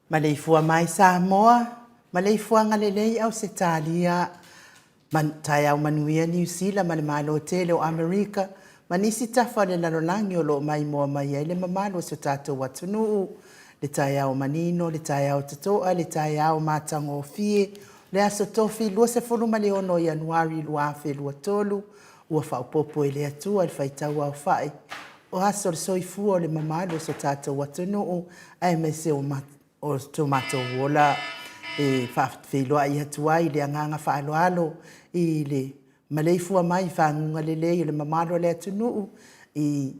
Maleifua mai Samoa, maleifuaga lelei Ausetalia, taeao manuia Niu Sila ma le Malo tele o Amerika ma nisi tafa o le lalolagi o lo o maimoa mai ai le mamalu o si o tatou atunuu. Le taeao manino, le taeao totoa, le taeao matagofie, le Aso Tofi 26 o Ianuari 2023, ua faaopoopo e le Atua i le faitau aofai o aso o le soifua o le mamalu o si o tatou atunuu aemaise o so matou ola. E faafeiloai atu ai i le agaga faaaloalo i le maleifua mai i faguga lelei o le mamalu o le atunuu i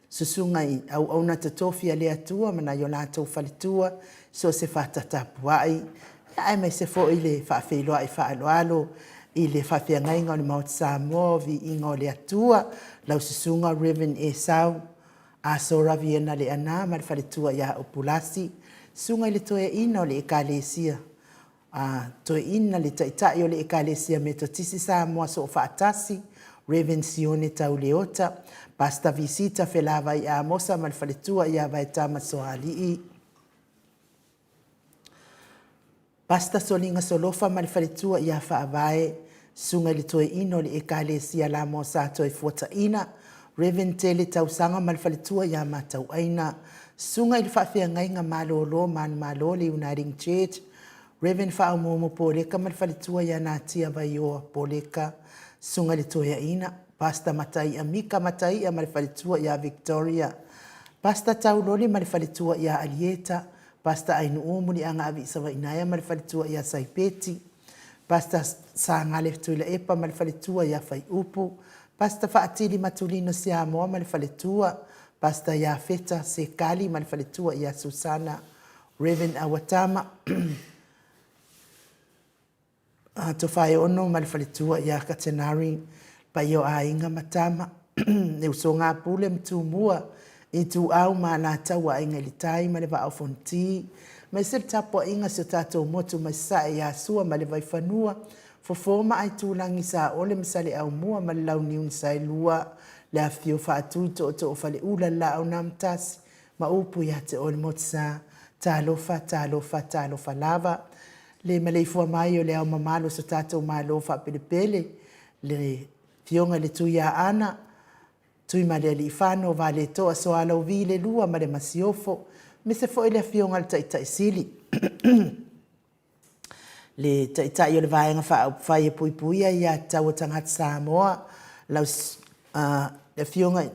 susuga i auauna totofi a le Atua ma nai o latou faletua i so o se fata tapuai, aemaise foi le faafeiloai faaaloalo i le faafeagaiga o le Maota Samoa o Viiga o le Atua, lau Susuga Rev. Esau Asora Viena Leaana ma le faletua ia Upulasi, susuga i le Toeaina o le Ekalesia a Toeaina, le Taitai o le Ekalesia Metotisi Samoa Soofaatasi, Rev. Sione Tau Leota, Pastor Visita Felavai Amosa ma le faletua ia Vaetama Soalii, Pastor Soliga Solofa ma le faletua ia Faavae, Susuga i le Toeaina o le Ekalesia Lamoa Sa Toefuataina, Rev. Tele Tausaga ma le faletua ia Matauaina, Susuga i le Faafeagaiga Malolo Manumalo le Uniting Church, Rev. Faaumuumu Poleka ma le faletua ia Natia Vaioa Poleka, Susuga i le Toeaina, Pastor Mataia Mika Mataia ma le faletua ia Victoria, Pastor Tauloli ma le faletua ia Alieta, Pastor Ainuu Muliaga Aviisavainaea ma le faletua ia Saipeti, Pastor Sagale Tuilaepa ma le faletua ia Faiupu, Pastor Faatili Matulino Siamoa ma le faletua, Pastor Iafeta Sekali ma le faletua ia Susana, Rev. Awatama Tofaeono ma le faletua ia Katenari, paia o aiga ma tama, le usoga a Pule ma Tumua Ituau ma Alataua, Aiga i le Tai ma le Vaa o Fonoti, aemaise le tapuaiga a si o tatou motu mai Sasae ia Sua ma le Vaifanua, Fofo ma Aitulagi, Saole ma Saleaaumua ma le Launiu na Saelua, le afifio o Faatui, Tootoo o Faleula, le Laau na Amotasi ma upu ia te oe le Motusa. Talofa, talofa, talofa lava. Le maleifua mai o le Ao Mamalu o so tatou Malo faapelepele, le Afioga i le Tuiaana Tuimalealiifano Vaaletoa Sualauvi II ma le Masiofo, aemaise foi le Afioga i le Taitai Sili, le Taitai o le Vaega Faaupufai e Puipuia Aia Tatau a Tagata Samoa, lau le Afioga i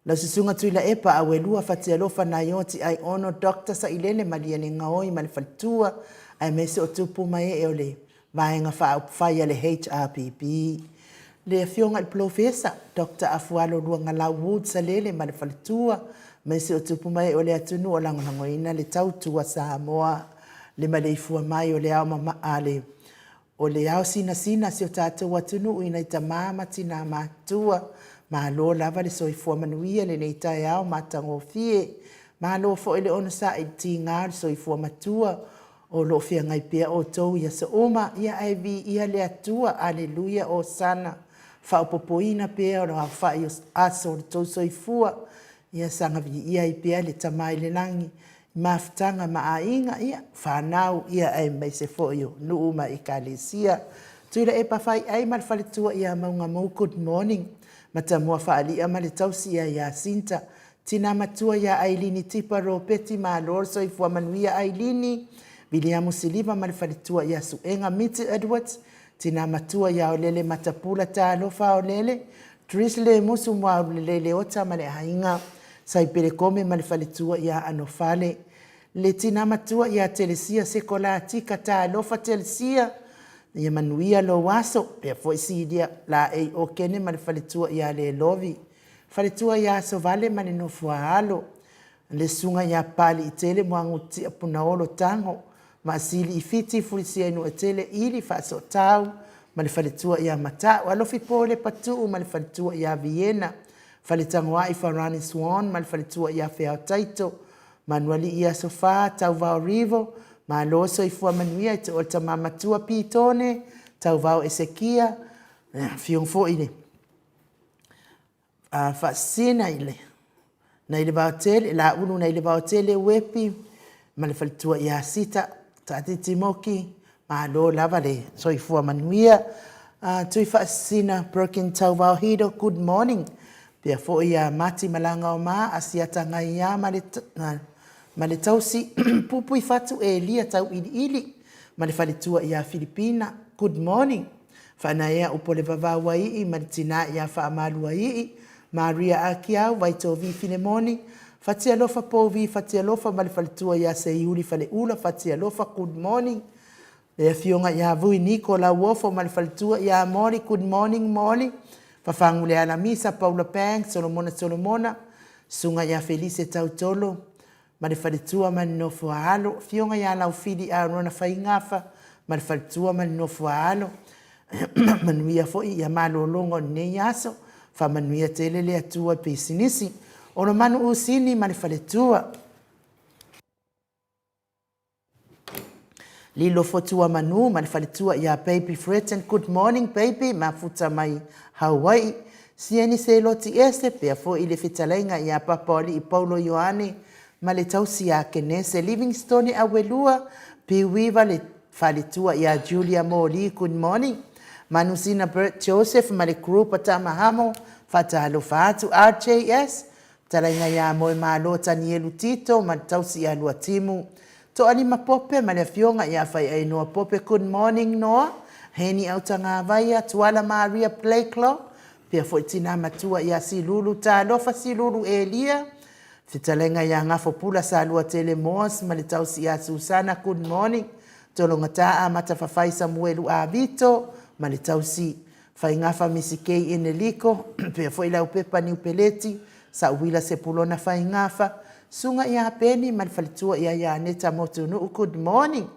lau Susuga Tuilaepa Auelua Fatialofa Naioa Tiaiono Dr. Sailele Malielegaoi ma le faletua, aemaise o tupu ma ee o le Vaega Faaupufai a le HRPP. Le Afioga i le Polofesa Dr. Afualo Luagalau Wood Salele ma le faletua, aemaise o tupu ma ee o le atunuu o lagolagoina le tautua Samoa. Le maleifua mai o le Ao le o le ao sinasina a si o tatou atunuu i nai tama ma tina matutua. Malo lava le soifua manuia i lenei taeao matagofie. Malo foi le onosai i le tiga o le soifua matua o lo o feagai pea outou i aso uma, ia ae viia le Atua. Aleluia, Osana. Faaopoopoina pea o le aofai o aso o lo outou soifua, ia saga viia ai pea le Tama i le lagi i mafutaga ma aiga, ia, fanau, aemaise foi o nuu ma ekalesia. Tuilaepa Faiai ma le faletua ia Maugamu, good morning. Matamua Faali'a ma le tausi ia Iasinta. Tina matua ia Ailini Tipa Ropeti, malo le soifua manuia Ailini. Viliamu Siliva ma le faletua ia Suega Miti Edwards. Tina matua ia Aolele Matapula, talofa Aolele. Tris Lemusu Muaulelei Leota ma le aiga. Saipele Kome ma le faletua ia Anofale. Le tina matua ia Telesia Sekolatika, talofa Telesia. Ia manuia lou aso. Pea foi Silia Laei Okene ma le faletua ia Lelovi. Faletua ia Asovale ma le nofo a alo. Le susuga ia Papaliitele Muagututia Punaolo Tago Maasili i Fiti Fulisia-i-Nuuetele Ili Faasootau ma le faletua ia Mata'u Alofipo Lepatuu ma le faletua ia Viena Faletagoai Farani Swan ma le faletua ia Feao Taito Manualii Asofa Tauvao Rivo. Malo soifua manuia i te oe le tama matua Pitone Tauvao Esekia, afio foi le Faasisina i le nai le Vaotele, Laulu nai le Vaotele Uepi ma le faletua ia Sita Taatiti Moki, malo lava le soifua manuia. Tui Faasisina Broken Tauvao Hido, good morning. Pea foi ia Mati Malagaoma Asiata Gaia ma le ma le tausi Pupui Fatu Elia Tauiliili ma le faletua ia Filipina, good morning. Faanaea Upolevavauaii ma le tina ia Faamaluaii, Maria Akiau, Vaitovi Filemoni, Fatialofa Pouvi Fatialofa ma le faletua ia Seiuli Faleula Fatialofa, good morning. Le afioga ia Vui Niko Lauofo ma le faletua ia Moli, good morning Moli. Fafaguleala Misa, Paula Banks, Solomona Solomona, Susuga ia Felise Tautolo ma le faletua ma le nofo a alo, Afioga ia Laufili Arona Faigafa ma le faletua ma le nofo a alo. Manuia foi ia malologa o lenei aso. Faamanuia tele le Atua i pisinisi. Olomanu Usini ma le faletua. Lilo Fotuamanu ma le faletua ia Baby Fretton, good morning baby, mafuta mai Hawaii. Sieni Seloti Ese, pea foi i le fetalaiga ia Papaoalii Paulo Ioane ma le tausi ia Kenese Livingstone Auelua, Piuiva le faletua ia Julia Moli, good morning. Manusina Bert Joseph ma le group a Tamahamo, faatalofa atu. RJS, Fetalaiga ia Moemalo Tanielu Tito ma le tausi ia Luatimu Toalima Pope ma le afioga ia Faiainoa Pope. Good morning Noa, Heni Autagavaia, Tuala Maria Blakelaw, pea foi tina matua ia Silulu. Talofa Silulu Elia, Fetalaiga ia Gafopula Saluatele Moores ma le tausi ia Susana. Good morning Tologata Amata Fafai Samuelu Avito ma le tausi Faigafa Misikei Eneliko, pea foi Laupepa Niupeleti, Sauila Sepulona Faigafa, Susuga ia Peni ma le faletua ia Ianeta Motunuu, good morning.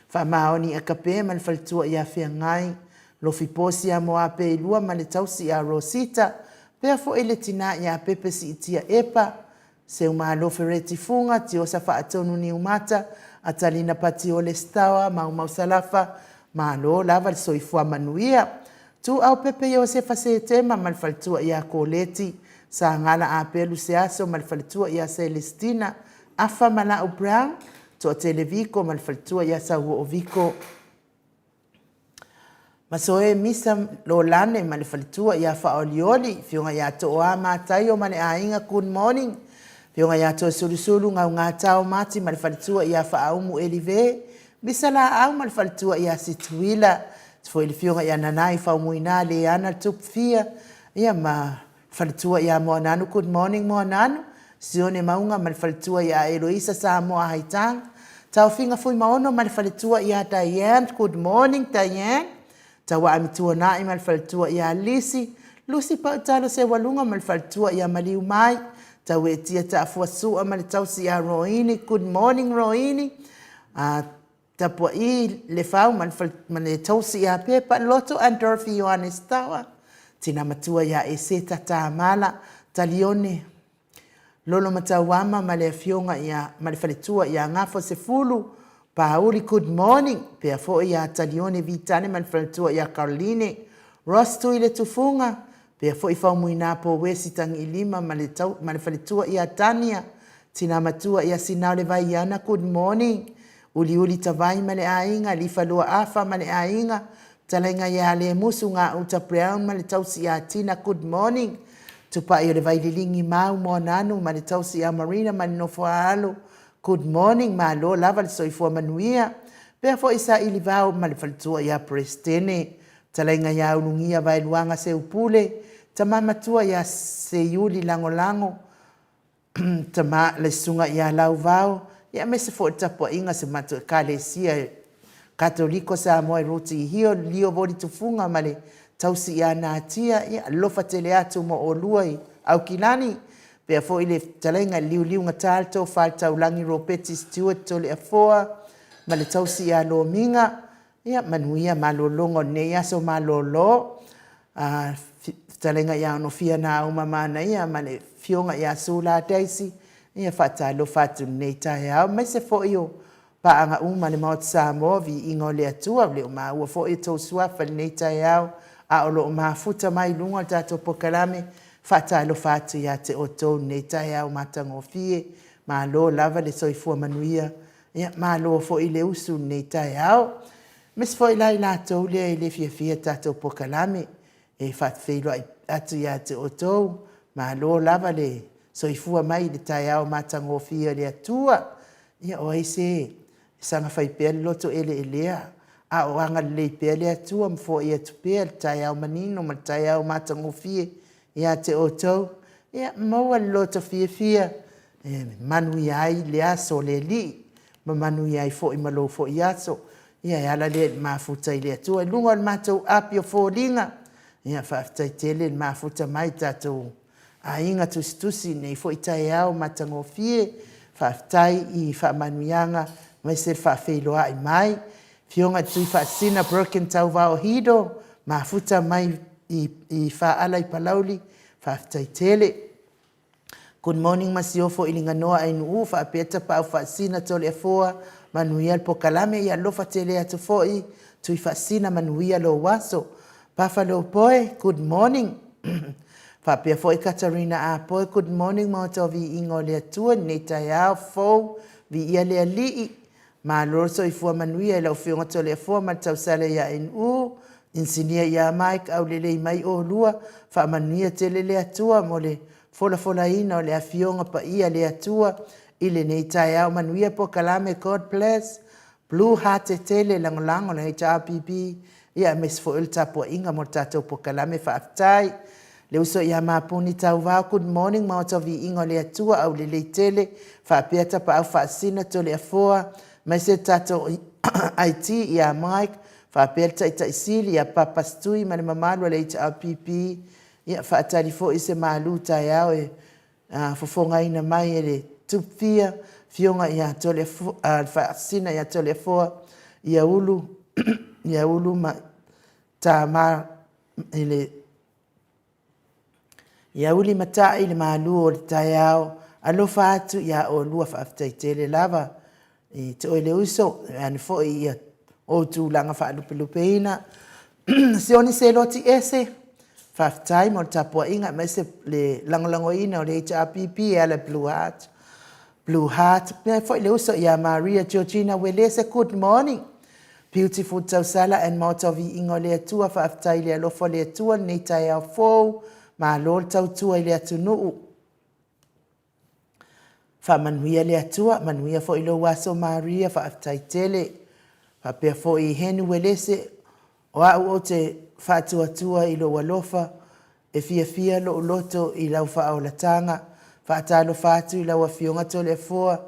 Faamaoni Akape ma le faletua ia Feagai, Lofi Posi ia Moapeilua ma le tausi ia Rosita, Pea foi le tina ia Pepe Siitia Epa, Seumalo Fereti Fuga, Tiosa Faatonu Niumata, Atalina Patiole Stawa, Maumau Salafa, malo lava le soifua manuia. Tuau Pepe Iosefa Setema ma le faletua ia Koleti, Sagala Apelu Seaso ma le faletua ia Selestina, Afa Malau Brown, Toatele Viko ma le faletua ia Sauoo Viko. Masoe Misa Lolane ma le faletua ia Faaolioli, Afioga ia Tooa Mataio ma le aiga, good morning. Afioga ia Toesulusulu Gaugatao Mati ma le faletua ia Faaumu Elive, Misa Laau ma le faletua ia Situila, foi le afioga ia Nanai Faumuina Leana Tupufia, ia ma faletua ia Moananu, good morning Moananu. Sione Mauga ma le faletua ia Eloisa Samoa Haitang, Taofiga Fuimaono ma le faletua ia Diane, good morning Diane. Tauaa Mituanai ma le faletua ia Lisi, Lusi Pautalo Seualuga ma le faletua ia Maliu Mai, Tauetia Taafua Sua ma le tausi ia Roini, good morning Roini. Tapuai Lefau ma le tausi ia Pepa Loto and Dorothy Ioane Stawa, Tina Matua ia Eseta Tamala, Talione Lolo Matauama ma le afioga ia ma le faletua ia Gafa Sefulu Pauli, good morning. Pea foi ia Talione Vitane ma le faletua ia Caroline Ross Tui le Tufuga, pea foi Faumuina Powesi Tagiilima ma le tau, ma le faletua ia Tania, Tina Matua ia Sinao le Vaiana, good morning. Uliuli Tavai ma le aiga, Lifa Lua Afa ma le aiga, Talaiga ia Lemusu Gauta Brown ma le tausi ia Tina, good morning. Tupai o le Vaililigi Mau Moananu ma le tausi ia Marina ma le nofo a alo, good morning. Malo lava le soifua manuia. Pea foi Saili Vao ma le faletua ia Presitene, Talaiga ia Ulugia Vaeluaga Seupule, Tama Matua ia Seiuli Lagolago, Tama le Susuga ia Lauvao, ia aemaise foi le tapuaiga a si o matou Ekalesia Katoliko Samoa i Ruti Hio, Lio Voli Tufuga ma le tausi ia Natia, ia alofa tele atu mo oulua i Aukilani. Pea foi le fetalaiga i le Liuliugata le Tofa i le Taulagi Ropeti Stewart Toleafoa ma le tausi ia Lomiga, ia manuia malologa o lenei aso malolo. A fetalaiga ia Onofia Nauma Manaia ma le afioga ia Sula Daisy, ia faatalofa atu i lenei taeao, aemaise foi o paaga uma a le Maota Samoa, viiga o le Atua, ua le o maua foi o outou suafa i lenei taeao, a o lo o mafuta mai i luga o le tatou polokalame. Faatalofa atu ia te outou i lenei taeao matagofie, malo lava le soifua manuia, ia malo foi le usu i lenei taeao. Aemaise foi la i latou lea e le fiafia i le tatou polokalame, e faafeiloai atu ia te outou, malo lava le soifua mai i le taeao matagofie o le Atua. Ia o ai se saga fai pea le loto eleelea, a o agalelei pea le Atua ma foai atu pea le taeao manino ma le taeao matagofie ia te outou. Ia maua le loto fiafia e manuia ai le aso o le Alii ma manuia ai foi ma lou foi aso. Ia e ala lea i le mafuta i le Atua i luga o le matou api o foliga. Ia faafetai tele le mafuta mai tatou aiga tusitusi i lenei foi taeao matagofie. Faafetai i faamanuiaga aemaise le faafeiloai mai. Afioga i le Tui Faasisina Broken Tauvao Hido, mafuta mai i Faala i Palauli, faafetai tele. Good morning Masiofo i Liganoa Ainuu faapea Tapaau Faasisina Toleafoa, manuia le polokalame, ia alofa tele atu foi Tui Faasisina, manuia lou aso. Buffalo Boy, good morning. Faapea foi Katarina Apoe, good morning Maota o Viiga o le Atua i lenei taeao fou, viia le Alii. Malo le soifua manuia i lau Afioga Toleafoa ma le tausala ia NU, Inisinia ia Mike, aulelei mai oulua, faamanuia tele le Atua mo le folafolaina o le Afioga Paia a le Atua i lenei taeao. Manuia polokalame, God bless. Blue Heart tele lagolago le HRPP, ia aemaise foi o le tapuaiga mo le tatou polokalame. Faafetai. Le uso ia Mapuni Tauvao, good morning Maota o Viiga o le Atua, aulelei tele, faapea Tapaau Faasisina Toleafoa, aemaise le tatou IT ia Mike, faapea le Taitai Sili ia Papa Stui ma le mamalu o le HRPP. Ia faatali foi se malu taeao e fofogaina mai e le Tupufia, Afioga ia Toleafoa, le Faasisina ia Toleafoa, ia Ulu, ia Ulu ma Tama i le Ia uli matai le malu o le taeao, alofa atu iā oulua faafetai tele lava i te oe le uso, vaeane foi ia ou tulaga faalupelupeina. Sione Seloti Ese, faafetai mo le tapuaiga aemaise le lagolagoina o le HRPP e ala i le Blue Heart. Blue Heart. Faapea foi le uso ia Maria Georgina Uelese, good morning. Beautiful Tausala and Maota o Viiga o le Atua, faafetai i le alofa o le Atua i lenei taeao fou, malo le tautua i le atunuu. Faamanuia le Atua, manuia foi lou aso Maria, faafetai tele. Faapea foi Heni Uelese, o au ou te faatuatua i lou alofa, e fiafia lou loto i lau faaolataga. Faatalofa atu i lau Afioga Toleafoa,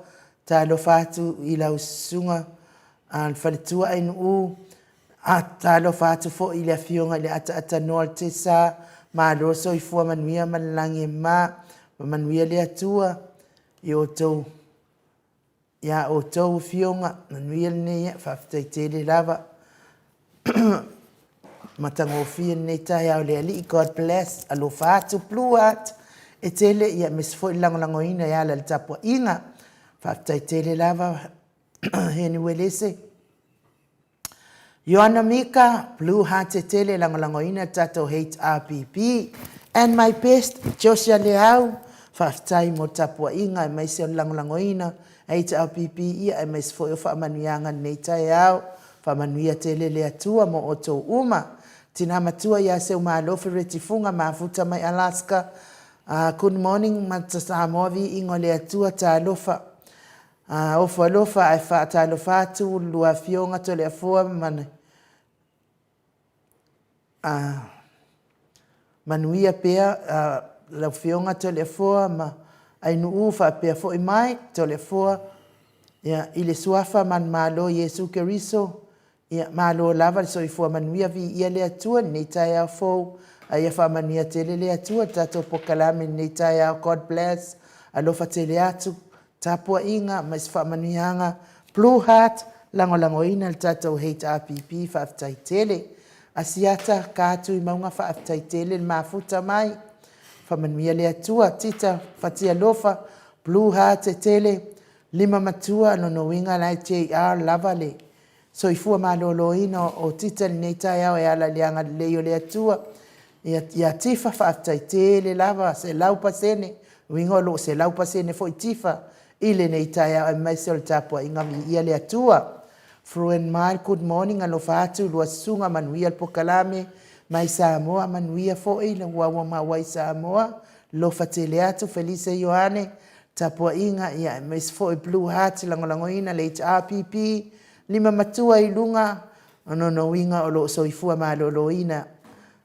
talofa atu i lau Susuga a le Faletua Ainuu, talofa atu foi i le Afioga i le Ataatanoa o le Tesa, malo le soifua manuia ma le lagi e mama. Faamanuia le Atua i outou ia outou afioga, manuia lenei, faafetai tele lava. Matagofie lenei taeao i le Alii, God bless, alofa atu, Blue Heart, e tele, ia aemaise foi le lagolagoina e ala i le tapuaiga. Faafetai tele lava Heni Uelese. Ioana Mika, Blue Heart e tele lagolagoina le tatou HRPP. And my best, Joshua Leau, faafetai mo le tapuaiga aemaise o le lagolagoina HRPP ia aemaise foi o faamanuiaga i lenei taeao. Faamanuia tele le Atua mo outou uma. Tina matua ia Seumalo Fereti Fuga mafuta mai Alaska. Good morning Maota Samoa viiga o le Atua talofa. Ofo alofa ae faatalofa atu lua afioga Toleafoa ma manuia pea lau afioga Toleafoa ma Ainuu faapea foi Mike Toleafoa i le suafa manumalo Iesu Keriso Ia, malo lava le soifua manuia, viia le Atua i lenei taeao fou. A ia faamanuia tele le Atua i le tatou polokalame i lenei taeao. God bless. Alofa tele atu, tapuaiga ma se faamanuiaga. Blue Heart, lagolagoina le tatou HRPP, faafetai tele. Asiata Ka Tuimauga, faafetai tele le mafuta mai. Faamanuia le Atua. Tita Fatialofa, Blue Heart e tele. Lima matua, lona uiga la e JR lava le Soifua maloloina o Tita i lenei taeao e ala i le agalelei o le Atua. Ia Tifa, faafetai tele lava, 100%, uiga o lo o 100% foi Tifa i lenei taeao aemaise o le tapuaiga viia le Atua. Fluent Mile, good morning, alofa atu i lua susuga, manuia le polokalame mai Samoa, manuia foi le ua maua i Samoa, alofa tele atu, Felise Ioane, tapuaiga, ia aemaise foi Blue Heart, lagolagoina le HRPP, Lima matua i luga, o lona uiga o lo o soifua maloloina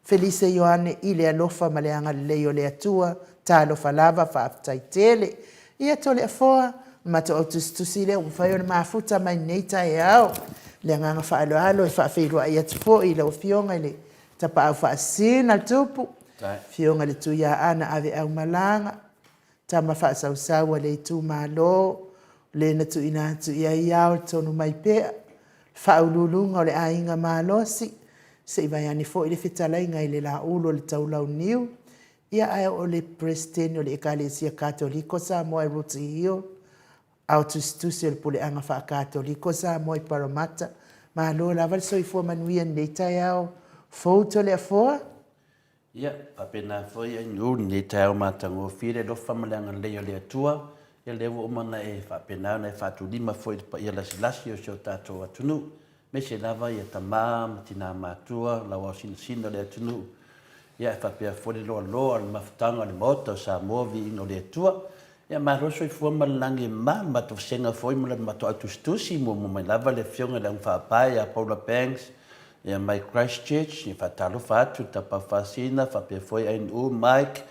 Felise Ioane i le alofa ma le agalelei o le Atua. Talofa lava, faafetai tele. Ia Toleafoa, o le matou au tusitusi lea ua mafai ona mafuta mai lenei taeao. Le agaga faaaloalo e faafeiloai atu foi i lau Afioga i le Tapaau Faasisina le Tupu, Afioga i le Tuiaana Aveaumalaga, Tama faasausau a le itumalo, le na tuuina atu i ai ao le tonu mai pea, faauluuluga o le aiga malosi, se i vaeane foi le fetalaiga i le Laulu o le Taulauniu, ia ae o le Peresetene o le Ekalesia Katoliko Samoa i Rooty Hill, ao tusitusi o le Puleaga Faa-Katoliko Samoa i Parramatta. Malo lava le soifua manuia i lenei taeao fou Toleafoa. Ia, faapena foi Ainuu lenei taeao matagofie le alofa ma le agalelei o le Atua, ia lea ua uma ona e faapena ona e faatulima foi i le paia lasilasi o si o tatou atunuu, aemaise lava ia tama ma tina matua, lauao sinasina o le atunuu, ia ae faapea foi le loaloa o le mafutaga o le Maota o Samoa, viiga o le Atua. Ia malo le soifua ma le lagi e mama, le matou vasega foi ma le matou au tusitusi, muamua mai lava le Afioga i le Augafaapae ia Paula Banks, ia mai Christchurch, ia faatalofa atu i le Tapaau Faasina faapea foi Ainuu, Mike,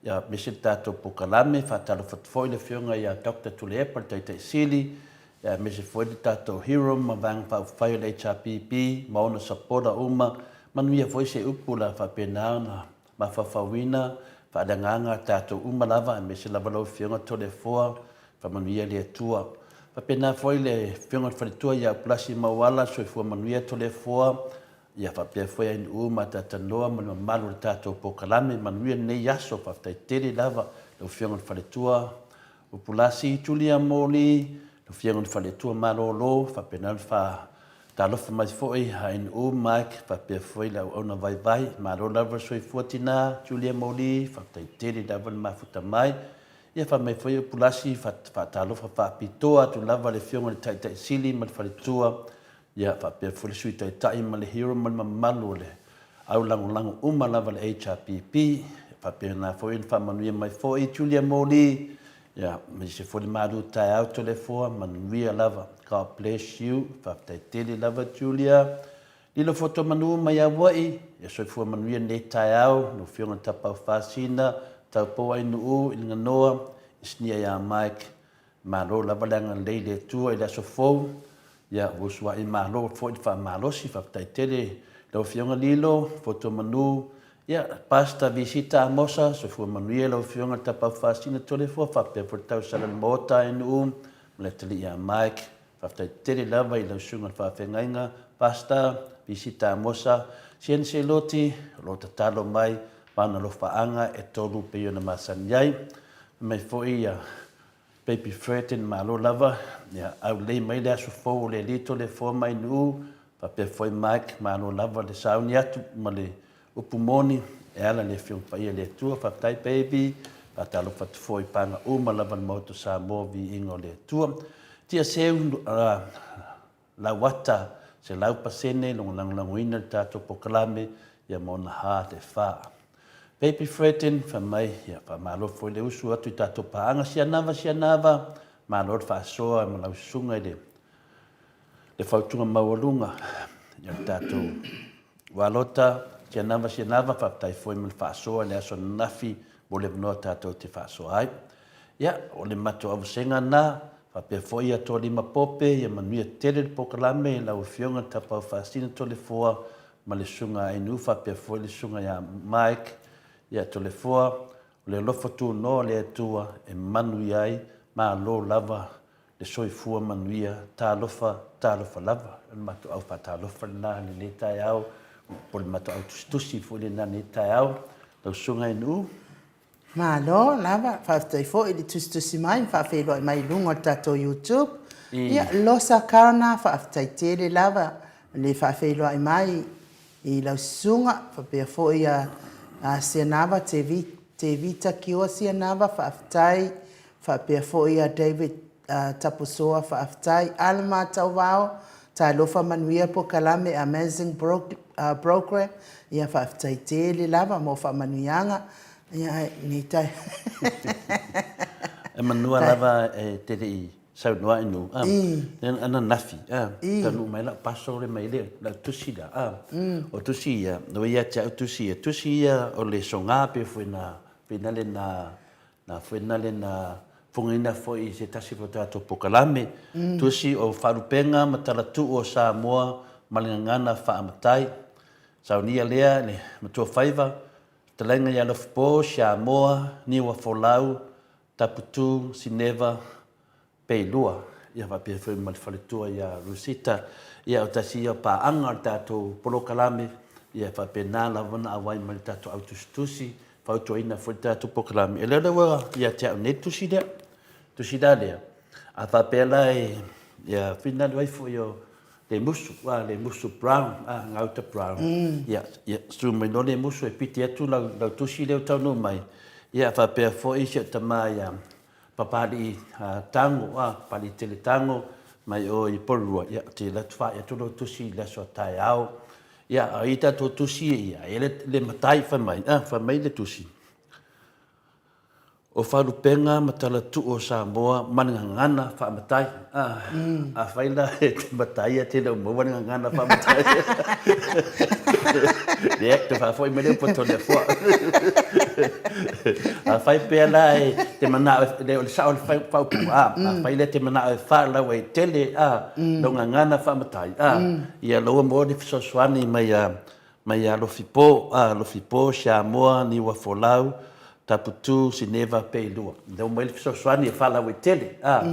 ia aemaise le tatou polokalame, faatalofa atu foi le Afioga ia Doctor Tuilaepa le Taitai Sili, ia aemaise foi le tatou Hero ma Vaega Faaupufai o le HRPP ma ona sapola uma, manuia foi se upu o le a faapena ona mafaufauina faaleagaga a tatou uma lava aemaise lava lau Afioga Toleafoa, faamanuia le Atua. Faapena foi le Afioga i le Faletua ia Upulasi Mauala, soifua manuia Toleafoa, Ia faapea foi Ainuu ma Tatanoa ma le mamalu o le tatou polokalame. Manuia lenei aso. Faafetai tele lava lau Afioga i le Faletua Upulasi Julia Moli, lau Afioga i le Faletua Malolo, faapena le faatalofa mai foi a Ainuu Mike, faapea foi le auauna vaivai. Malo lava le soifua tina Julia Moli, faafetai tele lava le mafuta mai. Ia fai mai foi Upulasi, faatalofa faapitoa atu lava i le Afioga i le Taitai Sili ma le Faletua, Ia faapea foi le Sui Taitai ma le Hero ma le mamalu o le au lagolago uma lava le HRPP. E faapena foi ona faamanuia mai foi Julia Moli, ia, aemaise foi le malu taeao Toleafoa, manuia lava. God bless you. Faafetai tele lava Julia. Lilo Foto Manu mai Aua'i, ia soifua manuia lenei taeao, lau Afioga i le Tapaau Fasina, Taupou Ainuu i Liganoa, Isinia ia Mike, Malo lava le agalelei i le Atua i le aso fou. Ia, ua usuai malo foi le faamalosi. Faafetai tele i lau Afioga Lilo, Fotuamanu, ia, Pastor Visita Amosa, soifua manuia lau Afioga i le Tapaau Faasina Toleafoa, faapea foi le tausala i le Maota NU ma le atalii ia Mike. Faafetai tele lava i lau Susuga i le Faafeagaiga, Pastor Visita Amosa, CNC Loti, o lo o tatalo mai ma ana alofaaga e tolu pei ona masani ai. Fai mai foi ia Baby Fred, malo lava, ia aulei mai le aso fou o le alii Toleafoa mai Nu'u, faapea foi Mike, malo lava le sauni atu ma le upu moni e ala i le Afioga Paia i le Atua. Faafetai baby, faatalofa atu foi i paga uma lava o le Maota o Samoa, viiga o le Atua. Tia seu, Lauata, 100% logo lagolagoina le tatou polokalame ia ma ona ha le fa. Baby Fredin fai mai, ia faamalo foi le usu atu i tatou paaga Sianava Sianava, malo le faasoa ma lau susuga i le le fautuga maualuga ia le tatou Ualota, Sianava Sianava, faafetai foi mo le faasoa i le aso ananafi mo le avanoa tatou te faasoa ai. Ia, o le matou avasega na, faapea foi ia Toalima Pope, ia manuia tele le polokalame i lau Afioga Tapaau Faasina Toleafoa ma le Susuga Ainuu faapea foi le Susuga ia Mike ia Toleafoa, o le alofa tunoa o le Atua e manuia ai, malo lava le soifua manuia, talofa, talofa lava. O le matou au faatalofa lena i lenei taeao, po o le matou au tusitusi foi lena i lenei taeao. Lau Susuga Ainuu. Malo lava, faafetai foi le tusitusi mai ma faafeiloai mai i luga o le tatou YouTube. Ia, Losa Karna, faafetai tele lava le faafeiloai mai i lau susuga, faapea foi ia Sianava, Tevita Kioa Sianava, faafetai, faapea foi ia David Taposoa, faafetai, Alma Tauvao, Talofa Manuia Pokalame Amazing Program, ia faafetai tele lava mo faamanuiaga, ia ai nei tai. E manua lava e te le i saunoa i nu, a, ananafi, a, taunuu mai lau paso le mai le, lau tusi la, a, o tusi ia, no ia te au tusi ia, tusi ia o le soga pe foi na, pe na le na, Na foi na le na fogaina foi i se tasi foi o tatou pokalame, tusi o Faalupega ma Talatuu o Samoa ma le Gagana Faamatai. Saunia lea le Matuafaiva, fetalaiga ia Lofipo, Siamoa, Niuafolau, Taputu, Sineva, Peilua, ia faapea foi ma le faletua ia Rusita. Ia o tasi ia o paaga o le tatou polokalame, ia e faapena lava ona auai mai le tatou au tusitusi, fautuaina foi le tatou polokalame. O lea la ua ia te au nei le tusi lea, tusi la lea, a faapea la e, ia finagalo ai foi o Lemusu, a Lemusu Brown, a Gauta Brown, ia, ia susu mai loa Lemusu e piti atu lau, lau tusi lea ua taunuu mai, ia faapea foi si au tama ia Papalii Tago, a, Papalii Tele Tago, mai o i Porirua, ia, ou te alu atu faai atu lau tusi i le aso a taeao. Ia, a i tatou tusi ia, e i ai le matai fai mai, a, fai mai le tusi, O Faalupega ma Talatuu o Samoa ma le gagana faamatai. A, afai la e te matai ae te le o maua le gagana faamatai. Ia, toe faafoi mai le upu a Toleafoa. Afai pea la e te manao e, le o le sao o le faaupuga, a, afai la e te manao e faalauaitele, a, lau gagana faamatai, a, ia loua mo le fesoasoani mai a, mai a Lofipo, a, Lofipo, Samoa, Niuafolau, Taputu, Sineva, pe ilua. Lea ua mai le fesoasoani e faalauaitele, a,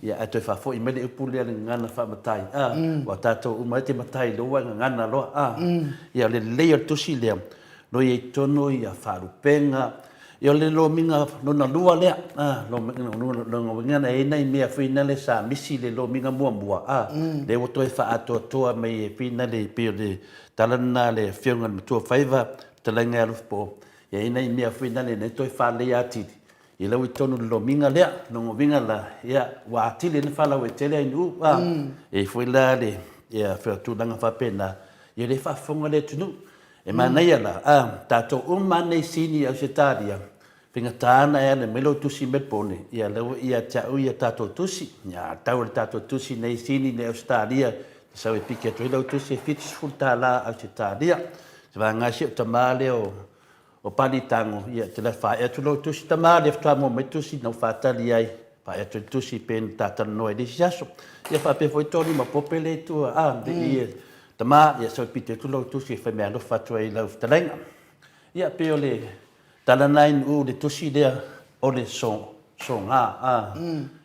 ia, ae toe faafoi mai le upu lea le gagana faamatai, a, aua tatou uma e te matai loa e gagana loa, a. Ia, o le lelei o le tusi lea, lo i ai tonu ia faalupega, ia o le lomiga lona lua lea, a, lona uiga e i ai nai mea foi nale sa misi i le lomiga muamua, a, lea ua toe faaatoatoa mai e pei nale, pei o le tala lena a le Afioga i le Matuafaiva, fetalaiga ia Alofapo, E i ai nai mea foi nale e toe faaleleia atili, ia la ua i totonu o le lomiga lea. Lona uiga la, ia ua atili ai ona faalauaitele ai nuu, a. E i ai foi la le ia tulaga faapena, ia lea e faafofoga le atunuu. E manaia la, a, tatou uma lava nei sini i Ausetalia, faigata ona e ala mai lou tusi i Melbourne, ia la ua ia te au ia tatou tusi. Ia a tau le tatou tusi nei Sini nei Ausetalia, e sau e piki atu ai lau tusi e $70 Ausetalia. Se vagana si ou tama lea o o Pali Tago, ia te la fae atu lou tusi tama lea faatoa maua mai tusi na ou faatali ai, fae atu le tusi pe na ta talanoa i le isi aso. Ia faapea foi Tony ma Pope lea i tua, a, le i tama, ia sau e pito atu lou tusi e fai meaalofa atu ai i lau fetalaiga. Ia pei o le tala na i Nu'u le tusi lea o le so, soga, a.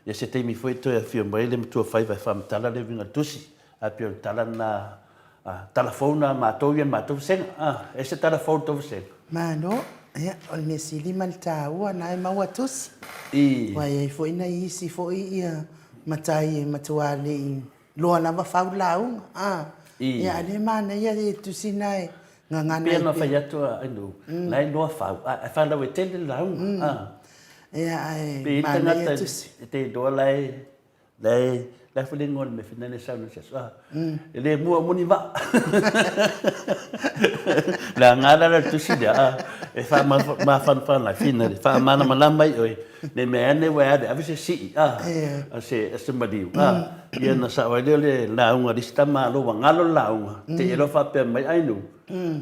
Ia se taimi foi toe afio mai le matua faiva e faamatala le uiga o le tusi, ae pei o le tala lena A, tala fou na matou ia matou vasega. A, e se tala fou le tou vasega. Malo, ia, o le mea sili ma le taua na e maua tusi. I. Aua e i ai foi nai isi foi ia matai e matua le i loa lava fau le lauga. A, I. ia a o lea e manaia le tusi na e gagana ai pea. Pei ona fai atu a Ainuu, na e loa fau, ae faalauaitele le lauga. A. Ia, ae Pe i ai le manaia tagata tusi. e te iloa la e Le la foi le igoa o le mea finale e sau se aso. E le mua uma ni vaa. Le aga la le tusi lea, a, e faamafanafana ai finale, faamalamalama ai oe, ne mea ane ua e alu e ave se sii, a, a se, a se maliu, a, ia ona sao ai lea o le lauga a le isi tama alo ua galo le lauga, te i loa faapea mai, Ainu,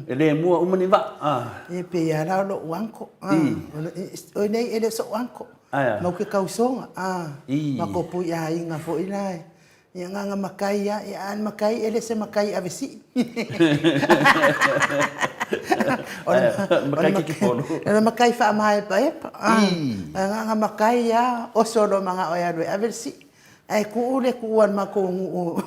e le mua uma ni vaa, a. E pei lava la o lou uncle, a, oi nei e le o so'u uncle, Ae a? Mau ke kausoga, a, I. ma ko pui aiga foi la e, ia agaga makai a, ia a makai e le se makai ave sii. O le, Makai kikipolo. O le makai faamaepaepa, a, I. agaga makai a, oso loa manao e alu e ave le sii. Ae kuu le kuu a le matou nuu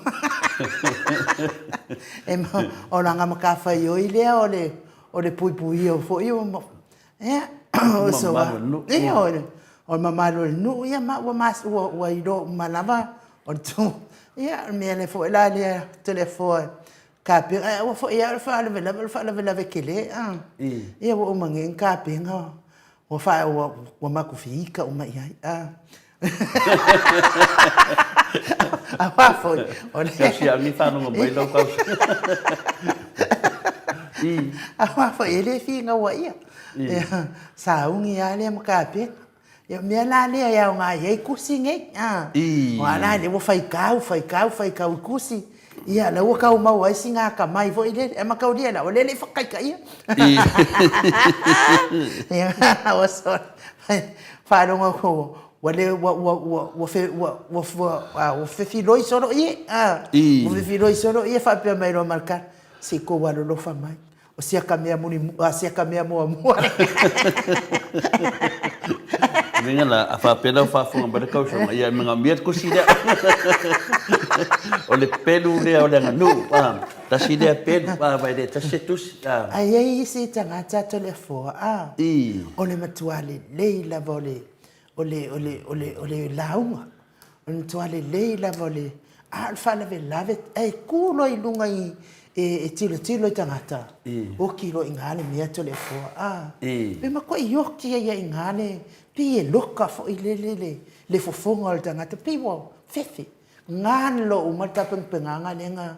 e ma, o lana matafaioi lea o le, o le puipuia foi o, Ia, o so a. Ia, o le mamalu o le nuu, ia ma ua mas, ua, ua iloa uma lava o le tu. Ia, o le mea lea foi la lea Toleafoa kapega, ae aua foi lava o le faalavelave, o le faalavelave tele, a. Ia, ua uma nei ona tapena, ua fa, ua, ua matou fika uma i ai, a. Aua foi, o le... Tau siaki ni faalogo mai lau tausi. Aua foi, e le finauaia. Ia, sauni lava lea ma kapena. Ia, o mea la lea e aoga i ai tusi nei. Aua la lea ua faitau, faitau, faitau i tusi. Ia, la ua tau maua ai sina atamai foi lele. Ae mataulia la, o lea e le i faataitaia. Ia, ua sole. Faalogo atu, ua le, ua, ua, ua, ua, fe, ua, ua, ua, ua fefiloi solo ie. Ua fefiloi solo ie faapea mai loa ma le tala, se i tou alolofa mai. O si ata mea muli, a si ata mea muamua. Uiga la, a faapea la ua faafofoga mai le tausoga, ia e manaomia le tusi lea. O le pelu lea o le aganuu, a, tasi lea pelu, a, aua e le tasi se tusi, a. Ae i ai isi tagata Toleafoa, a, I. o le matua lelei lava o le, o le, o le, o le, o le lauga. O le matua lelei lava o le, a o le faalavelave, ae tu loa i luga i, e, e tilotilo i tagata, oti loa i ina le mea Toleafoa, a. Pe matuai oti ai lava i ina le, pei e loka foi lele le, le fofoga o le tagata, pei ua fefe. Galo uma le tapenapenaga lea na,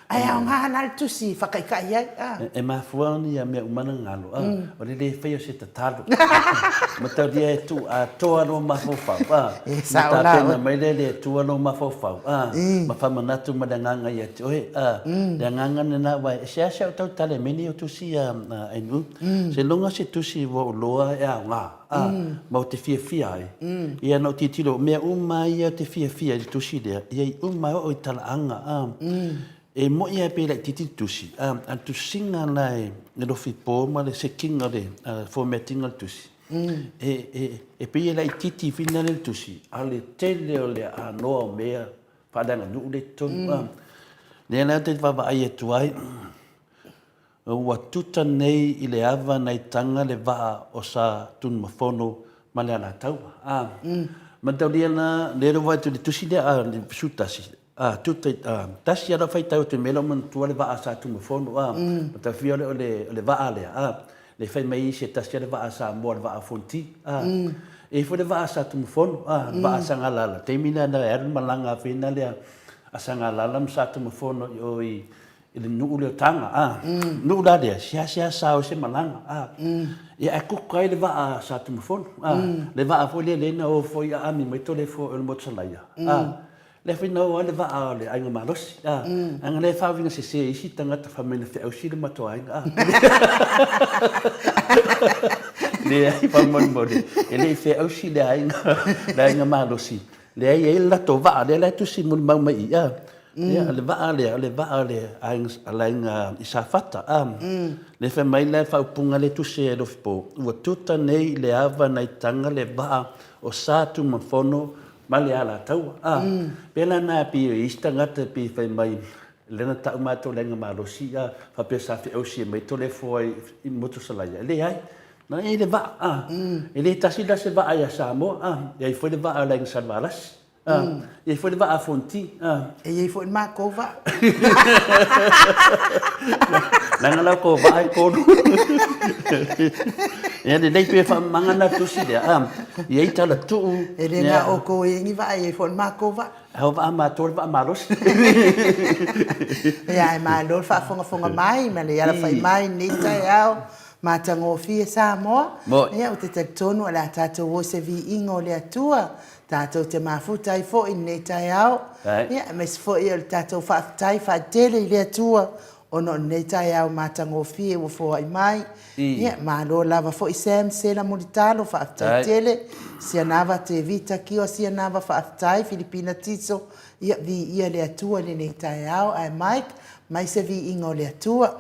ae aoga la le tusi e faataitai ai, a. E mafua ona ia mea uma na galo, a, o le le faia o se tatalo. Mataulia e tuu atoa lou mafaufau, a, E ma sao la tapena oe. mai lea e le Atua lou mafaufau, a, ma faamanatu ma le agaga ia te oe, a, le agaga lena, aua e seasea ou tautala i mea nei o tusi a Ainuu, seiloga se tusi ua ou iloa e aoga. Ā, ma ou te fiafia ai. Ia, na ou tilotilo, o mea uma ia ou te fiafia ai i le tusi lea, ia i uma e oo i talaaga, ā. E moni lava pei e laitiiti le tusi, ā, a o le tusiga la e lofi po ma le sekiga o le format-iga o le tusi. E, e, e pei e laitiiti fina le tusi, a o le tele o le aanoa o mea faaleaganuu lea i totonu. A. Lea la ou te vaavaai atu ai, Ua tuta nei i le ava nai taga le vaa o Sa Tunumafono ma le Alataua. A mataulia la, lea ua vaai atu i le tusi lea a le 11, a tuta i, a, tasi lava lau faitau atu i mea la ua manatua le vaa a Sa Tunumafono, a, matafia o le vaa lea, a, lea fai mai ai se tasi lava le vaa a Samoa, le vaa a Fonoti, a, e i ai foi le vaa a Sa Tunumafono, a, le vaa a Sagalala, taimi lea na alu malaga fina lea a Sagalala ma Sa Tunumafono i o i i le nuu lea o Taga, a. Nuu la lea, seasea sao ai se malaga, a. Ia ae kuka ai le vaa a Satunumafono, a. Le vaa foi lea lea na o foi aami mai Toleafoa i le motu Salaia, a. Lea foi na o ai le vaa o le Aiga Malosi, a. Leaga lea e faauiga sese e isi tagata fai mai na feausi le matou aiga, a. Leai faamolemole, e le i feausi le aiga, le Aiga Malosi, leai e i ai le latou vaa, lea la e tusi molimau mai i i, a. Ia, o le vaa lea, o le vaa o le aiga i Safata, a. Lea fai mai la le faaupuga lea e tusi ai e Alofipo, ua tuta nei i le ava nai taga le vaa o Sa Tumafono ma le Alataua, a. Pei la na pei o isi tagata pei fai mai lea na tau matou le aiga malosi, a, faapea sa feausi mai Toleafoa i motu Salaia. E leai, na i ai le vaa, a. E le tasi la se vaa ia Samoa, a. E i ai foi le vaa o le aiga Salevalasi. E i ai foi le vaa a Fonoti. E i ai foi le matou vaa. Leaga la outou vaa e tolu. Ia lelei pe faamamaga na tusi lea. E i ai tala tuu. E le na o outou e i ai ni vaa, e i ai foi le matou vaa. A o vaa matou le vaa malosi. Ia, e malo le faafogafoga mai ma le alafai mai i lenei taeao matagofie Samoa. Ia, ou te talitonu o le a tatou o i se viiga o le Atua. Tatou te mafuta ai foi i lenei taeao, ia, aemaise foi o le tatou faafetai faatele i le Atua ona o lenei taeao matagofie ua foai mai. Ia, malo lava foi Sam Sela Mulitalo, faafetai tele. Sianava Tevita Kio Sianava, faafetai. Filipina Tiso, ia, viia le Atua i lenei taeao. Ae Mike, mai se viiga o le Atua.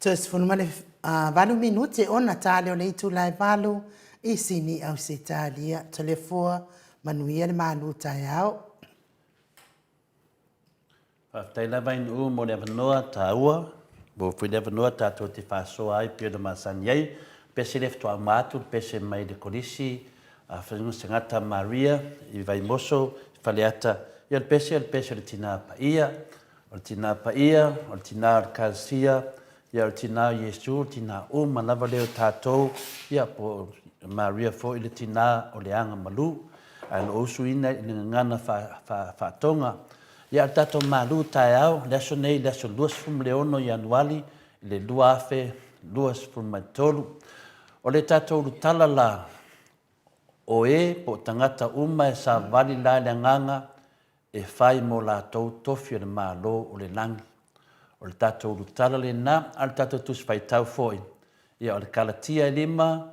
Toe 18 minute ona ta lea o le itula e 8 i Sini, Ausetalia. Toleafoa, manuia le malu taeao. Faafetai lava i nuu mo le avanoa taua, maua foi le avanoa tatou te faasoa ai pei ona masani ai. Pese lea faatoa uma atu le pese mai le Kolisi a Sagata Maria i Vaimoso, i Faleata. Ia o le pese o le pese o le Tina Paia, o le Tina Paia, o le Tina o le Ekalesia, ia o le Tina o Iesu, o le Tina uma lava lea o tatou, ia po o Maria foi le Tina o le Aga Malu, ae o lo o usuina i le gagana faa-Toga. Ia, a o le tatou malu taeao, le aso nei, le aso 26 Ianuari i le 2023. O le tatou ulutala la, o e po o tagata uma e savali la i le agaga e fai mo latou tofi o le Malo o le lagi. O le tatou ulutala lena, a o le tatou Tusi Faitau foi, ia o le Kalatia e 5,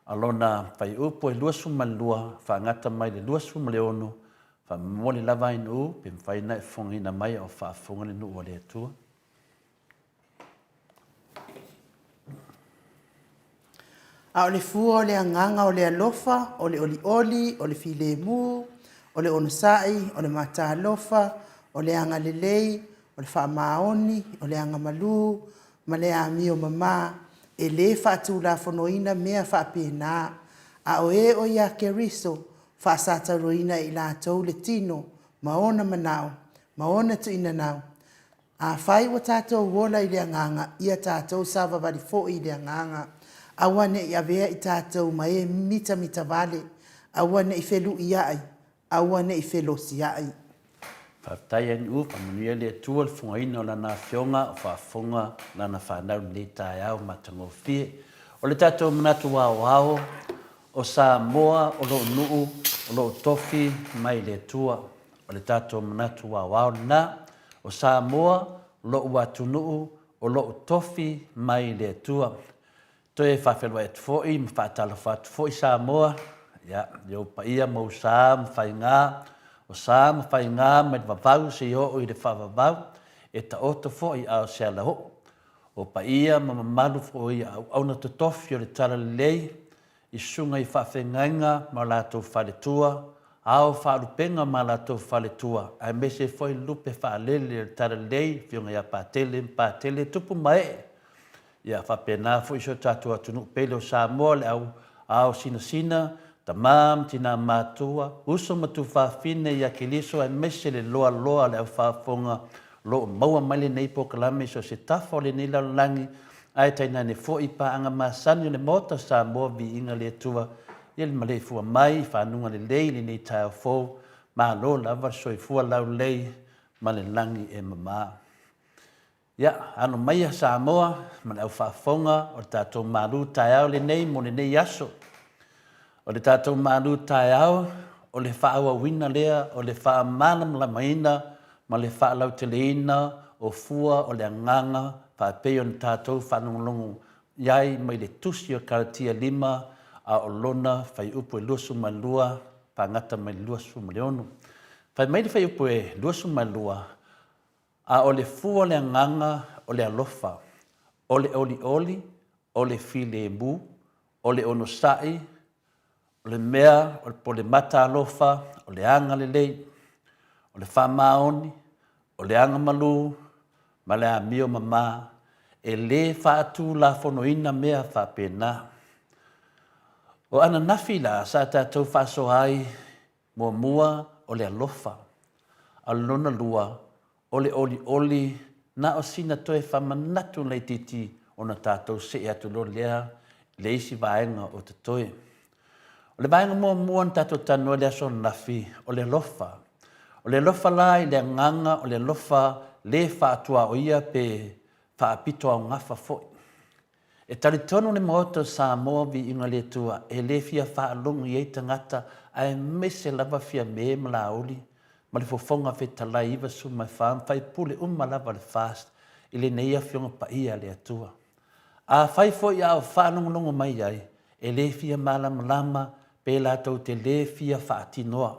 a lona fuaiupu e 22, faagata mai le 26, Faamomoli lava ai nuu pe mafai ona e fofogaina mai a o faafofoga le nuu a le Atua. A o le fua o le agaga o le alofa, o le olioli, o le filemu, o le onosai, o le mataalofa, o le agalelei, o le faamaoni, o le agamalu, ma le amio mama, e lē faatulafonoina mea faapena. A o e o ia Keriso, faasatauaina e i latou le tino ma ona manao ma ona tuinanau. Afai ua tatou ola i le agaga, ia tatou savavali foi i le agaga. Aua ne i avea i tatou ma e mitamitavale, aua ne i feluiai, aua ne i felosiai. Faafetai Aniu, faamanuia le Atua i le fofogaina o Lana Afioga o faafofoga Lana fanau i lenei taeao matagofie. O le tatou manatu aoao, o Samoa o lou nuu, o lou tofi mai le Atua. O le tatou manatu aoao lena, o Samoa lou atunuu, o lou tofi mai le Atua. Toe faafeiloai atu foi ma faatalofa atu foi Samoa, ia, i ou paia ma ou sa ma faiga, o sa ma faiga mai le vavau seia oo i le faavavau, e taoto foi a o se alaoo. O paia ma mamalu foi a auauna totofi o le Talalelei i susuga i faafeagaiga ma o latou faletua, ao faalupega ma latou faletua, aemaise foi lupe faalele o le Talalelei, Afioga ia Patele ma Patele, tupu ma ee. Ia faapena foi si o tatou atunuu pele o Samoa, le au ao sinasina, tama ma tina matutua, uso ma tuafafine ia Keriso aemaise le loaloa o le aufaafofoga o lo o maua mai lenei polokalame i so o se tafa o lenei lalolagi, ae tainane foi paaga masani o le Maota o Samoa, viiga le Atua i le maleifua mai i fanuga lelei i lenei taeao fou. Malo lava le soifua laulelei ma le lagi e mama. Ia, alo maia Samoa ma le aufaafofoga o le tatou malu taeao lenei mo lenei aso. O le tatou malu taeao, o le faaauauina lea o le faamalamalamaina ma le faalauteleina o fua o le agaga faapei ona tatou faalogologo i ai mai le Tusi o Kalatia 5 a o lona fuaiupu e 22 faagata mai le 26. Fai mai le fuaiupu e 22, A o le fua o le agaga o le alofa, o le olioli, o le filemu, o le onosai, o le mea o le mataalofa, o le agalelei, o le faamaoni, o le agamalu, ma le amio mama, e lē faatulafonoina mea faapena. O ananafi la sa tatou faasoa ai Muamua, o le alofa. A o le lona lua, o le olioli, na o sina toe faamanatu laitiiti ona tatou see atu loa lea i le isi vaega o totoe. O le vaega muamua na tatou talanoa i le aso ananafi, o le alofa. O le alofa la i le agaga o le alofa le faatuaoia pe faapitoaugafa foi. E talitonu le Maota o Samoa Viiga le Atua e le fia faalogo i ai tagata aemaise lava Fiame ma Laauli ma le Fofoga Fetalai 94 ma faipule uma lava le FAST i lenei Afioga Paia a le Atua. Afai foi a o faalogologo mai ai, e le fia malamalama pe latou te le fia faatinoa.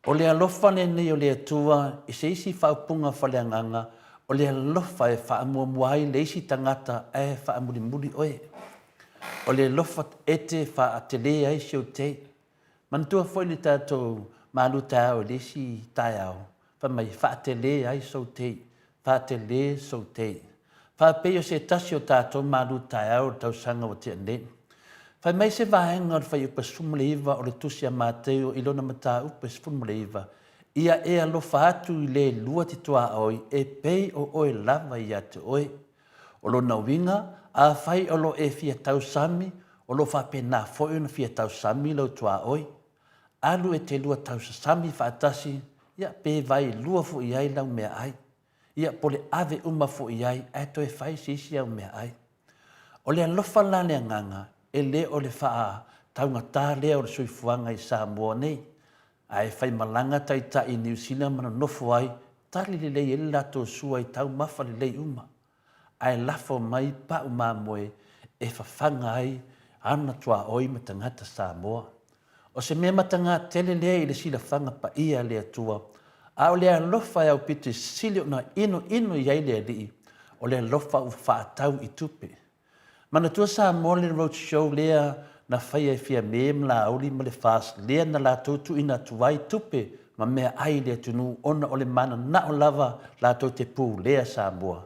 O le alofa lenei o le Atua i se isi faaupuga faaleagaga, O le alofa e faamuamua ai le isi tagata ae faamulimuli oe. O le alofa e te faatelē ai si ou tei. Manatua foi le tatou malu taeao i le isi taeao, fai mai, faatelē ai sou tei, faatelē sou tei. Faapei o se tasi o tatou malu taeao i le tausaga ua tea nei. Fai mai se vaega o le Fuaiupu 19 o le Tusi a Mateo i lona mataupu e 19, Ia e alofa atu i le lua te tuaoi e pei o oe lava ia te oe. O lona uiga, afai o lo o e fia tausami, o lo o faapena foi ona fia tausami lou tuaoi. Alu e te lua tausasami faatasi, ia pe vailua foi i ai lau meaai. Ia po o le ave uma foi i ai ae toe fai se isi au meaai. O le alofa la le agaga, e le o le faataugata lea o le soifuaga i Samoa nei, ae faimalaga taitai i Niu Sila ma nonofo ai, tali lelei ai le latou sua i taumafa lelei uma, ae lafo mai pau mamoe e fafaga ai ana tuaoi ma tagata Samoa. O se mea matagā tele lea i le silafaga paia a le Atua, a o le alofa e aupito sili ona inoino i ai le Alii, o le alofa ua faatau i tupe. Manatua Samoa le road show lea na faia e Fiame ma Laauli ma le FAST lea na latou tuuina atu ai tupe ma meaai i le atunuu ona o le mananao lava latou te pulea Samoa.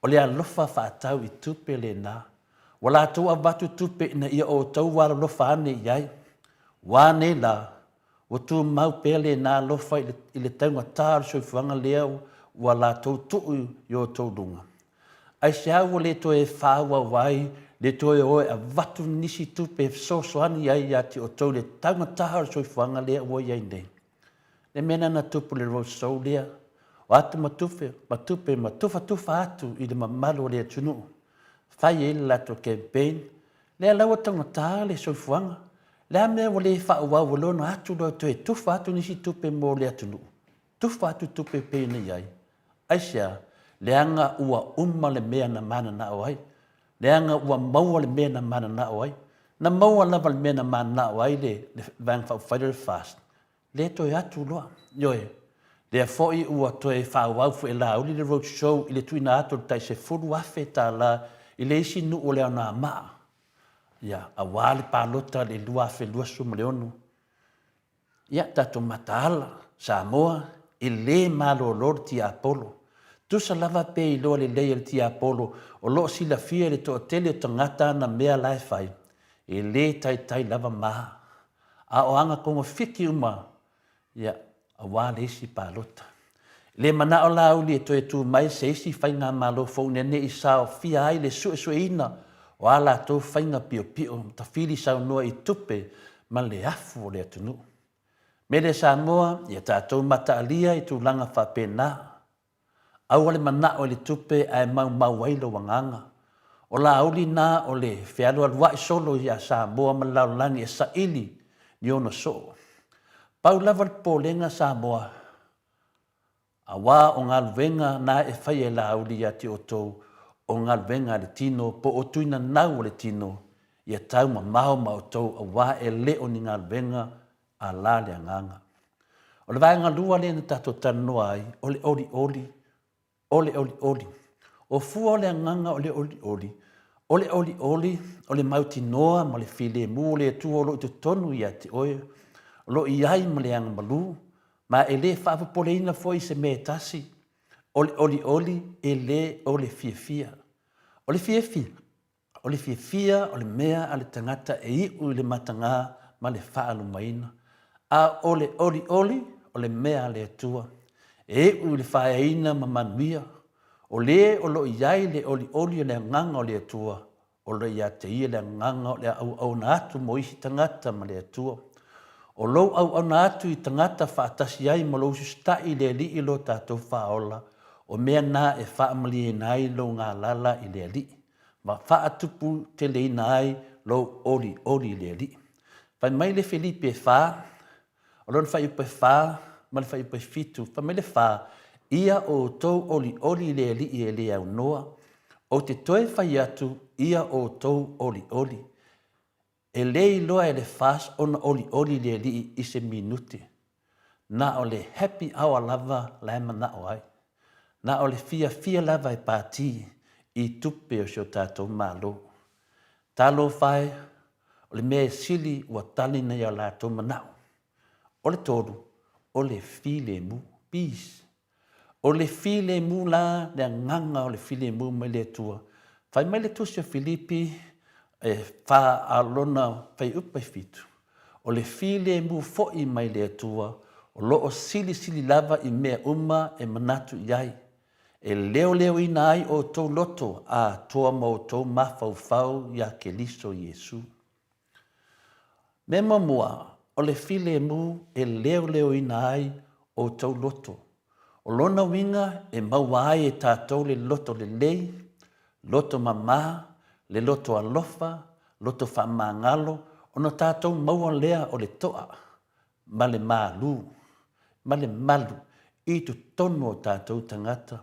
O le alofa faatau i tupe lena. Ua latou avatu tupe ina ia outou alolofa ane i ai. Ua a nei lā, ua tumau pea lena alofa i le taugata o le soifuaga lea ua latou tuu i outou luga. Aisea ua le toe faaauau ai le toe o e avatu nisi tupe e fesoasoani ai ia te outou i le taugata o le soifuaga lea ua i ai nei? Le mea lena na tupu i le road show lea, o atu ma tupe, ma tupe ma tufatufa atu i le mamalu o le atunuu, fai ai le latou campaign, lea la ua taugata le soifuaga, le a mea ua le faaauau ai loa ona atu loa e toe tufa atu nisi tupe mo le atunuu, tufa atu tupe e pei ona i ai. Aisea? Leaga ua uma le mea na mananao ai. Leaga ua maua le mea na mananao ai. Na maua lava le mea na mananao ai le Vaega Faaupufai lea o le FAST, le toe atu loa. Ioe. Lea foi ua toe faaauau foi e Laauli le road show i le tuuina atu o le tai $10,000 i le isi nuu o le Anoamaa, ia, aua le palota i le 2026. Ia, tatou mataala, Samoa, e le malolo le tiapolo. Tusa lava pe iloa lelei e le tiapolo o lo o silafia e le toatele o tagata ana mea la e fai, e le taitai lava ma. A o aga togafiti uma, ia, aua le isi palota. E le manao Laauli e toe tu mai se isi faigamalo fou ina ne i saofia ai le suesueina o a latou faiga piopio ma tafili saunoa i tupe ma le afu o le atunuu. Mele Samoa, ia tatou mataalia i tulaga faapena. Aua le manao i le tupe ae maumau ai lou agaga. O Laauli na o le fealualuai solo ia Samoa ma le lalolagi e saili ni ona soo. Pau lava le popolega Samoa, aua o galuega na e faia e Laauli ia te outou, o galuega a le tino po o tuinanau o le tino, ia tau mamao ma outou aua e le o ni galuega a la le agaga. O le vaega lua lea na tatou talanoa ai, o le olioli, o le olioli. O fua o le agaga o le olioli, o le olioli o le mautinoa ma le filemu o le Atua o lo o i totonu ia te oe, o lo o i ai ma le agamalu, ma e le faapopoleina foi i se mea e tasi. O le olioli e le o le fiafia. O le fiafia, O le fiafia o le mea a le tagata e iu i le matagā ma le faalumaina, a o le olioli o le mea a le Atua, e iu i le faaeaina ma manuia. O le o lo o i ai le olioli o le agaga o le Atua, o lo o ia te ia le agaga o le auauna atu mo isi tagata ma le Atua. O lou auauna atu i tagata faatasi ai ma lou ususitai i le Alii lo tatou Faaola, o mea na e faamalieina ai lou galala i le Alii. Ma faatuputeleina ai lou olioli i le Alii. Fai mai le Filipi e fa, o lona fuaiupu e fa ma le fuaiupu e fitu, fai mai le fa, Ia outou olioli i le Alii e le aunoa, ou te toe fai atu, ia outou olioli. E le iloa e le FAST ona olioli le alii i se minute. Na o le happy hour lava la e manao ai. Na o le fiafia lava e pati i tupe o si o tatou Malo. Talofa e, o le mea e sili ua tali nai o latou manao. O le tolu, o le filemu, peace. O le filemu la le agaga o le filemu mai le Atua. Fai mai le tusi o Filipi e fa a lona fuaiupu e fitu, o le filemu foi mai le Atua o lo o silisili lava i mea uma e manatu i ai, e leoleoina ai outou loto atoa ma outou mafaufau iā Keliso Iesu. Mea muamua, o le filemu e leoleoina ai outou loto. O lona uiga e maua ai e tatou le loto lelei, loto mama, le loto alofa, loto faamagalo, ona tatou maua lea o le toa ma le malu, ma le malu i totonu o tatou tagata.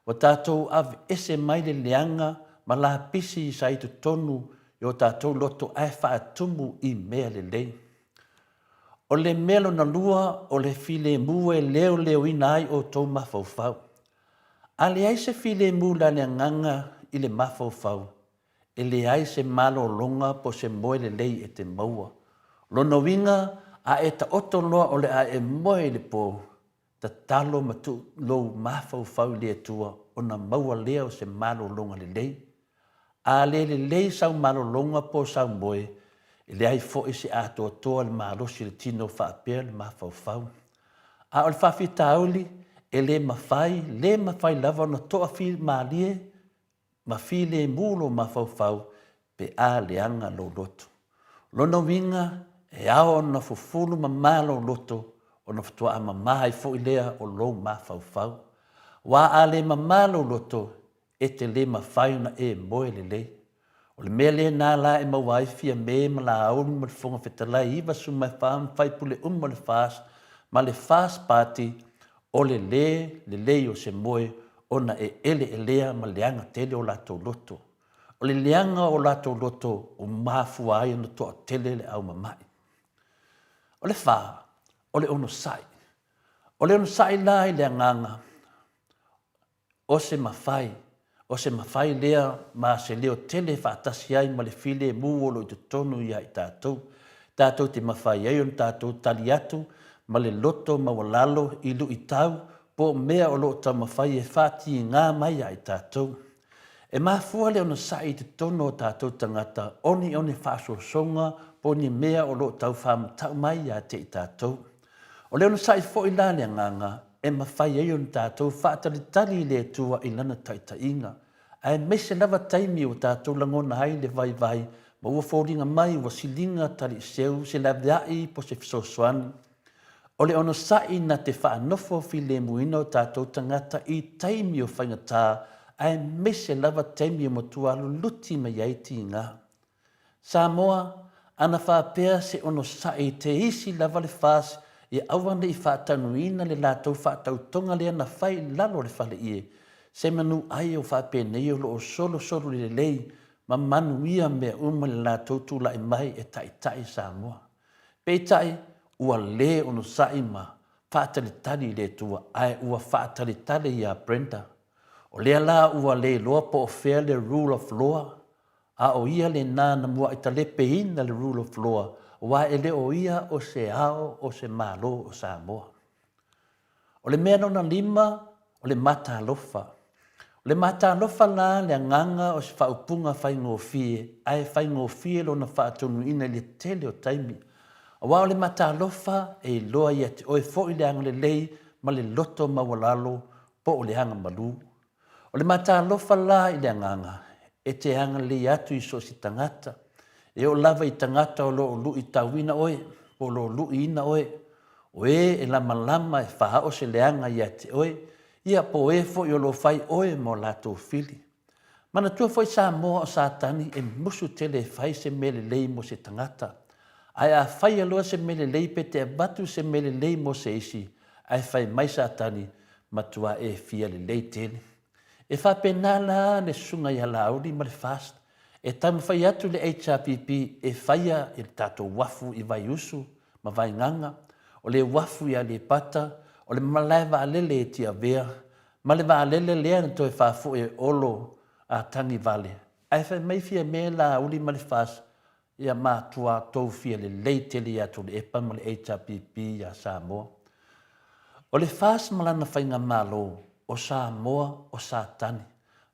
Ua tatou aveese mai le leaga ma lapisi sa i totonu i o tatou loto ae faatumu i mea lelei. O le mea lona lua, o le filemu e leoleoina ai outou mafaufau. A leai se filemu la le agaga i le mafaufau, e leai se malologa po o se moe lelei e te maua. O lona uiga, a e taoto loa o le a e moe i le po, tatalo ma tuu lou mafaufau i le Atua ona maua lea o se malologa lelei. A le lelei sau malologa po o sau moe, e leai foi se atoatoa i le malosi o le tino faapea le mafaufau. A o le faafitauli, e le mafai, le mafai lava ona toafimalie ma filemu lou mafaufau pe a leaga lou loto. O lona uiga, e ao ona fufulu mama lou loto ona faatoa mama ai foi lea o lou mafaufau. Aua a le mama lou loto, e te le mafai ona e moe lelei. O le mea lena la e maua ai Fiame ma Laauli ma le Fofoga Fetalai 94 ma faipule uma o le FAST ma le FAST Party o le lē lelei o se moe ona e eleelea ma leaga tele o latou loto. O le leaga o latou loto ua mafua ai ona toatele le au mama'i. O le fa, o le onosai. O le onosai la i le agaga O se mafai, o se mafai lea ma se leo tele e faatasi ai ma le filemu o lo o i totonu ia i tatou. Tatou te mafai ai ona tatou tali atu ma le loto maualalo i luitau po o mea o lo o taumafai e faatiga mai ia i tatou. E mafua le onosai i totonu o tatou tagata o ni one faasoasoga po o ni mea o lo o tau faamatau mai ia te i tatou. O le onosai foi la le agaga e mafai ai ona tatou faatalitali i le Atua i Lana taitaiga, aemaise lava taimi ua tatou lagona ai le vaivai ma ua foliga mai ua siliga taliiseu se laveai po se fesoasoani. O le onosai na te faanofo filemuina o tatou tagata i taimi o faigata aemaise lava taimi e matua luluti mai ai tiga. Samoa, ana faapea se onosai te isi lava le FAST ia aua ne i faatanuina le latou faatautoga lea na fai i lalo o le faleie, se manu ai o faapenei o lo o solosolo lelei ma manuia mea uma i le latou tulai mai e taitai Samoa. Peitai, ua le onosai ma faatalitali i le Atua ae ua faatalitali ia Brenda. O lea la ua le iloa po o fea le rule of law A o ia lena na muaʻi talepeina le rule of law aua e le o ia o se ao o se Malo o Samoa. O le mea lona lima, o le matalofa. O le matalofa la le agaga o se faaupuga faigofie ae faigofie lona faatonuina i le tele o taimi. Aua o le matalofa e iloa ia te oe foi le agalelei ma le loto maualalo po o le agamalu. O le matalofa la i le agaga, e te agalelei atu i so o se tagata, e oo lava i tagata o lo o luitauina oe, po o lo o luiina oe, o e e lamalama e faaoo se leaga ia te oe, ia po o e foi o lo o fai oe ma o latou fili. Manatua foi Samoa o Satani e musu tele e fai se mea lelei mo se tagata. Ae a faia loa se mea lelei pe te avatu se mea lelei mo se isi, ae fai mai Satani, Matua e fia lelei tele. E faapena la le susuga ia Laauli ma le FAST e taumafai atu le HRPP e faia i le tatou uafu i Vaiusu ma Vaigaga, o le uafu i Aleipata, o le malae vaalele i Tiavea. Ma le vaalele lea na toe faafoi e Olo a tagivale, ae fai mai Fiame Laauli ma le FAST, ia matua tou fia lelei tele ia Tuilaepa ma le HRPP ia Samoa. O le FAST ma lana faigamalo, o Samoa o Satani.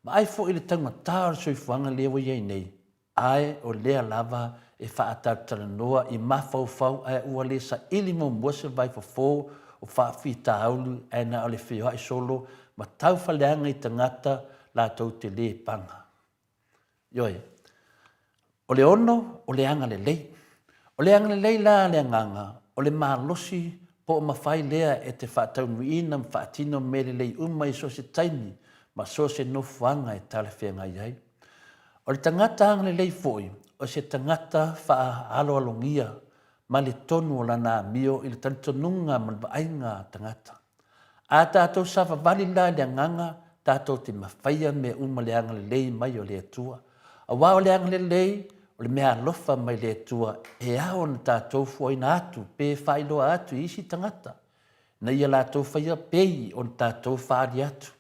Vaai foi i le taugata o le soifuaga lea ua i ai nei, ae o lea lava e faatalatalanoa i mafaufau ae ua le saili muamua se vaifofo o faafitauli ae na o le feoai solo ma taufaleaga i tagata latou te le paga. Ioe. O le ono, o le agalelei. O le agalelei la a le Agaga, o le malosi po o mafai lea e te faataunuuina ma faatino mea lelei uma i so o se taimi ma so o se nofoaga e talafeagai ai. O le tagata agalelei foi, o se tagata faaaloalogia ma le tonu o lana amio i le talitonuga ma le vaaiga a tagata. A tatou savavali la i le agaga, tatou te mafaia mea uma le agalelei mai o le Atua. Aua o le agalelei, o le meaalofa mai le Atua e ao ona tatou fuaina atu pe faailoa atu i isi tagata, ina ia latou faia pei ona tatou faaali atu.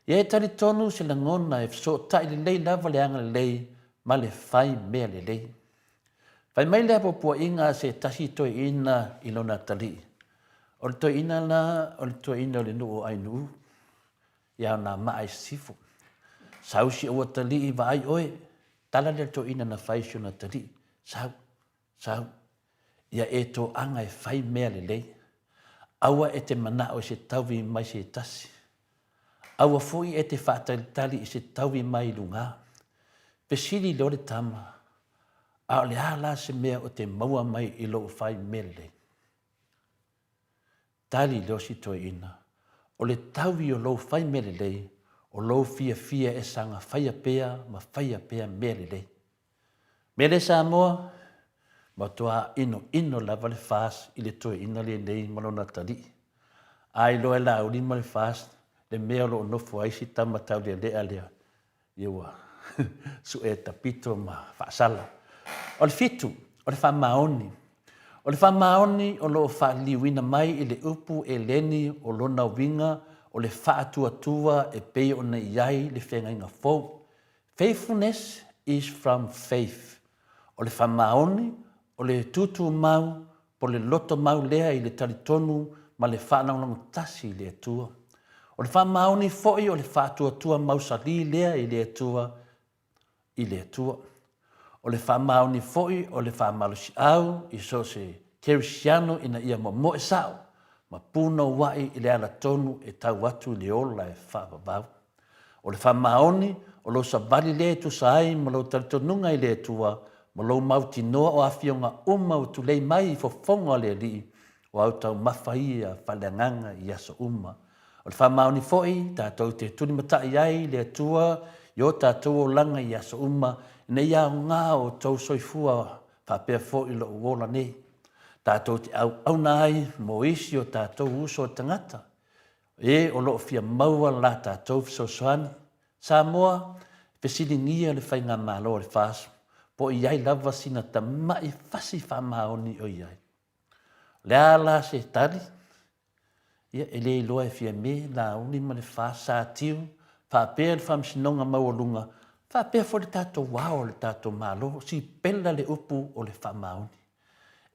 Ia e talitonu se lagona e fesootai lelei lava le agalelei ma le fai mea lelei. Fai mai le apoapoaiga a se tasi toeaina i lona atalii, O le toeaina la, o le toeaina o le nuu o Ainuu, ia na maa i sisifo. Sau si ou atalii vaai oe, tala lea le toeaina na fai i si ona atalii, sau, sau, ia e toaga e fai mea lelei. Aua e te manao i se tauvi mai se tasi. Aua foi e te faatalitali i se tauvi mai lugā. Fesili loa le tama, A o le a la se mea o te maua mai i lou fai mea lelei? Tali loa si toeaina, O le taui o lou fai mea lelei, o lou fiafia e saga faia pea ma faia pea mea lelei. Mea lea Samoa, matua inoino lava le FAST i le toeaina lenei ma lona atalii. A iloa e Laauli ma le FAST le mea o lo o nofo ai si tama taulealea lea, ia ua sue tapito ma faasala. O le fitu, o le faamaoni. O le faamaoni o lo o faaliliuina mai i le upu eleni o lona uiga o le faatuatua e pei ona i ai le feagaiga fou. Faithfulness is from faith. O le faamaoni, o le tutumau, po o le loto mau lea i le talitonu ma le faalagolago tasi i le Atua. O le faamaoni foi o le faatuatua mausali lea i le Atua, i le Atua. O le faamaoni foi o le faamalosiau i so o se kerisiano ina ia momoe sao ma punouai i le ala tonu e tau atu i le ola e faavavau. O le faamaoni, o lou savali lea e tusa ai ma lou talitonuga i le Atua, ma lou mautinoa o afioga uma ua tulei mai i fofoga o le Alii, o au taumafa ia faaleagaga i aso uma. O le faamaoni foi, tatou te tulimatai ai i le Atua i o tatou olaga i aso uma, ina ia aoga o outou soifua faapea foi lou ola nei. Tatou te auauna ai mo isi o tatou uso a tagata, E o lo o fia maua la tatou fesoasoani. Samoa, fesiligia le Faigamalo a le FAST po o i ai lava sina tamai fasi faamaoni o i ai. O le a la se tali? Ia, e le iloa e Fiame, Laauli ma le FAST, Sa Tiu, faapea le Faamasinoga Maualuga, faapea foi le tatou Ao o le tatou Malo, sipela le upu o le faamaoni.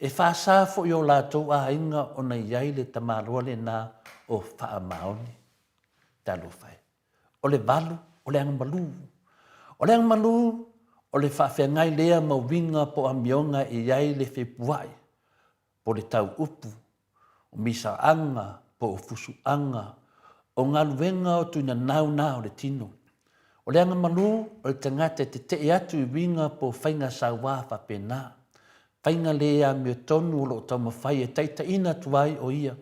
E faasa foi o latou aiga ona i ai le tamaloa lena o Faamaoni. Talofa e. O le valu, o le agamalu. O le agamalu, o le faafeagai lea ma uiga po o amioga e i ai le fepua'i, po o le tau upu, o misaaga po o fusuaga, o galuega o tuinanau na o le tino. O le agamalu, o le tagata e tetee atu i uiga po o faiga sauā faapena. Faiga le amiotonu o lo o taumafai e taitaiina atu ai o ia,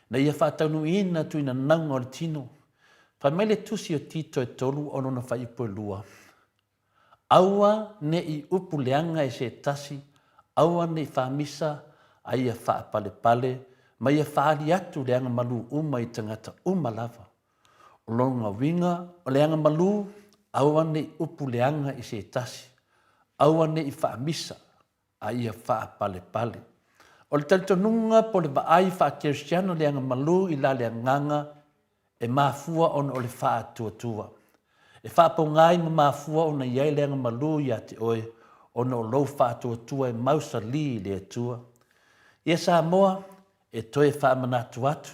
ina ia faataunuuina tuinanauga o le tino. Fai mai le tusi o Tito e 3 o lona fuaiupu e 2, Aua ne i upu leaga e se tasi, aua ne i faamisa, a ia faapalepale, ma ia faaali atu le agamalu uma i tagata uma lava. O lona uiga, o le agamalu, aua ne i upu leaga i se tasi, aua ne i faamisa, a ia faapalepale. O le talitonuga po o le vaai faa-kerisiano le agamalu i la le agaga, E mafua ona o le faatuatua. E faapogai ma mafua ona i ai le agamalu ia te oe ona o lou faatuatua e mausali i le Atua. Ia Samoa, e toe faamanatu atu,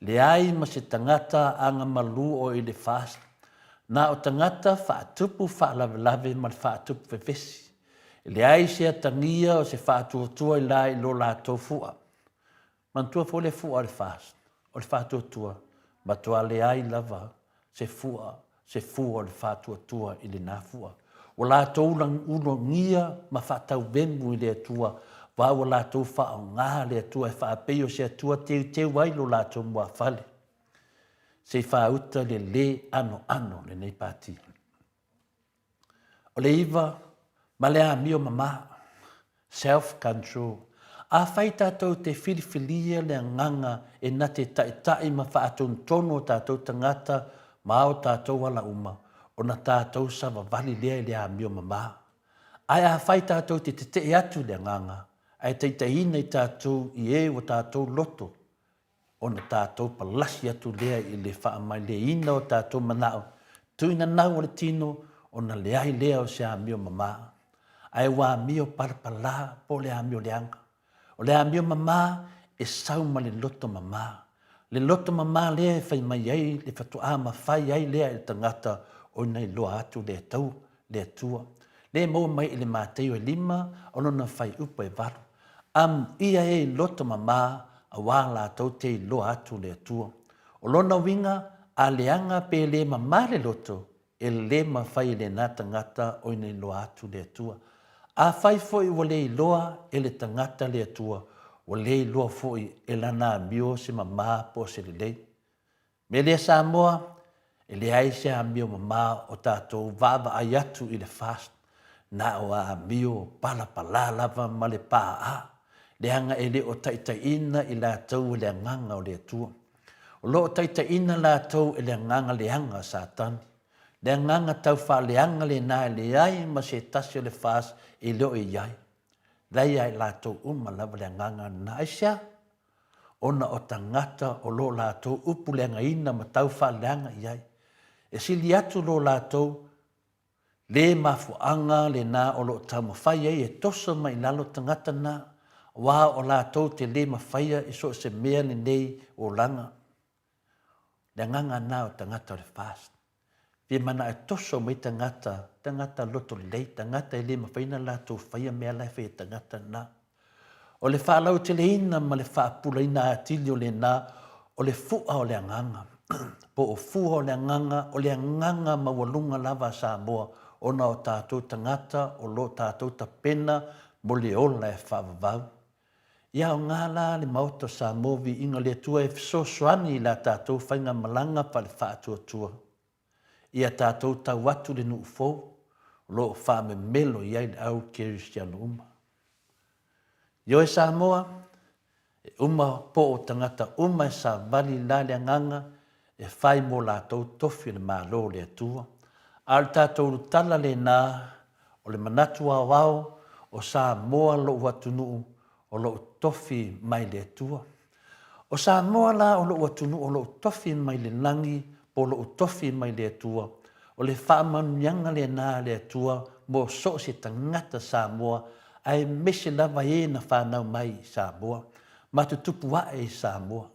leai ma se tagata agamalu o i le FAST, na o tagata faatupu faalavelave ma le faatupu vevesi. E leai se atagia o se faatuatua i la i lo latou fua. Manatua foi le fua o le FAST, o le faatuatua, matua leai lava se fua, se fua o le faatuatua i lena fua. Ua latou ulagia ma faatauvemu i le Atua, va ua latou faaaoga le Atua e faapei o se Atua teuteu ai lo latou muafale. Se i faauta le lē anoano o lenei Pati. O le iva ma le amio mama, self control. Afai tatou te filifilia le agaga e na te taitai ma faatonutonu o tatou tagata ma o tatou ala uma, ona tatou savavali lea i le amio mama. Ae afai tatou te tetee atu i le agaga, ae taitaiina i tatou i e ua tatou loto ona tatou palasi atu lea i le faamailieina o tatou manao tuinanau o le tino ona leai lea o se amio mama, ae ua amio palapala po o le amio leaga. O le amio mama e sau ma le loto mama. Le loto mama lea e fai mai ai le faatoa mafai ai lea e le tagata ona iloa atu le Atua, le Atua. Lea e maua mai i le Mateio e lima o lona fuaiupu e valu. Amuia e i loto mama auā latou te iloa atu le Atua. O lona uiga, a leaga pe le mama le loto, e le mafai e lena tagata ona iloa atu le Atua. Afai foi ua le iloa e le tagata le Atua, ua le iloa foi e lana amio se mama po o se lelei. Mea lea Samoa, e leai se amio mama o tatou vaavaai atu i le FAST, na o amio palapala lava ma le paa, leaga e le o taitaiina i latou e le Agaga o le Atua. O lo o taitaiina latou e le agaga leaga a Satani. Le agaga taufaaleaga lena e leai ma se tasi o le FAST e le o i ai. La e ia i latou uma lava le agaga lena. Aisea? Ona o tagata o lo latou upu leagaina ma taufaaleaga i ai. E sili atu lo latou le mafuaaga lena o lo o taumafai ai e toso mai i lalo tagata na, aua o latou te le mafaia i so o se mea lenei olaga. Le agaga na o tagata o le FAST. Fia manao e toso mai tagata, tagata loto lelei, tagata e le mafai ona latou faia mea la e fai e tagata na. O le faalauteleina ma le faapulaina atili o lena, o le fua o le agaga, po o fua o le agaga, o le agaga maualuga lava a Samoa ona o tatou tagata o lo tatou tapena mo le ola e faavavau. Ia aoga la le Maota o Samoa Viiga o le Atua e fesoasoani i la tatou faigamalaga faale-faatuatua. Ia tatou tau atu le nuu fou o lo o faamemelo i ai le au kerisiano uma. Ioe Samoa, e uma po o tagata uma e savali la le agaga e fai mo latou tofi o le Malo o le Atua. A o le tatou tala lena o le manatu aoao o Samoa lou atunuu o lou tofi mai le Atua. O Samoa la o lou atunuu o lou tofi mai le lagi po o lou tofi mai le Atua. O le faamanuiaga lena a le Atua mo so o se tagata Samoa aemaise lava e na fanau mai i Samoa ma tutupu ae i Samoa.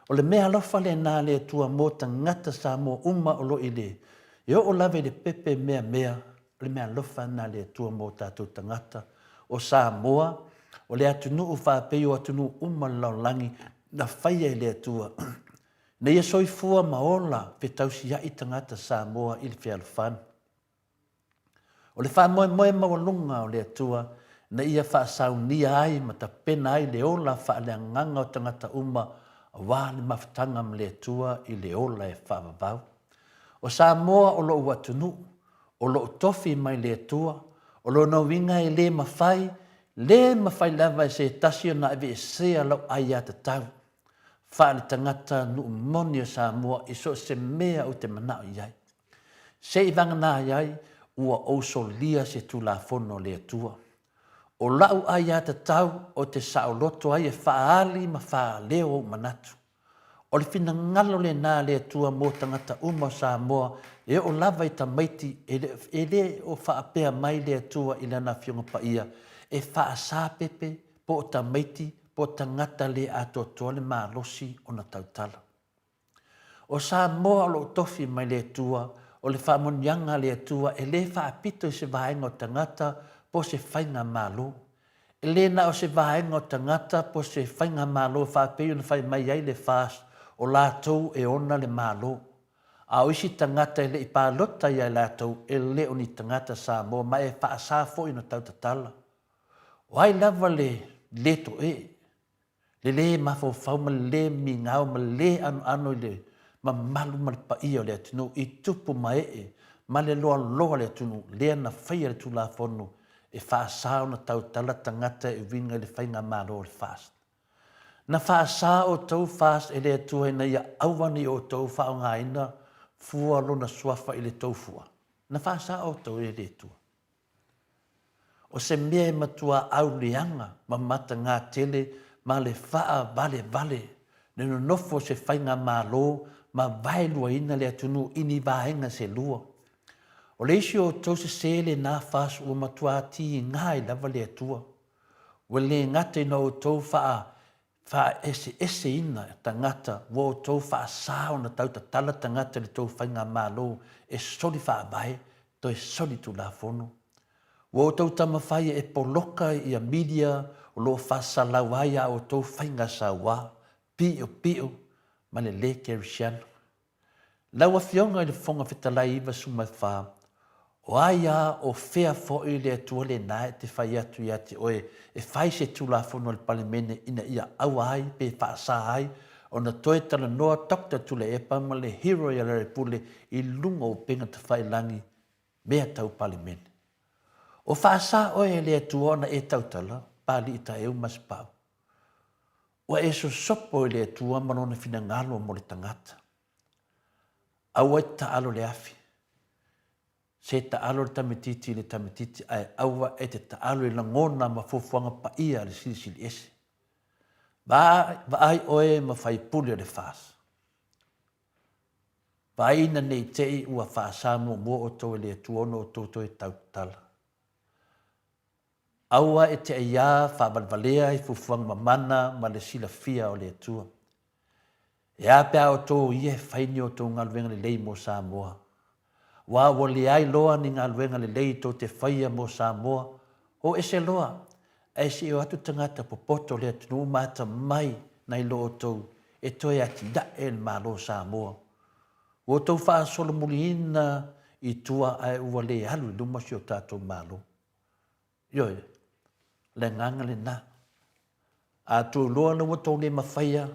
O le mea alofa lena a le Atua mo tagata Samoa uma o lo i le e oo lava i le pepe meamea, o le mea alofa lena a le Atua mo tatou tagata. O Samoa, o le atunuu faapei o atunuu uma o le lalolagi na faia e le Atua ina ia soifua ma ola fetausiai tagata Samoa i le fealofani. O le faamoemoe maualuga o le Atua ina ia faasaunia ai ma tapena ai le ola faaleagaga o tagata uma aua le mafutaga ma le Atua i le ola e faavavau. O Samoa o lou atunuu, o lou tofi mai le Atua, o lona uiga e le mafai, le mafai lava e se tasi ona aveesea lau aiatatau faaletagata nuu moni o Samoa i so o se mea ou te manao i ai. Se i vagana ai ua ou solia se Tulafono a le Atua. O la'u aiatatau ou te saoloto ai e faaali ma faaleo ou manatu. O le finagalo lena a le Atua mo tagata uma o Samoa e oo lava i tamaiti e le, e le o faapea mai le Atua i Lana Afioga Paia e faasapepe po o tamaiti po o tagata le atoatoa le malosi ona tautala. O Samoa o lo o tofi mai le Atua, o le faamanuiaga a le Atua e le faapito i se vaega o tagata po o se faigamalo. E le na o se vaega o tagata po o se faigamalo faapei ona fai mai ai le FAST o latou e ona le Malo. A o isi tagata e le i palota ia i latou e le o ni tagata Samoa ma e faasa foi ona tautatala. O ai lava le le to'e, le lē mafaufau ma le lē migao ma le lē anoano i le mamalu ma le paia o le atunuu i tupu ma ee ma le loaloa o le atunuu lea na faia le Tulafono e faasa ona tautala tagata e uiga i le faigamalo o le FAST. Na faasa outou FAST e le Atua ina ia aua ne i outou faaaogaina fua Lona Suafa i le tou fua. Na faasa outou e le Atua. O se mea e matua auleaga ma matagā tele ma le faavalevale le nonofo o se faigamalo ma vaeluaina le atunuu i ni vaega se lua. O le isi o outou sesē lenā FAST ua matua tiga ai lava le Atua. Ua le gata ina outou faa faaeseeseina tagata ua outou faasa ona tautatala tagata i le tou faigamalo e soli faavae toe soli tulafono. Ua outou taumafai e poloka ia media o lo o faasalau ai a outou faiga saua, piopio ma le le kerisiano. Lau Afioga i le Fofoga Fetalai 94, o ai a o fea foi le Atua lena e te fai atu ia te oe e fai se Tulafono a le Palemene ina ia aua ai pe faasa ai ona toe talanoa Doctor Tuilaepa ma le hero ia Lealailepule i luga o upega tafailagi mea tau Palemene. O faasa oe e le Atua ona e tautala, Papalii Taeu ma Sipau. Ua e sosopo i le Atua ma Lona finagalo mo le tagata. Aua e te taalo le afi. Se taalo le tametiti i le tametiti, ae aua e te taalo i lagona ma fuafuaga paia a le Silisili Ese. Vaai oe ma faipule o le FAS. Vaai ina ne i te i ua faasa muamua outou e le Atua ona outou toe tautala. Aua e te aiā faavalevalea i fuafuaga mamana ma le silafia o le Atua. E a pe a outou ia e fai ni outou galuega lelei mo Samoa? Aua ua leai loa ni galuega lelei tou te faia mo Samoa, o ese loa, ae se i o atu tagata popoto o le atunuu ma atamai nai lo outou e toe atinae le Malo o Samoa. Ua outou faasolomuliina i tua ae ua le alu i luma si o tatou Malo. Ioe, o le agaga lena. A tou iloa la ua tou le mafaia,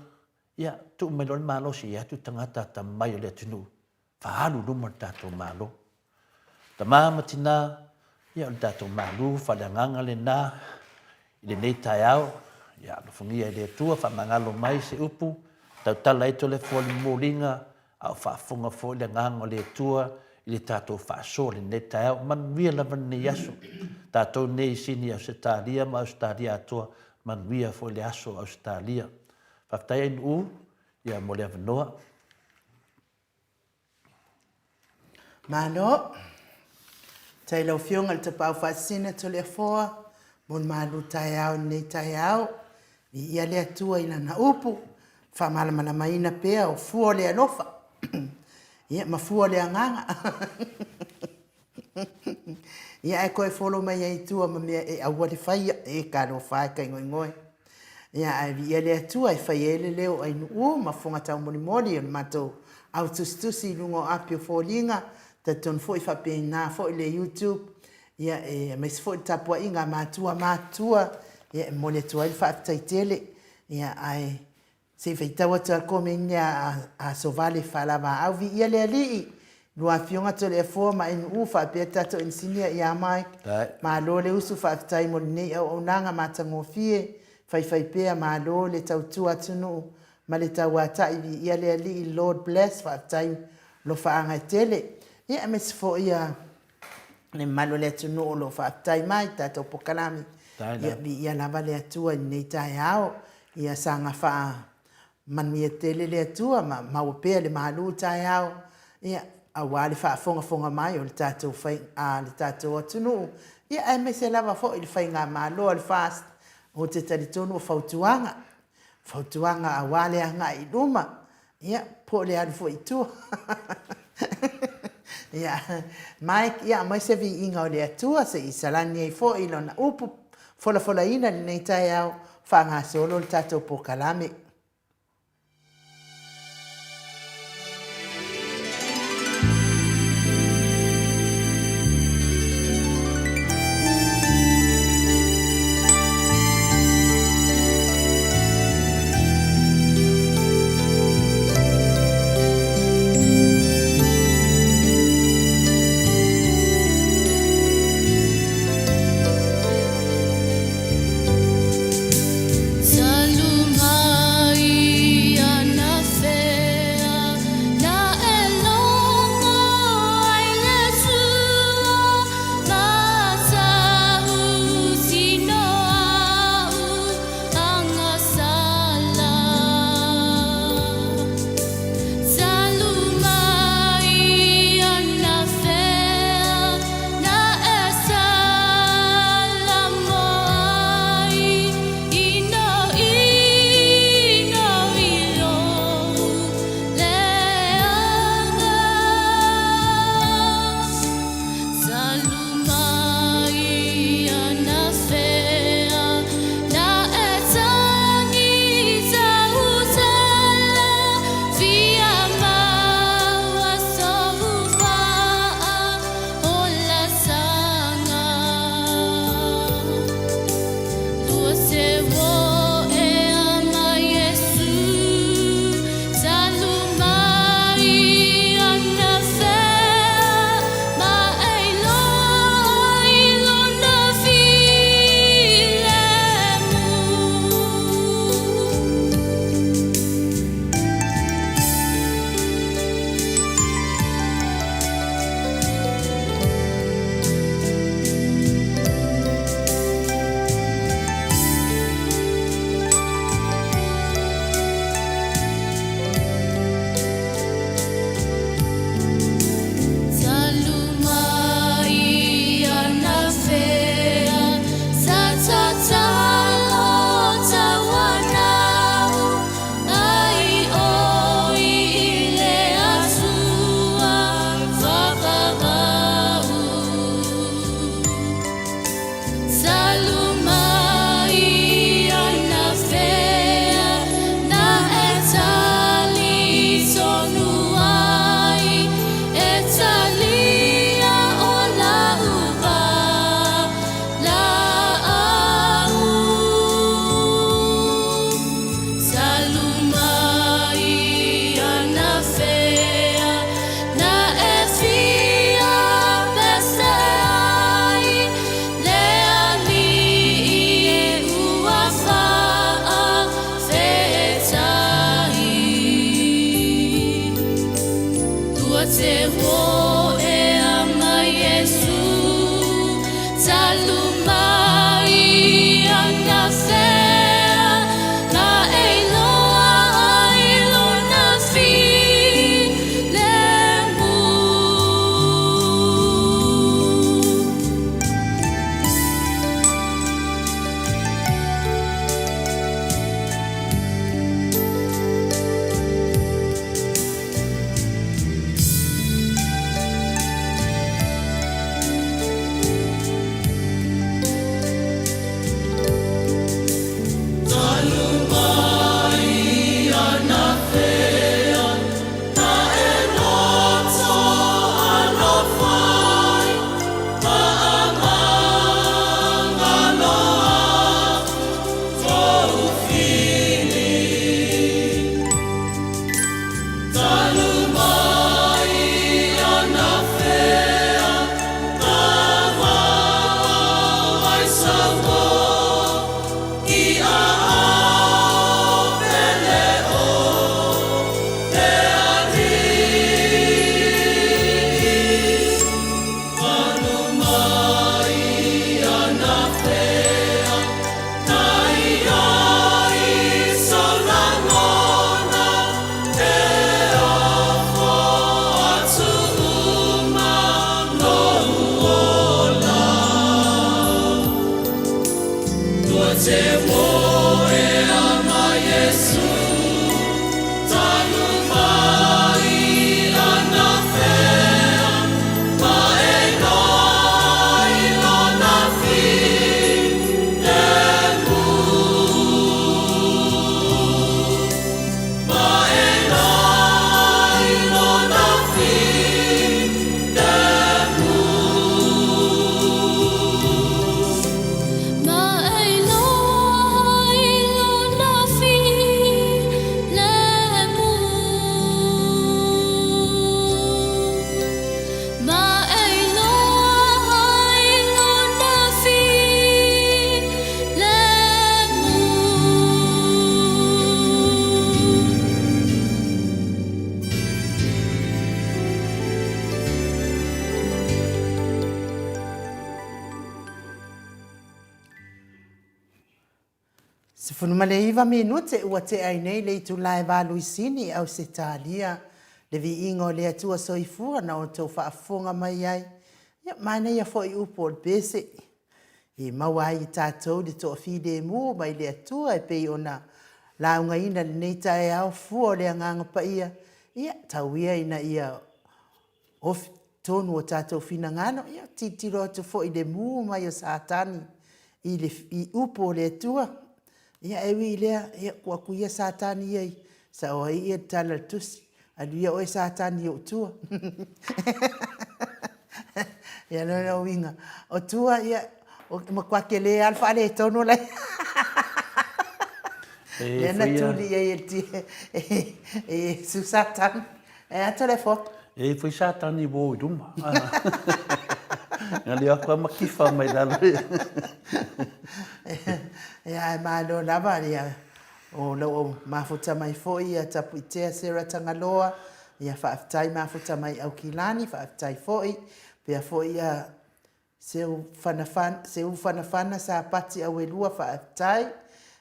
ia, tuu mai loa le malosi e atu tagata atamamai o le atunuu, faaalu i luma le tatou Malo. Tama ma tina, ia o le tatou malu faaleagaga lena i lenei taeao, ia alofagia e le Atua, faamagalo mai se upu, tautala ai Toleafoa i le momoliga, a o faafofoga foi le Agaga o le Atua i le tatou faasoa i lenei taeao. Manuia lava lenei aso. Tatou nei i Sini Ausetalia ma Ausetalia atoa, manuia foi le aso Ausetalia. Faafetai Ainuu ia mo le avanoa. Malo. Faafetai i lau Afioga i le Tapaau Faasisina Toleafoa mo le malu taeao i lenei taeao. Viia le Atua i Lana upu, faamalamalamaina pea o fua o le alofa, ia, ma fua o le agaga. Ia, ae toe follow mai ai i tua ma mea e aua le faia, e talofa e kaigoigoe. Ia, ae viia le Atua e fai ai le leo o Ainuu ma fofoga taumolimoli o le matou au tusitusi i luga o api o foliga, talitonu foi faapena foi le YouTube, Ia, e aemaise foi le tapuaiga a matua matutua, ia, e momoli atu ai le faafetai tele. Ia, ae se i faitau atu lava le komeni a Asovale Faalavaau, Viia le Alii, lua Afioga Toleafoa ma Ainuu faapea le tatou inisinia ia Mike. Malo le usu, faafetai mo lenei auaunaga matagofie, faifaipea, malo le tautua atunuu ma le tauatai, viia le Alii, Lord bless, faafetai alofaaga e tele. Ia, aemaise foi ia le mamalu o le atunuu o lo o faafetai mai i tatou polokalame. Ia, viia lava le Atua i lenei taeao. Ia saga faa Manuia tele le Atua ma maua pea le malu taeao, ia, aua le faafogafoga mai o le tatou fai, a le tatou atunuu, ia, aemaise lava foi le faigamalo a le FAST. Ou te talitonu o fautuaga, fautuaga aua le agai i luma, ia, po o le alu foi i tua. Ia, Mike, ia, aumai se viiga o le Atua se i salani ai foi Lona upu folafolaina i lenei taeao, faagasolo le tatou polokalame. 19 minute ua tea ai nei le itula e valuisini i Ausetalia, le viiga o le Atua Soifua na outou faafofoga mai ai. Ia, manaia foi upu o le pese e maua ai i tatou le toafilemu mai le Atua e pei ona laugaina lenei taeao fua o le Agaga Paia, ia, tau ia ina ia ofi tonu o tatou finagalo, ia, tilotilo atu foi i le mu mai o Satani i le i upu o le Atua. Ia, e ui i lea, ia, tuu atu ia Satani ia i sao ai ia le tala a le Tusi, alu ia oe Satani i ou tua. Ia, lona uiga, o tua, ia, e matua tele lava le faaletonu la E lea na foi a tuli ai e Iesu Satani. E a Toleafoa? E foi Satani ua o i luma. Na leo atu ma kifa mai lalo. Ia, ae malo lava, ia, o lo o mafuta mai foi ia Tapuitea Sarah Tagaloa, ia faafetai mafuta mai Aukilani, faafetai foi, pea foi ia Seu Fanafana Sapati Auelua faafetai,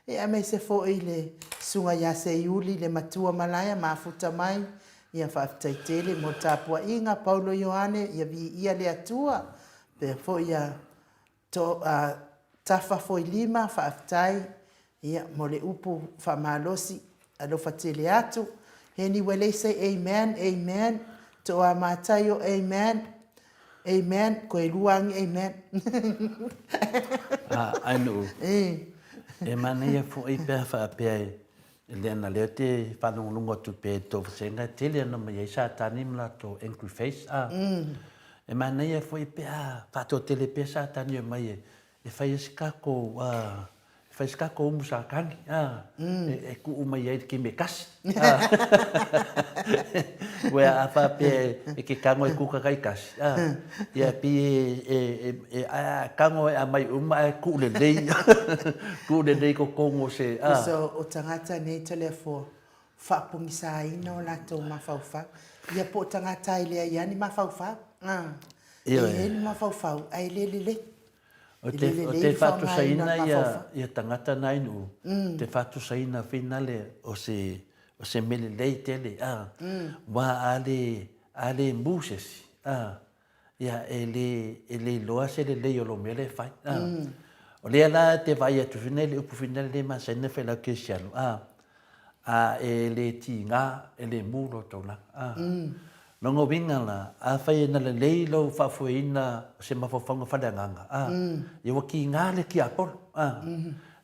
ia aemaise foi le Susuga ia Seiuli le matua malaia mafuta mai, ia faafetai tele mo le tapuaiga, Paulo Ioane ia viia le Atua, pea foi ia Tafa Foilima faafetai ia mo le upu faamalosi, alofa tele atu. Heni Ueleise amen amen, Toa Mataio amen. Amen, koe lua agi amen. Ah, ai nuu. E manaia foʻi pe a faapea e le ana lea te faalogologo atu pea i tou vasenga e tele ana mai ai Satani ma latou angry face a. E manaia foʻi pe a faatoatele pea Satani e mai e fai ai se tatou E fai se tatou umu Satani, a, e tuu mai ai i le taimi e tasi. Ua a faapea e te tago e kuka taitasi, a, ia e pei e, a tago e aumai uma ae tuu lelei, tuu lelei i totonu o se, a. Tusa o tagata nei Toleafoa, faapogisaina o latou mafaufau. Ia po o tagata e leai lava ni mafaufau, a, e i ai le mafaufau ae le lelei. O te, o te faatusaina ia, ia tagata na i Nuu, te faatusaina finale o se, o se mea lelei tele, a, wa a le, a le mu se isi, a, ia e le, e le iloa se lelei o lou mea lea e fai, a. O lea la e te vaai atu foi nei i le upu finale lea e masani ona fai e le au kerisiano, a, a e le tiga, e le mu lou taulaga, a. Lona uiga la, afai e na lelei lou faafoeina o se mafaufauga faaleagaga, a, ia ua kiga le tiapolo, a.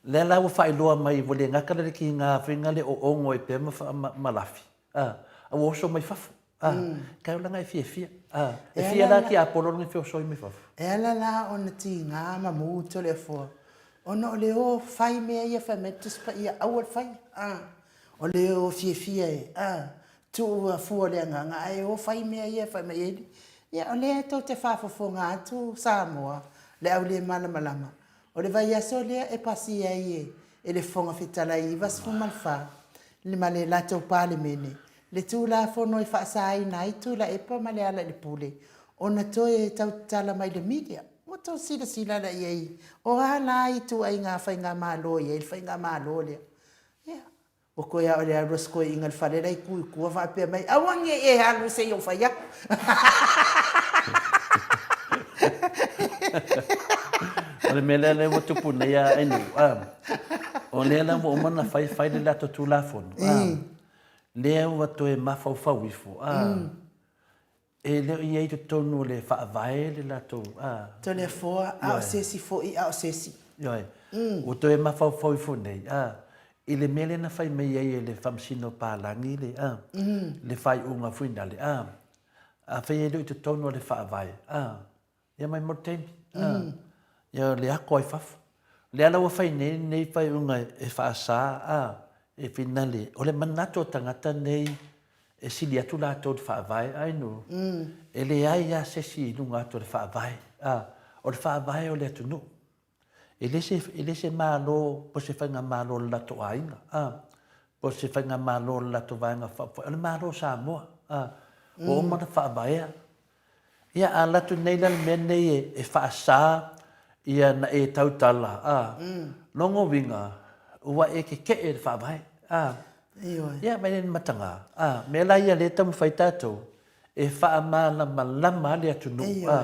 Lea la ua faailoa mai ua le gata le kiga foi na le oogo ai pea ma, ma lafi, a, a ua oso mai fafo, a. Kai o laga e fiafia, a. E fia la tiapolo lona e feosoi mai fafo. E ala la ona tiga ma mu Toleafoa, ona o le o fai mea ia fai mai le Tusi Paia aua le faia, a. O le o fiafia e, a, tuu a fua o le agaga, ae o fai mea ia e fai mai ai. Ia, o lea tou te faafofoga atu Samoa, le au le malamalama, o le vaiaso lea e pasi ai e, e le Fofoga Fetalai 94 le ma le latou Palemene le Tulafono e faasaina ai Tuilaepa ma Lealailepule ona toe tau tatala mai le media. Ua tou silasila la i ai, o a la ituaiga faigamalo e i ai le faigamalo lea? Ia, ua toe a o le alu a si toeaina i le fale la e tu i tua faapea mai, aua ne i e alu se i ou fai atu. O le mea lea lea ua tupu nei a Ainuu, a, O lea la ua uma ona fai fai le latou Tulafono, a, lea ua toe mafaufau ifo, a, e le o i ai i totonu o le Faavae le latou, a. Toleafoa, a o se isi foi, a o se isi. Ioe. Ua toe mafaufau ifo nei, a, i le mea lea na fai mai ai e le Faamasino o Palagi le, a, le faaiuga foi lale, a, afai e le o i totonu o le Faavae, a, Ia mai mo le taimi. Mm. Ia le ako ai fafo. Lea la ua fai nei lenei faaiuga e faasa a e finale o le manatu o tagata nei e sili atu latou i le faavae ai no. Mm. E leai lava se isi i luga atu o le faavae. A, o le faavae o le atunuu. E le se, e le se Malo po o se faigamalo o le latou aiga, a, po o se faigamalo o le latou vaega faaupufai, o le Malo o Samoa, a, ua uma ona faavaea. Ia, a alu atu nei la le mea lenei e, e faasa ia na e tautala, a, lona uiga, ua e keke'e i le faavae, a. Ioe. Ia, ma e le ni mataga, a, mea la ia lea e taumafai tatou e faamalamalama le atunuu, a.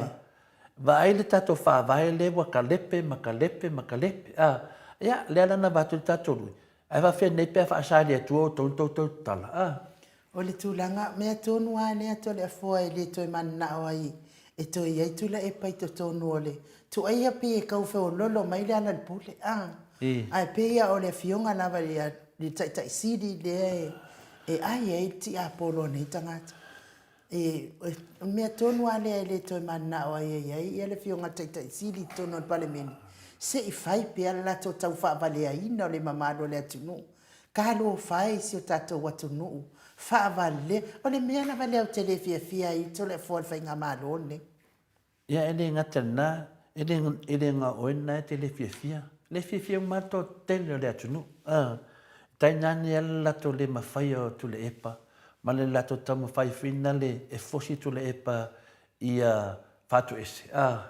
Vaai le tatou faavae lea ua kalepe ma kalepe ma kalepe, a. Ia, lea la na avatu ai le tatou lui, ae faafefea nei pe a faasa e le Atua outou na tou tautala, a. O le tulaga, mea tonu lava lea Toleafoa e le toe mananao ai e toe i ai Tuilaepa i totonu o le tuaia pei e tau feoloolo mai le ala o le pule, a. Ae pei lava o le afioga lava i le Taitai Sili lea e ai ai le tiapolo a nei tagata. E, o le mea tonu lava lea e le toe mananao ai e i ai le Afioga i le Taitai Sili i totonu o le Palemene, se i fai pea le latou taufaavaleaina o le mamalu o le atunuu. Talofa e i si o tatou atunuu, faavalea. O le mea lava lea ou te le fiafia ai i Toleafoa i le Faigamalo lenei. Ia e le gata i lena, e le, e le na o oe lena e te le fiafia. Le fiafia uma lava le toatele o le atunuu. A, tainane lava le latou le mafaia o Tuilaepa ma le latou taumafai foi lena e fosi Tuilaepa ia faatoese. A,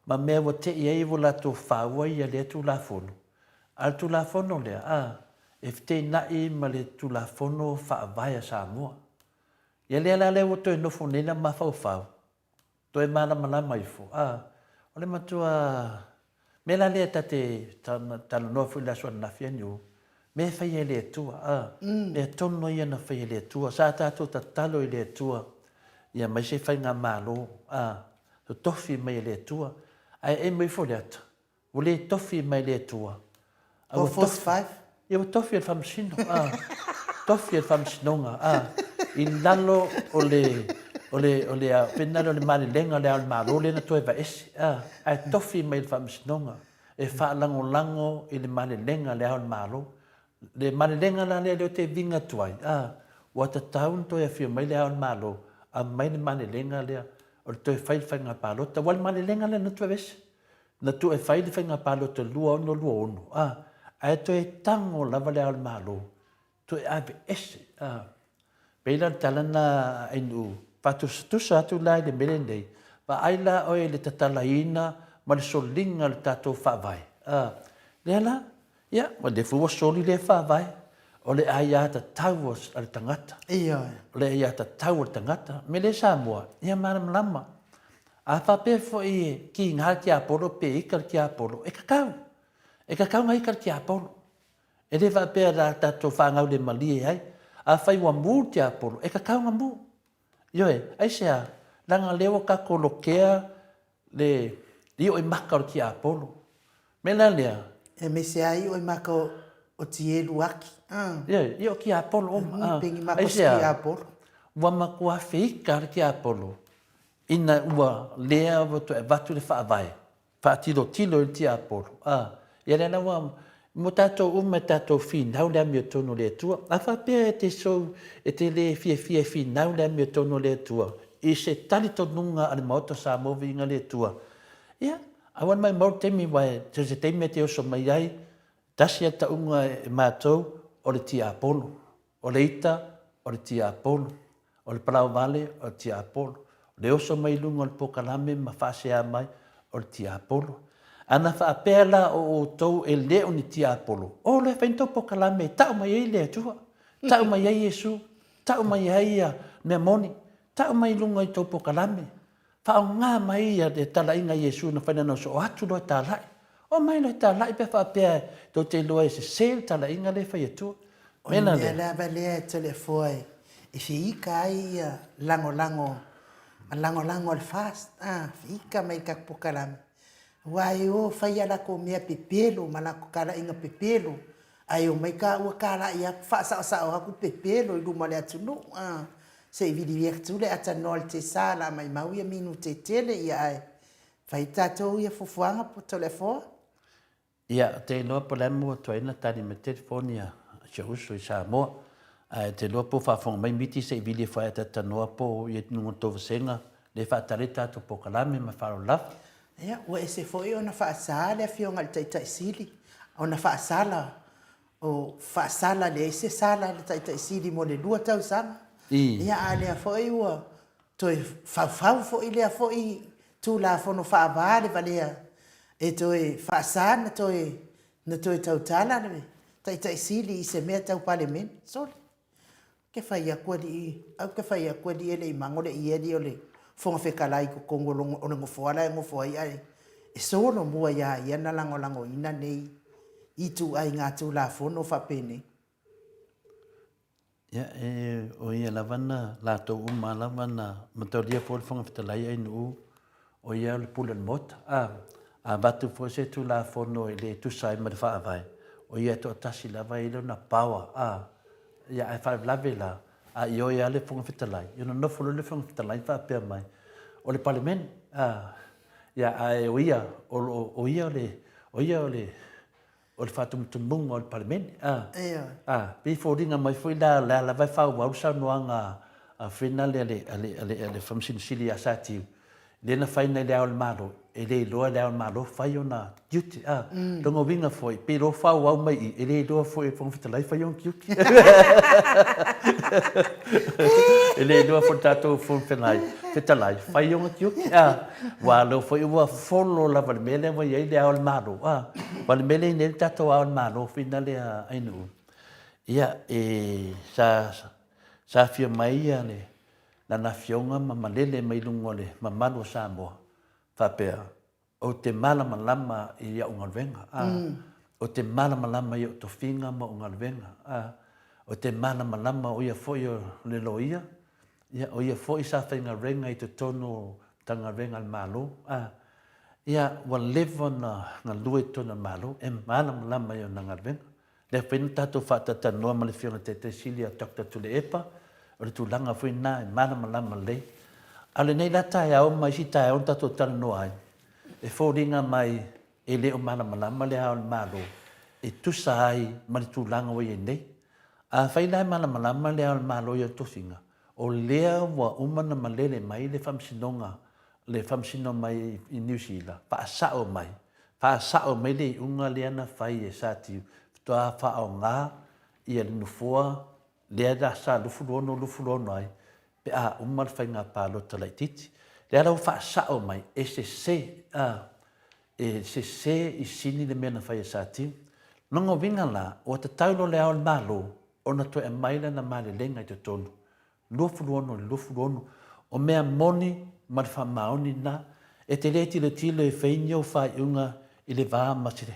ma mea ua tei ai ua latou faua ia lea Tulafono. A o le Tulafono lea, a, e feteenai ma le Tulafono Faavae a Samoa. Ia lea la lea ua toe nofo nei le mafaufau, Toe malamalama ifo, a, o le matua mea la lea ta te talanoa foi i le aso ananafi aniu, mea e faia e le Atua, a, mea tonu ia na faia e le Atua. Sa tatou tatalo i le Atua ia mai se faigamalo, a, totofi mai e le Atua, ae emo ifo le ata, Ua le tofi mai le Atua. A ua tofi, ia ua tofi e le Faamasino, a, tofi e le Faamasinoga, a, i lalo o le, o le, o le, pei o le malelega o le Ao o le Malo lea na toe aveese, a, ae tofi mai e le Faamasinoga e faalagolago i le malelega a le Ao o le Malo. Le malelega la lea lea ou te viga atu ai, a, ua tatau ona toe afio mai le Ao o le Malo, aumai le malelega lea o le toe fai le faiga palota. Aua o le malelega lea na toe aveese. Na tuu e fai le faiga palota 2026, a, ae toe tango lava Le Ao o le Malo, toe aveese, a. Pei la o le tala lena a Ainuu, faatusatusa atu la i le mea lenei, vaai la oe i le tatalaina ma le soliga o le tatou Faavae, a. Lea la, ia, o lea foi ua soli lea Faavae, o le aiatatau a le tagata. Ioe. O le aiatatau a le tagata. O le mea lea Samoa, ia malamalama. A faapea foi e kiga le tiapolo pe ika le tiapolo, e tatau. E tatau ona ika le tiapolo. E le faapea o le a tatou faagaulemalie ai. Afai ua mu le tiapolo, e tatau ona mu. Ioe, aisea? Leaga o lea ua tatou lokea le ioimaka o le tiapolo. O le mea la lea. Aemaise lava ioimaka o tielu aki. Ioe, ia o tiapolo uma. Aisea? Ua matua feika lava le tiapolo Ina ua lea ua toe avatu le faavae, faatilotilo i le tiapolo, a, ia lea la ua, mo tatou uma e tatou finau le amiotonu o le Atua. A faapea e te sou, e te le fiafia e finau le amiotonu o le Atua i se talitonuga a le Maota o Samoa viiga le Atua, ia, aua ne maumau le taimi, aua so o se taimi e te oso mai ai, tasi a tauga e matou, o le tiapolo. O le ita, o le tiapolo. O le palaovale, o le tiapolo. O le oso mai luga o le pokalame ma faasea mai, o le tiapolo. Ana faapea la o outou e le o ni tiapolo, o loa e fai ni tou pokalame e tau mai ai le Atua, tau mai ai Iesu, tau mai ai ia mea moni, tau mai luga i tou pokalame, faaaoga mai ia le talaiga a Iesu na fai lana oso, o atu loa e talai. Oo mai loa e talai pe a faapea tou te iloa e sese le talaiga lea e fai atua. O le mea lava lea e Toleafoa e feika ai ia lagolago lagolago a le FAST a, feika mai i le tatou polokalame, aua e o fai a latou mea pepelo ma latou talaiga pepelo, ae omai taua talai atu faasaosao atu pepelo i luma o le atunuu a, se i vilivili atu le atanoa i le tesa o le a maimau ia minute tele ia ae fai tatou ia fuafuaga Toleafoa. Ia, ou te iloa po o le a le mea ua tuai ona tali mai le telefoni a si ou uso i Samoa. Ae ou te iloa po o faafofoga mai miti se i vili ifo ai a talatalanoa po o i ai luga o le tou vasega lea e faatali ai le tatou polokalame ma le faaaloalo lava. Ia, ua ese foi ona faasa le Afioga i le Taitai Sili, ona faasala, o faasala, leai se sala a le Taitai Sili mo le 2 tausaga. Ia, a o lea foi ua toe faufau foi lea foi Tulafono faava le valea e toe faasa na toe na toe tautala le Taitai Sili i se mea tau Palemene. Sole, ou te fai atu alii, au te fai atu alii e le i mago le ie alii o le Fofoga Fetalai i totonu o le nofoa la e nofo ai ae e solomua ia ia na lagolagoina nei ituaiga Tulafono faapenei. Ia, e, o ia lava na latou uma lava na mataulia foi le Fofoga Fetalai Ainuu, o ia o le pule o le Maota. A, a avatu foi se Tulafono e le tusa ai ma le Faavae, o ia e toatasi lava e i ai lona power, a, ia ae faalavelave la, a ioe lava le Fofoga Fetalai, ia ona nofo loa lea o le Fofoga Fetalai ma faapea mai, o le Palemene, a, ia ae o ia, o lo o, o ia o le, o ia o le, o le faatumutumuga o le Palemene. A, a, pei e foliga mai foi la, o lea lava e faaauau le saunoaga a Fena lea a le, a le, a le, a le Faamasino Sili ia Satiu, lea na fai nei le Ao o le Malo, e le iloa e le Ao o le Malo fai ona tiute. A, lona uiga foi, pei loa faaauau mai i i, e le iloa foi e le Fofoga Fetalai fai ona tiute. E le iloa foi e le tatou Fofoga Fetalai, Fetalai fai ona tiute. A, aua o lea foi ua follow lava i le mea lea ua i ai le Ao o le Malo. A, aua o le mea lea e i ai nei le tatou Ao o le Malo foi lea Ainuu, ia, e, sa, sa afio mai ia le, lana afioga ma malele mai luga o le mamalu o Samoa, faapea, Ou te malamalama i au galuega, ā, ou te malamalama i ou tofiga ma ou galuega, ā, ou te malamalama o ia foi o le loia, ia, o ia foi sa faigaluega i totonu o Matagaluega a le Malo, ā, ia, ua leva ona galue i totonu o le Malo, e malamalama i ona galuega. Lea foi na tatou faatatalanoa ma le Afioga i le Taitai Sili a Doctor Tuilaepa, o le tulaga foi lena e malamalama lelei. A o lenei la taeao ma isi taeao na tatou talanoa ai, e foliga mai e le o malamalama le Ao o le Malo e tusa ai ma le tulaga ua i ai nei. Afai la e malamalama le Ao o le Malo i ana tofiga, o lea ua uma ona malele mai le Faamasinoga, le Faamasino mai i Niu Sila, faasao mai, faasao mai le iuga lea na fai e Satiu, faatoa faaaoga ia le nofoa lea la sa 26, 26 ai pe a uma le faiga palota laitiiti. Lea la ua faasao mai, e sese, a, e sese i sini le mea na fai e Satiu. Lona uiga la, ua tatau loa Le Ao o le Malo ona toe aumai lana malelega i totonu 26 i le 26, o mea moni ma le faamaoni lena, e te le tilotilo e fai ni ou faaiuga i le va ma se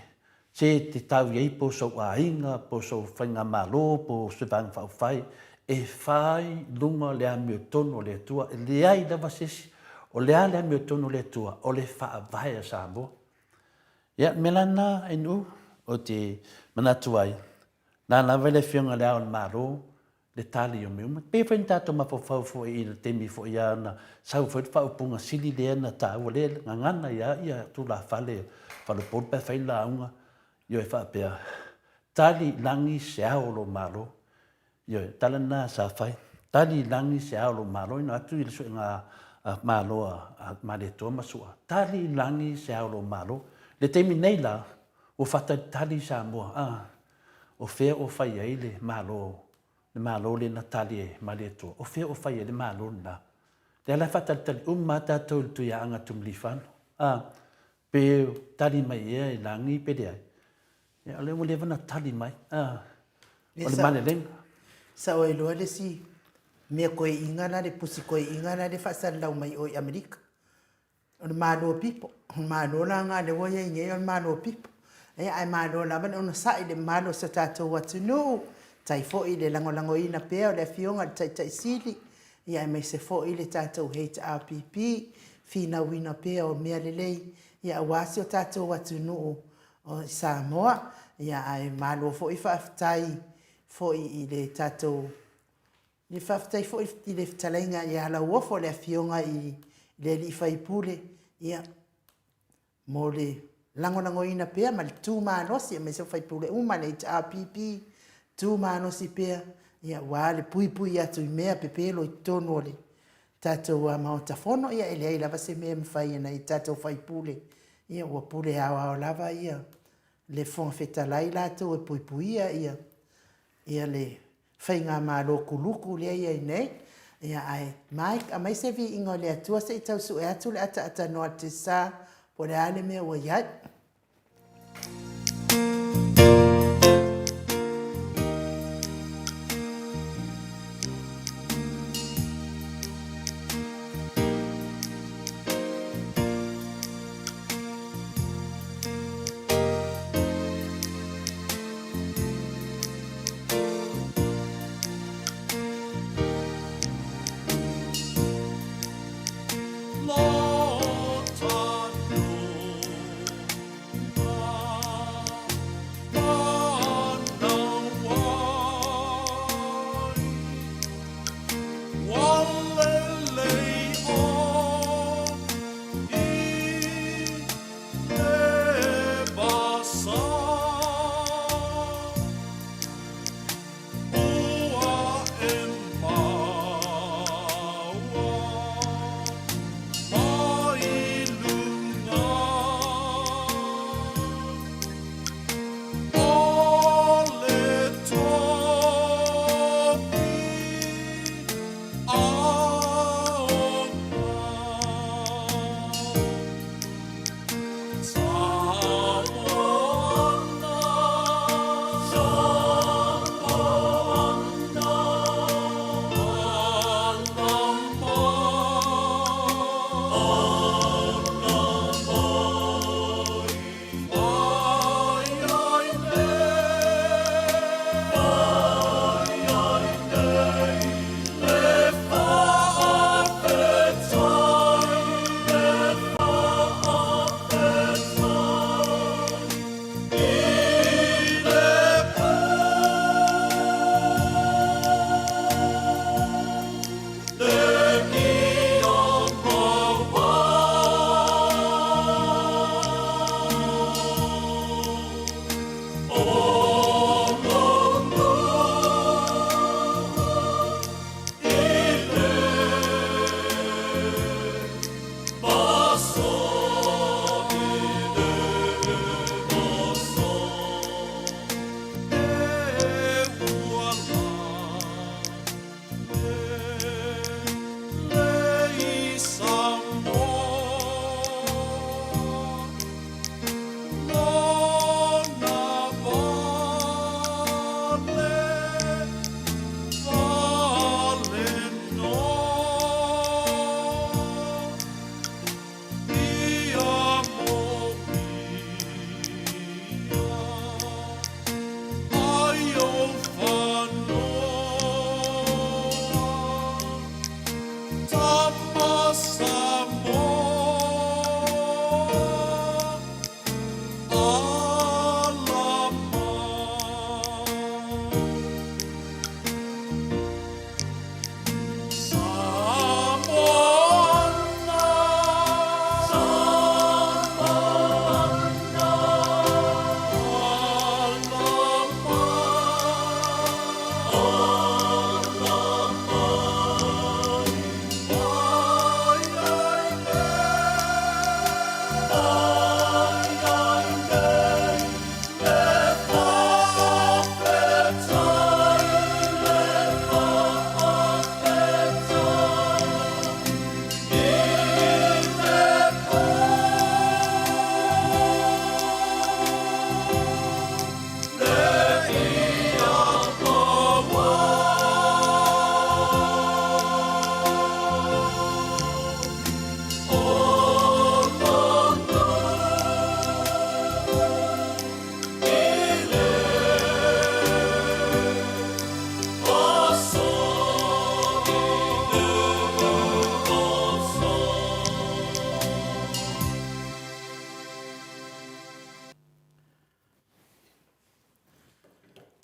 se e te tau i ai po o sou aiga, po o sou faigamalo, po o se Vaega Faaupufai, e fai luga o le amiotonu o le Atua. E leai lava se isi. O le a le amiotonu o le Atua? O le Faavae a Samoa. Ia, o le mea la lena, Ainuu, ou te manatu ai, na lava le Afioga i Le Ao o le Malo, le tali o mea uma. Pei foi ona tatou mafaufau foi i le taimi foi ia na sau foi le faaupuga sili lea na taua lea gagana ai lava ia tulafale o Faleupolu pe a fai le lauga, ioe faapea, Tali i lagi se ao o lou Malo. Ioe, tala lena sa fai. Tali i lagi se ao o lou Malo, ina atu i le suega Malo a Malietoa ma Su'a. Tali i lagi se ao o lou Malo. I le taimi nei la, ua faatalitali Samoa, a. O fea o fai ai le Malo, le Malo lea na tali e Malietoa? O fea o fai ai le Malo lena? Lea la e faatalitali uma lava tatou i le Tuiaana Tumulifano. A, pe tali mai ea i lagi pe leai. Ia, o lea ua leva ona tali mai. A, o le malelega. Sao ai loa le isi mea toeaiina la, le pusi toeaiina la lea e faasalalau mai o i Amerika. O le Malo pito, o le Malo la lena lea ua i ai nei o le Malo pito. Ia ae malo lava le onosai i le mamalu o si o tatou atunuu, faafetai foi i le lagolagoina pea o le Afioga i le Taitai Sili, ia aemaise foi le tatou HRPP, finauina pea o mea lelei aua si o tatou atunuu o Samoa. Ia ae malo foi faafetai foi i le tatou Faafetai foi i le fetalaiga ia Lauofo le Afioga i le sui usufono mo le lagolagoina pea ma le tu malosi aemaise o sui usufono uma o le HRPP, tu malosi pea aua le puipui atu i mea pepelo i totonu o le tatou Maota Fono. Ia e leai lava se mea e mafai e nai a tatou sui usufono, ua pule aoao lava le Fofoga Fetalai latou e puipuia le faigamalo kuluku lea e i ai nei. Ia ae Mike, aumai se viiga o le Atua se i tau sue atu le ataatanoa a le Tiasa po o le a le mea ua i ai.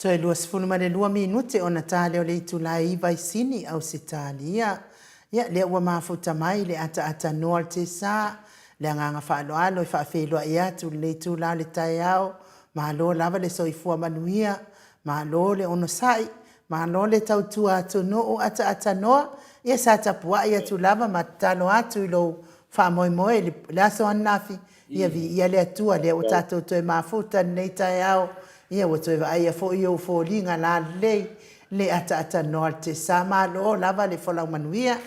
Toe 22 minute ona ta lea o le itula e 9 i Sini, Ausetalia. Ia, lea ua mafuta mai le ataata noa o le tesa, le agaga faaaloalo e faafeiloai atu i lenei itula o le taeao. Malo lava le soifua manuia, malo le onosai, malo le tautua atunuu ataata noa. Ia sa tapuai atu lava ma tatalo atu i lou faamoemoe i le aso ananafi, Ia viia le Atua lea ua tatou toe mafuta i lenei taeao, ia ua toe vaaia foi ou foliga lalelei, le ataatanoa le tesa. Malo lava le folau manuia.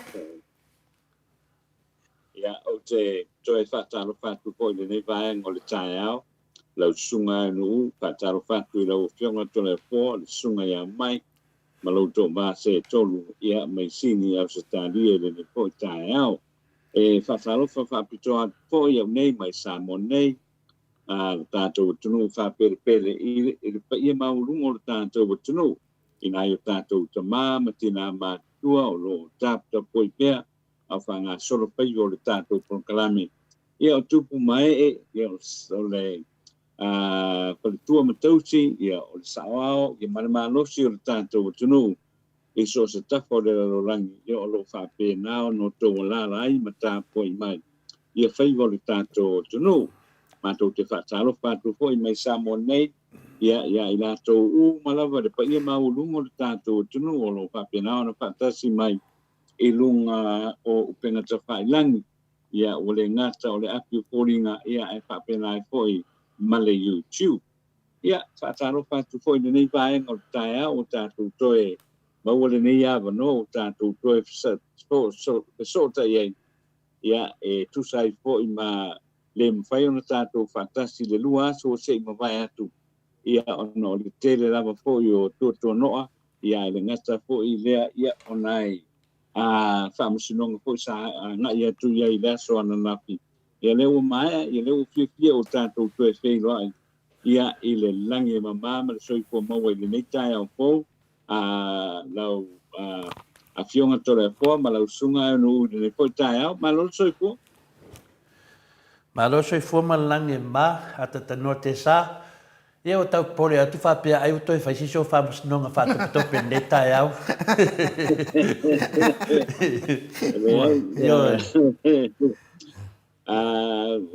Ia, ou te toe faatalofa atu foi i lenei vaega o le taeao, lau Susuga Aenu'u, faatalofa atu i lau Afioga Toleafoa, le Susuga ia Mike ma lou toavā se tolu, ia, mai Sini, Ausetalia i lenei foi taeao. E faatalofa faapitoa atu foi au nei mai Samoa nei, a le tatou atunuu faapelepele i le paia maualuga o le tatou atunuu, i nai o tatou tamā ma tinā matutua o lo o taputapuai pea a o faagasolo faiva o le tatou polokalame. Ia o tupu ma ee, ia o le faletua ma tausi, ia o le saoao, ia ma le malosi o le tatou atunuu i so o se tafa o le lalolagi, ia o lo o faapena ona outou alaala ai ma tapuai mai ia faiva o le tatou atunuu. Matou te faatalofa atu foi mai Samoa nei, ia iā i latou uma lava le paia maualuga o le tatou atunuu o lo o faapena ona faatasi mai i luga o upega tafailagi, ia ua le gata o le api o foliga, ia ae faapena ai foi ma le YouTube. Ia, faatalofa atu foi i lenei vaega o le taeao ua tatou toe maua lenei avanoa ua tatou toe fesootai ai, ia, e tusa ai foi ma le mafai ona tatou faatasi i le lua aso ua se i mavae atu, ia, ona o le tele lava foi o tuatuanoa, ia, ae le gata foi i lea, ia, o nai faamasinoga foi sa agai atu i ai i le aso ananafi. Ia lea ua maea, ia lea ua fiafia ua tatou toe feiloai ia i le lagi e mama ma le soifua maua i lenei taeao fou, a lau Afioga Toleafoa ma lau Susuga Aeonuu i lenei foi taeao. Malo le soifua. Malo le soifua ma le lagi e mama, atatanoa tesa. Ia ua tau popole atu faapea ai ua toe fai se isi o faamasinoga faatopetope i lenei taeao. Ioe.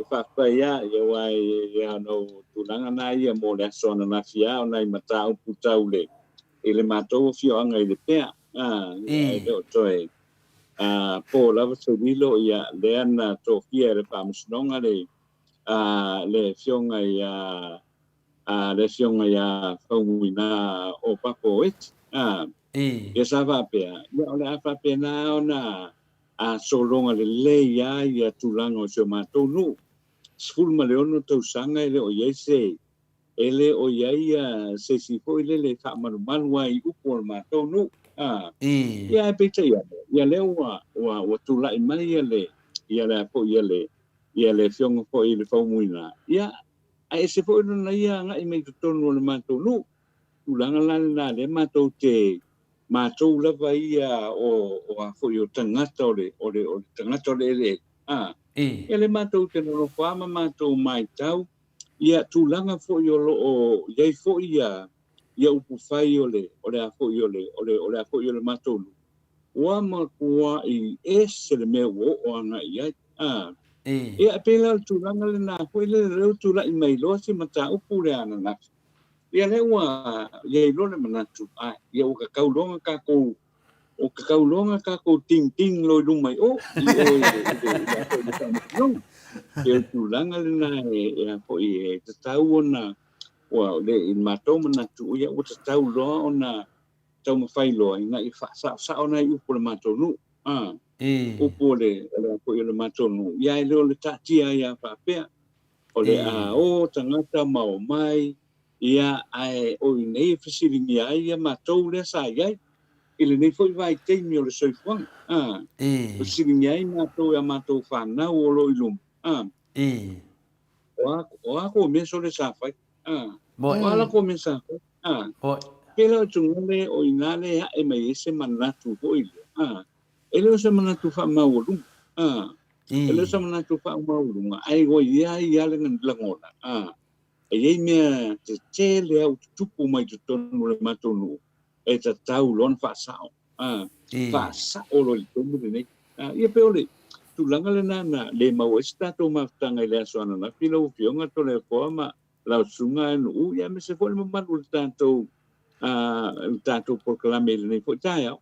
Faafetai lava, ia aua e i ai ona o tulaga na ia mo le aso ananafi lava o nai mataupu tau le i le matou afioaga i Lepea. E le o toe po lava se lilo, ia lea na tofia e le Faamasinoga le le afioga ia le afioga ia Faumuina Opapo Eti. Ia sa faapea, ia o le a faapena ona sologa lelei lava ia tulaga o si o matou nuu. 16 tausaga e le o i ai se e le o i ai se isi foi lele e faamalumalu ai i upu o le matou nuu. Ia ae peitai ane, ia lea ua ua tulai mai ia le ia le foi ia le ia le afioga foi i le Faumuina, ia, ae ese foi lona ia agai mai i totonu o le matou nuu. Tulaga la lena lea matou te, matou lava ia o, o a foi o tagata o le, o le, o le tagata o le eleele, a, ia lea matou te nonofo lava ma matou maitau, ia tulaga foi o lo o i ai foi ia, ia upufai o le, o le a foi o le, o le, o le a foi o le matou nuu. Ua matuai ese le mea ua oo agai i ai. A. Ia, e pei la o le tulaga lena foi lele lea ua tulai mai loa si mataupu lea ananafi. Ia lea ua i ai loa le manatu, a, ia ua kakau loa ona tatou, ua kakau loa ona tatou tingting loa i luma i o, i o i le, i le, i le, i le faamasinoga. E pei o le tulaga lena e, e a foi, e tatau ona, ua, le, i le matou manatu, ia ua tatau loa ona taumafai loa ina ia faasaosao nai upu o le matou nuu, a, upu o le, o le a foi o le matou nuu, ia e le o le taatia ai lava faapea, o le a o tagata ma omai, ia, ae o i inei e fesiligia ai ia matou lea sa i ai i lenei foi vaitaimi o le soifuaga, a, fesiligia ai matou e a matou fanau o lo o i luma, a, o a, o a kou mea sole sa fai, a, o a la kou mea sa fai, A, pela o tugale o ina le ae mai ai se manatu foi lea, a, e le o se manatu faamaualuga, a, e le o se manatu faamaualuga, ae ua i ai lava le lagona, a, E i ai mea tetele lava ua tutupu mai totonu o le matou nuu, e tatau loa ona faasao. A, faasao loa i le taimi lenei. A, ia pei o le tulaga lena na le maua ai se tatou mafutaga i le aso ananafi lau Afioga Toleafoa ma lau Susuga Nu'u, ia aemaise foi le mamalu o le tatou, le tatou polokalame i lenei foi taeao.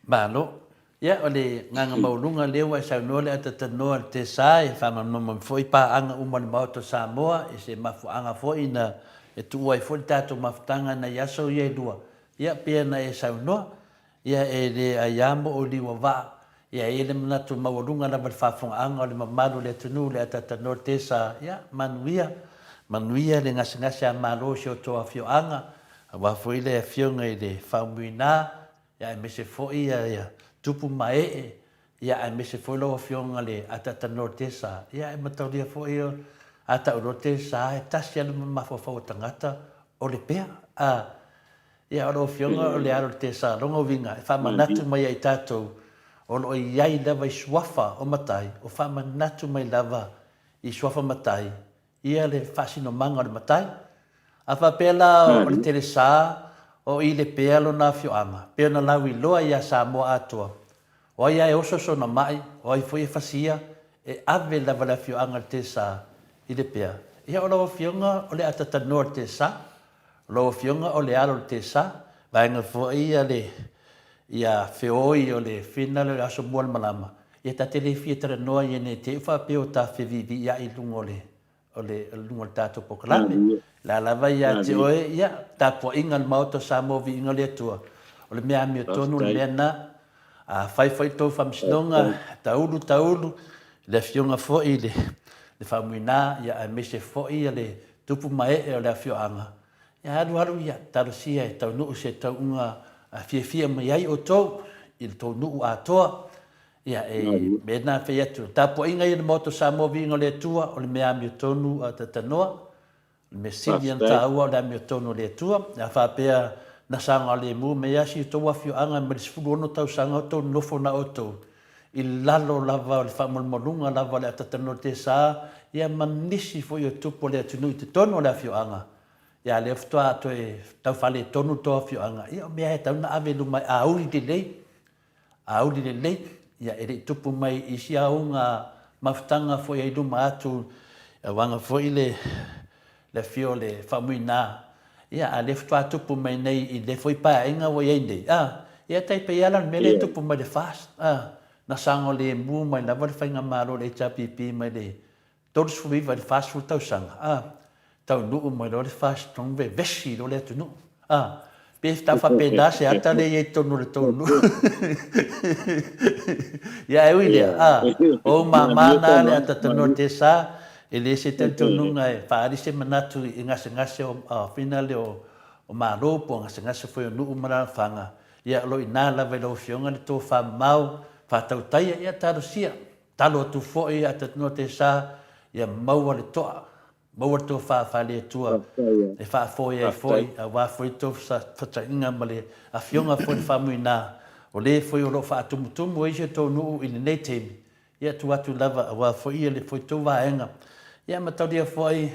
Malo. Ia, o le agaga maualuga lea ua e saunoa le atatanoa i le tesa e faamalamalama foi paaga uma a le Maota o Samoa i se mafuaaga foi na e tuua ai foi le tatou mafutaga nai aso ia e lua. Ia, pei ona e saunoa, ia e le aiā mo oliu o vaa, ia e i ai le manatu maualuga lava i le faafofogaaga o le mamalu o le atunuu le atatanoa le tesa, ia, manuia, manuia le gasegase a Malo i si outou afioaga, aua foi le afioga i le Faumuina, ia aemaise foi ia tupu ma ee, ia aemaise foi lau Afioga le Ataatanoa Tesa, ia e mataulia foi a tau loa Tesa e tasi lava le mafaufau o tagata o le pea. A, ia o lau Afioga o le alo o le Tesa, lona uiga e faamanatu mai ia i tatou o lo o i ai lava i suafa o matai, o faamanatu mai lava i suafa matai ia le faasinomaga o le matai. A faapea la o le telesa o i Lepea lona afioaga, pei ona lauiloa ia Samoa atoa, o ai a e oso sona mai, o ai foi e fasia, e ave lava le afioaga i le telesa i Lepea. Ia o lau afioga o le atatanoa i le telesa, o lau afioga o le alo i le telesa, vaega foi ia le ia feoi o le fina lea o le aso mua o le malama, ia ta te le fia talanoa ia ne i te i faapea ua ta feviiviiai i luga o le o le luga o le tatou polokalame. Le a lava ia te oe, ia, tapuaiga a le Maota o Samoa Viiga o le Atua, o le mea amiotonu le mea lena. A fai foi tou faamasinoga, taulu taulu, le afioga foi i le le Faumuina, ia aemaise foi ia le tupu ma ee o le afioaga, ia alu alu ia, talosia e taunuu se tauuga fiafia mai ai outou i le tou nuu atoa. Ia, e mea lena e fai atu. Tapuaiga ia i le Maota o Samoa Viiga o le Atua, o le mea amiotonu a Tatanoa, o le mea sili ona taua o le amiotonu o le Atua. A faapea na saogalemu mai lava si outou afioaga mai le 16 tausaga o outou nonofo na outou, i lalo lava o le faamalumaluga lava o le Atatanoa Tesa, ia ma nisi foi o tupu o le atunuu i totonu o le afioaga, ia lea faatoa toe tau faaletonu le tou afioaga, ia o mea e tatau ona ave i luma e auli lelei, Auli lelei, ia e le i tupu mai i isi auga mafutaga foi ai luma atu auaga foi le le afio o le Faumuina, ia a lea faatoa tupu mai nei i lea foi paeaiga ua i ai nei, a, ia tai pei lava la o le mea lea e tupu mai le FAST, a, na saogalemu mai lava le faigamalo a le HRPP mai le 39 i le 40 tausaga, a, taunuu mai loa le 40 vevesi loa le atunuu, a, pe tau faapena se ata lea e i ai i totonu o le tou nuu. Ia ae ui lea, a, o ou mama na le atatanoa tesa, e le se talitonuga e faaali se manatu i gasegase o finale o Malo po o gasegase foi o nuu ma alaalafaga, ia o lo o i ina lava i lau Afioga le tofa mamao faatautaia, ia talosia. Talo atu foi a Tatnoa Tesa ia maua le toa, maua le tofa faale-Atua e faafoe ai foi aua foi tou fesootaiga ma le Afioga foi le Faumuina, o le foi o lo o faatumutumu ai si o tou nuu i lenei taimi, ia tuu atu lava aua foi ia le foi tou vaega. Ia mataulia foi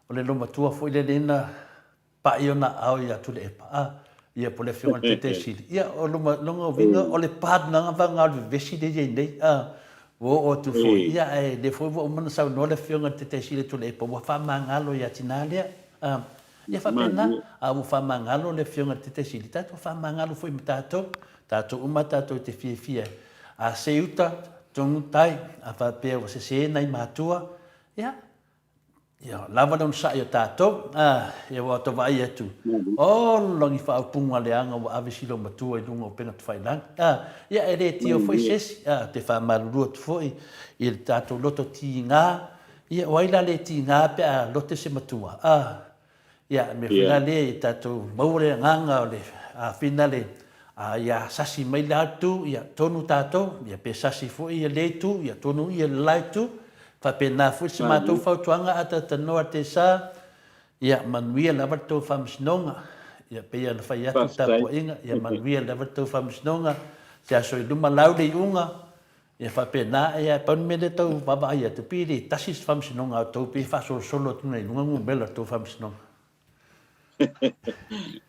o le loomatua foi lea lena Paʻi ona aao ia Tuilaepa, a, ia po o le Afioga i le Taitaisili. Ia, o luma, lona uiga, o le partner lava o le vevesi lea e i ai nei, a, ua oo atu foi, ia, ae lea foi ua uma ona saunoa le Afioga i le Taitaisili ia Tuilaepa, ua faamagalo ia tinā lea, a. Ia faapena, a ua faamagalo le Afioga i le Taitaisili, tatou faamagalo foi ma tatou, tatou uma tatou te fiafia, a sei uta, togu tai, a faapea ua sese nai matua, ia, Ia, lava le onosai o tatou. Ah, ia ua ta vaai atu. Ola ni faaupuga leaga ua ave si loomatua i luga o upega tafailagi. Ah, ia e le tio foi se isi. Ah, te faamalulu atu foi i le tatou loto tiga. Ia, o ai la le tiga pe a lote se matua? Ah, Ia, mea foi la lea ia tatou maua le agaga o le afina le, a ia sasi mai le itu, ia tonu tatou, ia pe sasi foi ia lea itu, ia tonu ia le la itu. Faapena foi se matou fautuaga a talanoa te sa, ia manuia lava le tou faamasinoga. Ia pei ona fai atu le tapuaiga, ia manuia lava le tou faamasinoga, se aso i luma lau le iuga. Ia faapena, ia pau le mea lea tau vaavaai atu, pei e le tasi se faamasinoga a outou, pei e faasolosolo atu i luga numera o le tou faamasinoga.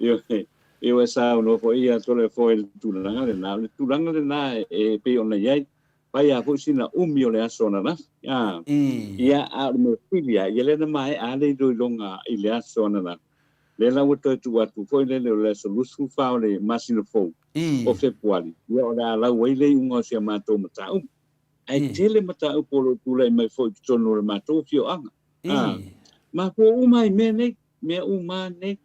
Ioe, ioe saunoa foi ia Toleafoa i le tulaga lena. O le tulaga lena e pei ona i ai, fai lava foi sina umi o le aso ananafi. A, ia, a o le mea sili lava, ia lea na maea lava le iloiloga i le aso ananafi. Lea la ua toe tuu atu foi lele o le aso 24 o le masina fou o Fepuari, ia o le a lau ai le iuga o si a matou mataupu. Ae tele mataupu o lo o tulai mai foi i totonu o le matou afioaga. A, mafua uma ai mea nei, mea uma nei,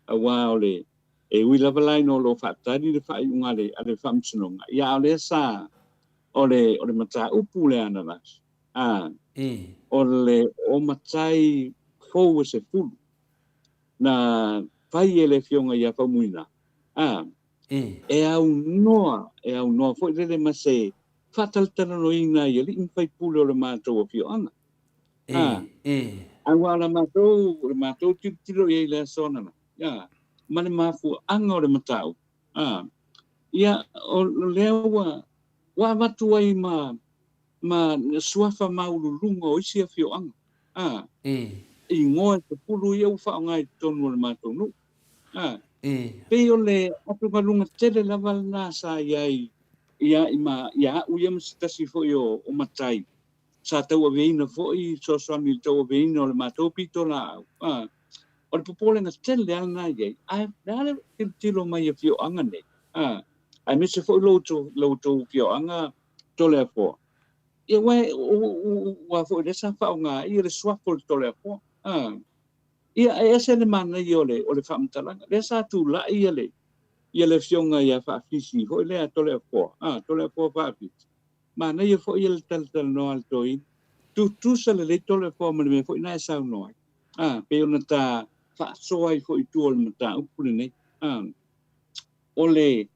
aua o le, e ui lava la ina o lo o faatali le faaiuga a le, a le Faamasinoga, ia a o lea sa, o le, o le mataupu lea ananafi, a, o le o matai fou e 10 na fai e le Afioga ia Faumuina, a, e aunoa, e aunoa foi lele ma se faatalatalanoaina i alii ma faipule o le matou afioaga. A, aua o le matou, o le matou tilotilo i ai i le aso ananafi, a, ma le mafuaaga o le mataupu, a, ia, o lea ua, ua avatu ai ma, ma suafa maualuluga o isi afioaga, a, igoa e 10 ia ua faaaoga i totonu o le matou nuu. A, pei o le atugaluga tele lava lena sa i ai ia i ma ia au ia ma se tasi foi o, o matai sa tauaveina foi fesoasoani i le tauaveina o le matou pitolaau. A, o le popolega tele lava lena i ai, ae o le a le tilotilo mai i afioaga nei? A, aemaise foi lo outou afioaga Toleafoa. Ia aua ua foi lea sa faaaoga ai le suafa o le Toleafoa. A, ia e ese le manaia o le, o le faamatalaga. Lea sa tulai ia le, ia le afioga ia Faafisi foi lea Toleafoa, a, Toleafoa Faafisi. Manaia foi ia le talatalanoa a le toeaina. Tutusa lelei Toleafoa ma le mea foi na e saunoa ai. A, pei ona ta faasoa ai foi i tua o le mataupu lenei. A, o le,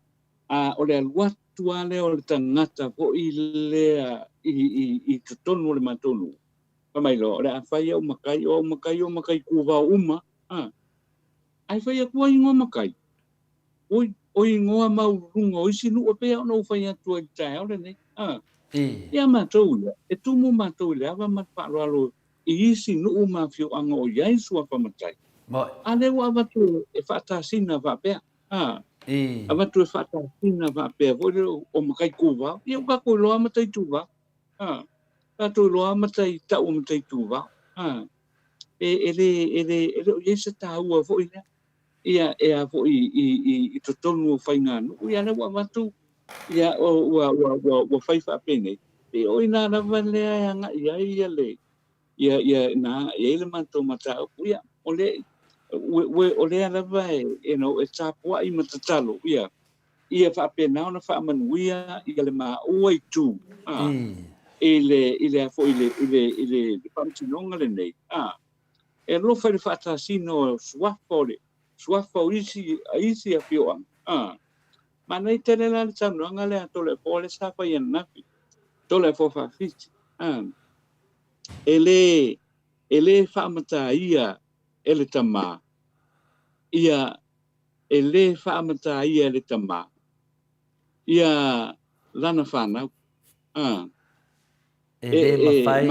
a o le alu atu lava lea o le tagata foi lea i, i, i totonu o le matou nuu, fai mai loa, o le a fai au matai, o au matai, o matai tuvao uma, a. Ae fai atu ai igoa matai, oi, o igoa maualuluga o isi nuu e pei ona ou fai atu ai i le taeao lenei, a. Ia matou ia, e tumu matou i le ava ma le faaaloalo i isi nuu ma afioaga o i ai suafa matai, a lea ua avatu e faatasina faapea. A, avatu e faatasina faapea foi lea o matai tuvao. Ia ua tatou iloa matai tuvao. A, tatou iloa matai tau o matai tuvao. A, e, e le, e le, e le o i ai se taua foi lea. Ia, e a foi i, i, i totonu o faiganuu, ia lea ua avatu, ia, ua, ua, ua, ua fai faapenei. E o i ina lava lea e agai ai ia le, ia, ia, na agai ai le matou mataupu, ia, o le, o lea lava e, you know, e tapuai ma tatalo, ia, ia faapena ona faamanuia ia le maua itu, a, i le, i le, foi, i le, i le, i le faamasinoga lenei, a, e alofa i le faatasina o suafa o le, suafa o isi, isi afioaga, a, manaia tele la le saunoaga lea a Toleafoa lea sa fai ananafi, Toleafoa Faafiti, a, e le, e le faamataia e le tama, ia, e le faamataia e le tama, ia lana fanau. A. E le mafai,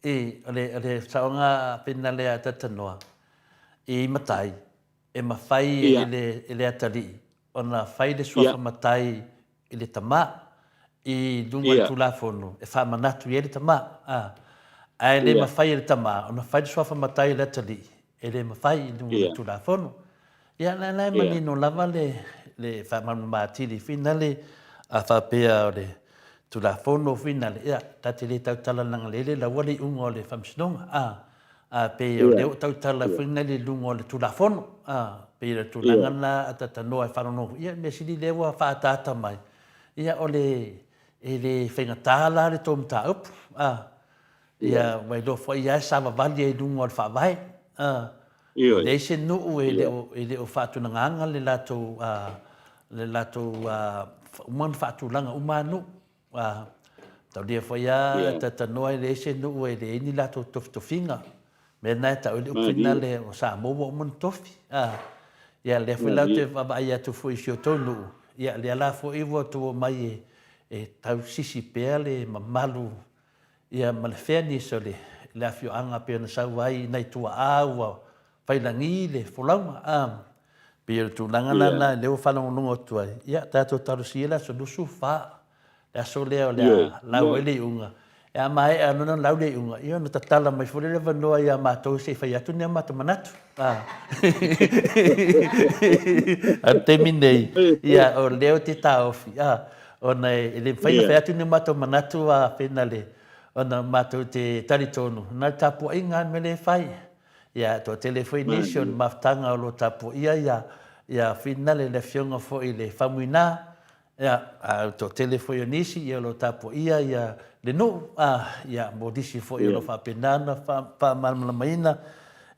e, o le, o le saoga finale a Tatanoa, i matai, e mafai e le, e le atalii ona fai le suafa matai i le tama i luga o le Tulafono e faamanatu i ai le tama, a. Ae le mafai e le tama ona fai le suafa matai i le atalii, e le mafai i luga o le Tulafono. Ia, la la e manino lava le, le faamalamalama atili finale, a faapea o le Tulafono finale, ia, ta te le tautala leaga lele laua le iuga o le Faamasinoga, a. A pei o lea ua tautala foi i luga o le Tulafono, a, pei o le tulaga lena a talanoa e faalogologo, ia mea sili lea ua faaataata mai, ia o le, e le faigata la le tou mataupu, a, ia ua iloa foi lava e savavali ai i luga o le Faavae, a, e leai se nuu e le o, e le o faatulagaina le latou, a, le latou, a, uma ona faatulaga uma lava nuu. A taulia foi a talanoa e leai se nuu e leai ni latou tofitofiga. Mea na e tau ai le upu finale o Samoa ua uma ona tofi. A ia lea foi la ou te vaavaai atu foi i si outou nuu, ia lea la foi ua outou omai e e tausisi pea le mamalu ia ma le fairness o le le afioaga pei ona sau ai nai tuaa ua failagi le folauga a. Pei o le tulaga la lena lea ua faalogologo atu ai, ia tatou talosia le aso 24, le aso lea o le a lau ai le iuga. E a maea loa ona lau le iuga, ia ona tatala mai foi lea o le avanoa ia matou se i fai atu ni a matou manatu. A o le taimi nei, ia o lea ou te taofi, a, ona e le mafai ona fai atu ni o matou manatu a Finale, ona matou te talitonu, na o le tapuaiga lava le mea lea e fai. Ia, e toatele foi nisi o ni mafutaga o lo o tapuaia ia, ia Finale le Afioga foi i le Faumuina, ia, a o le toatele foi o nisi ia o lo o tapuaia ia le nuu, a, ia, mo nisi foi o lo o faapena ona faamalamalamaina.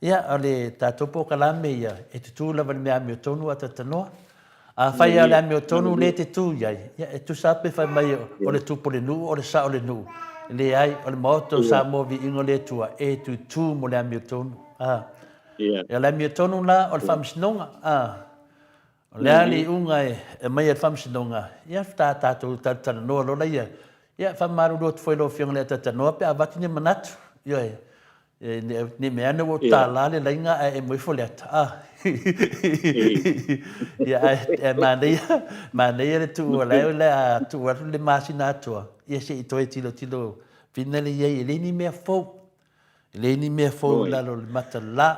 Ia, o le tatou polokalame ia, e tutū lava i le mea amiotonu a talanoa. Afai lava o le amiotonu lea e te tu i ai, ia e tusa lava pe fai mai o le tupu o le nuu o le sao o le nuu. Leai, o le Maota o Samoa Viiga o le Atua e tutū mo le amiotonu. A. Ia, o le amiotonu la o le Faamasinoga. A. O le a le iuga e aumai e le Faamasinoga, ia faatoa tatou talatalanoa loa laia. Ia, e faamalulu atu foi i lau Afioga i le Ataatatanoa pe a avatu ni manatu. Ioe. Ne i mea ane ua ou tālā le laina ae emo ifo le ata. Ah. Ia, ae manaia, manaia le tuu o la e a tuu atu le masina atoa, ia se i toe tilotilo finale i ai, e leai ni mea fou. E leai ni mea fou i lalo o le mata o le la.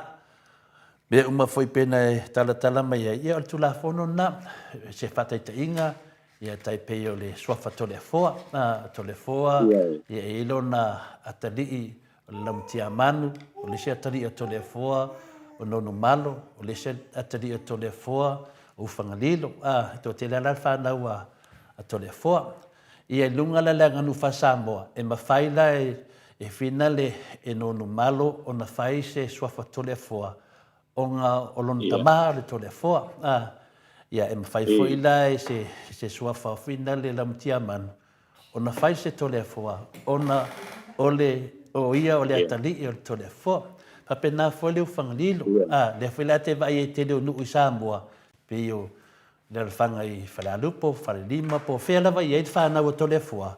Mea uma foi pei ona e talatala mai ai, ia o le Tulafono lena, se faataitaiga, ia tai pei o le suafa Toleafoa, Toleafoa, ia e i ai lona atalii o le Laumatiamanu, o le isi atalii o Toleafoa, o Nonumalo, o le isi atalii o Toleafoa, o Ufagalilo, a, e toatele lava la le fanau a Toleafoa. Ia i luga la o le aganuu faa-Samoa, e mafai la e Finale e Nonumalo ona fai se suafa Toleafoa ona o lona tama o le Toleafoa. A, ia e mafai foi la e se suafa o Finale Laumatiamanu ona fai se Toleafoa ona o le o ia o le atalii o le Toleafoa. Faapena foi le Ufagalilo. A, lea foi la e te vaai ai i le tele o nuu i Samoa, pei o le alafaga i Falealupo, Falelima, po o fea lava i ai le fanau a Toleafoa,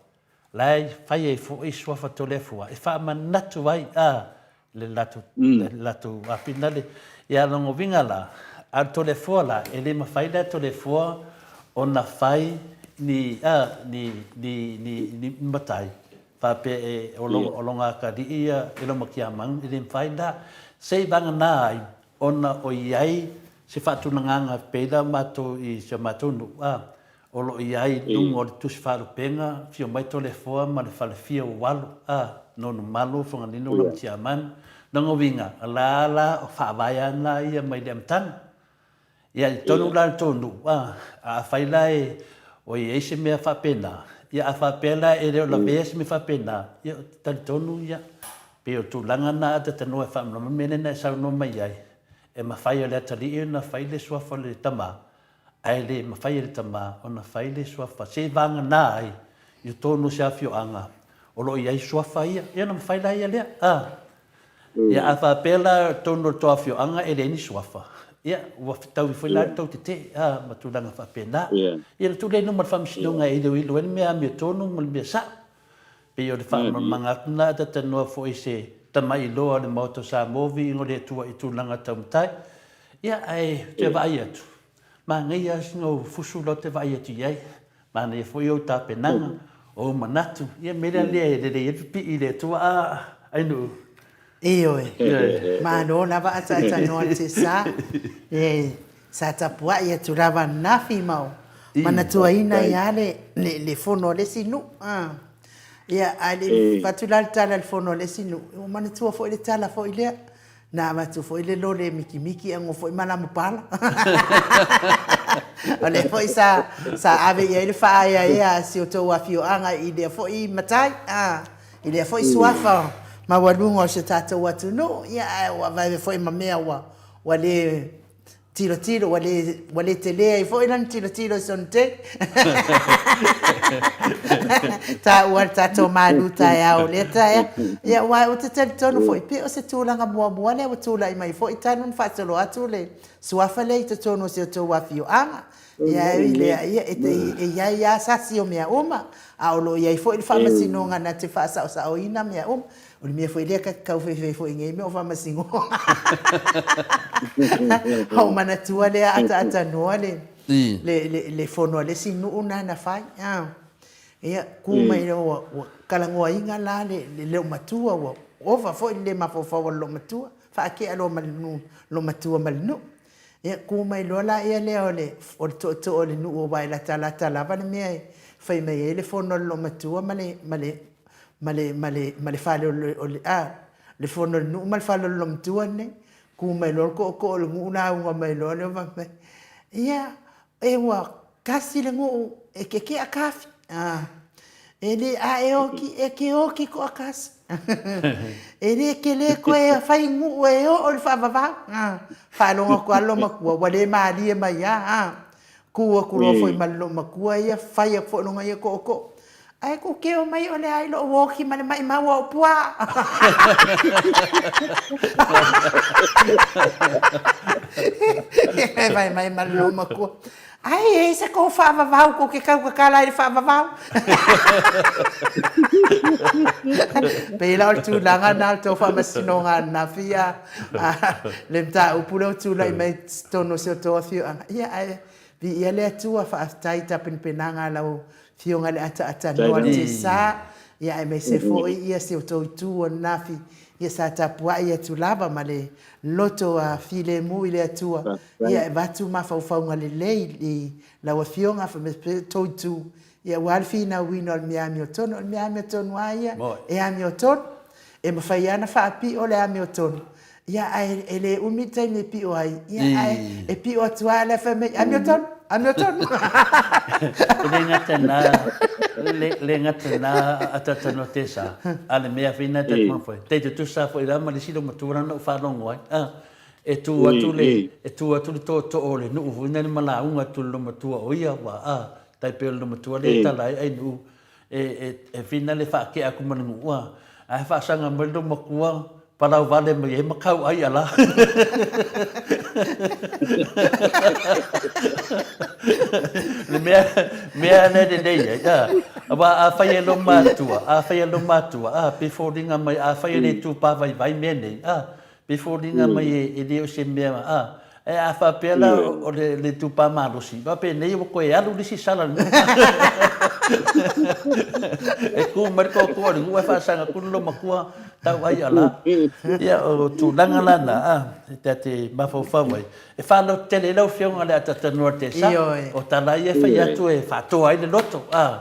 la e fai ai foi suafa Toleafoa e faamanatu ai a le latou le latou finale. Ia lona uiga la, a o le Toleafoa la, e le mafai la e Toleafoa ona fai ni a ni ni ni ni matai faapea e o lona atalii ia e Laumatiamanu, e le mafai la. Se i vagana ai ona o i ai se faatulagaga pei la matou i si o matou nuu, a, o lo o i ai i luga o le tusi faalupega, afio mai Toleafoa ma le falefia o Alo, a, Nonumalo, Fagalilo, Lamatiamanu, lona uiga, o la la o faavae lava na ia mai le amataga. Ia, i totonu la o le tou nuu, a, afai la e o i ai se mea faapena, ia a faapea la e le o lavea se mea faapena, ia ou te talitonu, ia, pei o le tulaga lena a Tatanoa e faamalamalama le mea lea na e saunoa mai ai, e mafai e le atalii ona fai le suafa o le tama, ae le mafai e le tama ona fai le suafa seivagana ai i totonu o se afioaga o lo o i ai suafa ia, ia ona mafai la ia lea. A. Ia a faapea la i totonu o le tou afioaga e leai ni suafa, ia ua fetaui foi la le tou tetee, a, ma tulaga faapena. Ia ona tuu lea i luma o le Faamasinoga e iloilo ai le mea amiotonu ma le mea sao. Pei o le faamalamalamaga atu lena, a talanoa foi i se tamailoa o le Maota o Samoa, viiga o le Atua i tulaga tau matai. Ia, ae ou te vaai atu, manaia lava sina ou fusu la ou te vaai atu i ai. Manaia foi ou tapenaga, o ou manatu. Ia, mea lea lea e lelei ai le pipii i le Atua, a, Ainuu. Ioe. Malo lava ataatanoa Tessa. E, sa tapuai atu lava ananafi ma o manatuaina ai lava le, le, le fono a le isi nuu. A. Ia, ae le i avatu la le tala i le fono a le isi nuu, ua manatua foi le tala foi lea. Na avatu foi le lole e mikimiki ago foi ma lamupala. O lea foi sa, sa ave i ai le faaeaea a si o tou afioaga i lea foi matai, a, i lea foi suafa maualuga o si o tatou atunuu, ia ae ua vaeve foi ma mea ua, ua le tilotilo, ua le, ua le tele ai foi lana tilotilo i sona tele. Taua le tatou malu taeao o lea taeao. Ia, aua ou te talitonu foi, pe o se tulaga muamua lea ua tulai mai foi talu ona faasolo atu le suafa lea i totonu o si outou afioaga. Ia, e ui i lea, ia, e i ai lava sasi o mea uma, a o lo o i ai foi le faamasinoga na te faasaosaoina mea uma. O le mea foi lea ta te tau faifai foi i nei mea o faamasinoga. Ou manatua lea ataatanoa le, le, le, le fono a le isi nuu na na fai. Ia, ku mai loa ua, ua talanoaina la le, le loomatua, ua ova foi le le mafaufau o le loomatua, faatea loa ma le loomatua ma le nuu. Ia, ku mai loa laia lea o le, o le tootoo o le nuu aua e latalata lava le mea e fai mai ai le fono a le loomatua ma le, ma le, ma le, ma le, ma le fale o le, o le, a, le fono a le nuu ma le fale o le loomatua lenei. Ku mai loa le tootoo o le nuu lauga mai loa lea fai mai, ia, e ua tasi le nuu e keke'a kafi, a, e le, a e oti, e te oti toatasi. E le tele toe fai nuu e oo i le faavavau. Faalogo atu lava le loomatua, ua le malie mai lava. Tu atu loa foi ma le loomatua ia, fai atu foi lona ia tootoo. Ae tou te omai o le a i lou oti ma le maimau o au puaa. E fai mai ma le loomatua, Ai e i ai se tou faavavau tou te tautatala ai i le faavavau. Pei la o le tulaga lena o le tou faamasinoga ananafi a le mataupu lea ua tulai mai i totonu o si o outou afioaga. Ia, ae viia le Atua, faafetai i tapenapenaga a lau Afioga i le Ataatanoa Tesa, ia aemaise foi ia si outou itu ananafi, ia sa tapuai atu lava ma le loto filemu i le Atua, ia e avatu mafaufauga lelei i lau Afioga fai mai pea tou itu, ia aua le finauina o le mea amiotonu. O le mea amiotonu lava ia e amiotonu. E mafai lava ona faapio le amiotonu, ia ae e le umi le taimi e pio ai, ia ae e pio atu lava la fai mai, amiotonu, amiotonu. E le gata i lena, le gata i lena ataatanoa tesa, a le mea foi lena e tatou mafaufau ai, tai tutusa foi la ma le isi loomatua lena na ou faalogo ai, e tu atu le, e tu atu le tootoo o le nuu foi lena ma lauga atu i le loomatua o ia ua, a, tai pei o le loomatua lea e tala ai Ainuu, e whina le faatea atu ma le nuu, a, ae faasaga mai le loomatua, palau vale mai ai ma kau ai ala. Le mea, mea lea lelei ai, a, aua afai e loomatua, afai e loomatua, a, pe foliga mai, afai e le itupa vaivai mea nei, a, Pei foliga mai e le o se mea, a, ae a faapea la o le itupa malosi, faapenei ua toe alu le isi sala i le nuu. E tu mai le toatoa i le nuu ae faasaga atu le loomatua tau ai ala. Ia, o tulaga la na, a, e ta te mafaufau ai. E faalototele ai lau Afioga i le ataatanoa i le tesa, o tala ia e fai atu e faatoa ai le loto, a.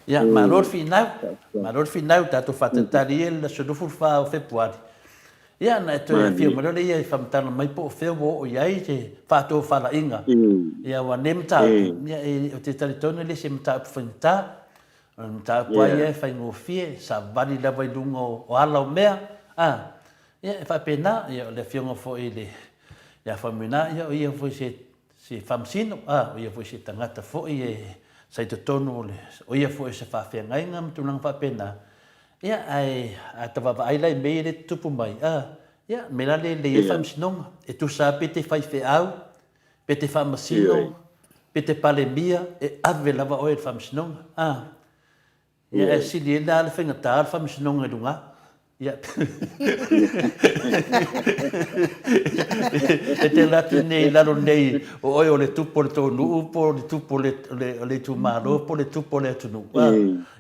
Ia, malo le finau, malo le finau, tatou faatalitali ia i le aso 24 o Fepuari. Ia, ona e toe afio mai loa lea ia e faamatala mai po o fea ua oo i ai se faatofalaiga. Ia, aua nei mataupu, ia, ou te talitonu e le se mataupu faigata. O le mataupu lava ia e faigofie, savali lava i luga o ala o mea, a, ia, e faapena. Ia, o le afioga foi i le, ia Faumuina, ia, o ia foi se, se faamasino, a, o ia foi se tagata foi e, sa i totonu o le, o ia foi o se faafeagaiga ma tulaga faapena. Ia, ae a ta vaavaai la i mea ia lea e tutupu mai, a, ia, me la le lelei ai faamasinoga. E tusa lava pe te faifeau, pe te faamasino, pe te palemia, e ave lava oe i le faamasinoga. A, ia, ae sili ai la le faigata o le faamasinoga i luga. Ia, e te alu atu nei i lalo nei, o oe o le tupu o le tou nuu po o le tupu o le itumalo po o le tupu o le atunuu. A,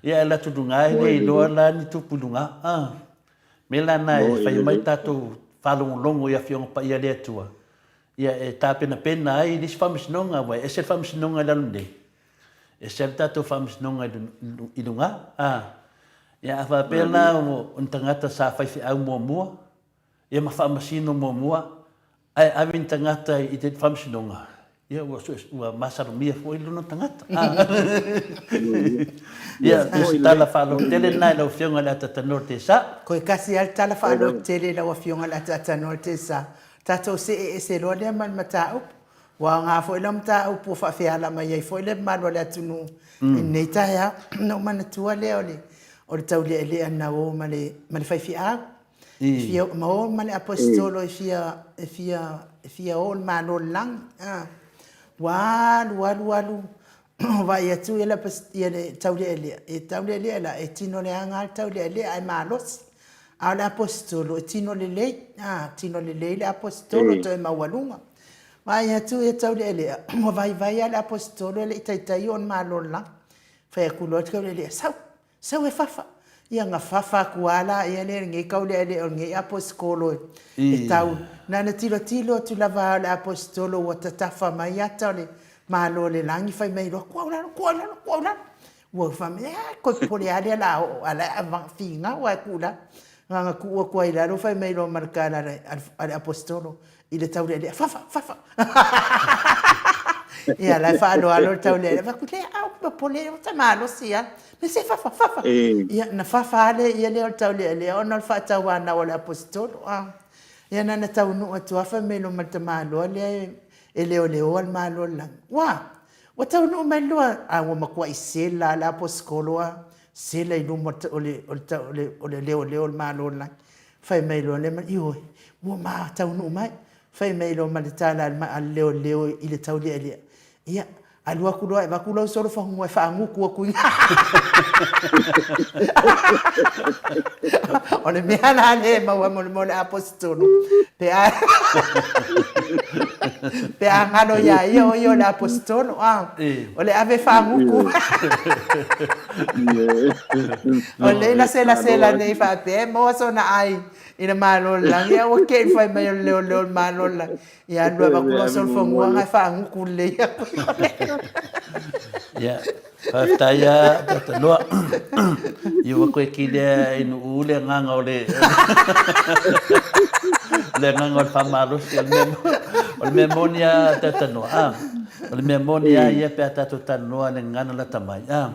Ia e alu atu luga e le iloa la ni tupu i luga. A mea la na e fai mai tatou faalogologo i Afioga Paia a le Atua, ia e tapenapena ai le isi faamasinoga, aua e ese le faamasinoga i lalo nei, ese le tatou faamasinoga i luga. A ia a faapea la o ni tagata sa faifeau muamua, ia ma faamasino muamua, ae ave ni tagata i te faamasinoga, ia ua, ua masalomia foi lona tagata. Ia, o se tala faalototele lena i lau Afioga i le Atatanoa Tesa. Koe kasi lava le tala faalototele i lau Afioga i le Atatanoa Tesa. Tatou see ese loa lea ma le mataupu. Ua aoga foi lau mataupu ua faafeala mai ai foi le mamalu o le atunuu i lenei taeao. Ona ou manatua lea o le o le taulealea na o ma le ma le faifeau. E fia ma o ma le aposetolo e fia e fia e fia o i le Malo o le Lagi. Ua alu alu alu vaai atu ia le taulealea, e taulealea la, e tino leaga lava le taulealea ae malosi. A o le aposetolo e tino lelei, a, tino lelei le aposetolo toe maualuga. Vaai atu ia taulealea, ua vaivai lava le aposetolo e le i taitai oo i le Malo o le Lagi. Fai atu loa le taulealea, sau, sau e fafa. Ia na fafa atu lava laia lea e lenei taulealea o lenei aposetolo e tau. Na ona tilotilo atu lava o le aposetolo ua tatafa mai ata o le Malo o le Lagi fai mai loa, tuu au i lalo, tuu au i lalo, tuu au i lalo. Ua fai mai, a, toe popole lava lea o le a oo, a o la e finau lava e tuu i lalo. Na ona tuu atu lava i lalo fai mai loa ma le tala a le aposetolo i le taulealea, fafa, fafa. Ia, la e faaaloalo le taulealea, fai atu, le, a ou popole, ou te malosi lava. Me se fafa, fafa. Ia, na fafa lava le ia lea o le taulealea ona o le faatauanau a le aposetolo. Ia, na ona taunuu atu lava fai mai loa ma le tamaloa lea e leoleoa le Malo o le Lagi. Ua! Ua taunuu mai loa, a ua matuai sela lava le aposetolo a, sela i luma o le, o le, o le leoleo o le Malo o le Lagi. Fai mai loa le, ioe, ua ma taunuu mai. Fai mai loa ma le tala a le leoleo i le taulealea, ia, alu atu loa e avatu lau solofanua e faagutu atu i ina. O le mea la lea e maua mo le mea o le aposetolo, pe a pe a galo ia ia o ia o le aposetolo, a, o le ave faagutu. O lea na selasela nei faapea e maua sona ai i le Malo o le Lagi, a ua te i fai mai o le leoleo o le Malo o le Lagi. Ia alu avatu lau solofanua na e faagutu lelei atu. Ia, faafetai lava Tata Noa. Ia ua koe ki lea i nuu le agaga o le le agaga o le faamalosi. O le mea, o le mea moni lava Tata Noa, a, o le mea moni lava ia pe a tatou talanoa i le gagana lata mai, a,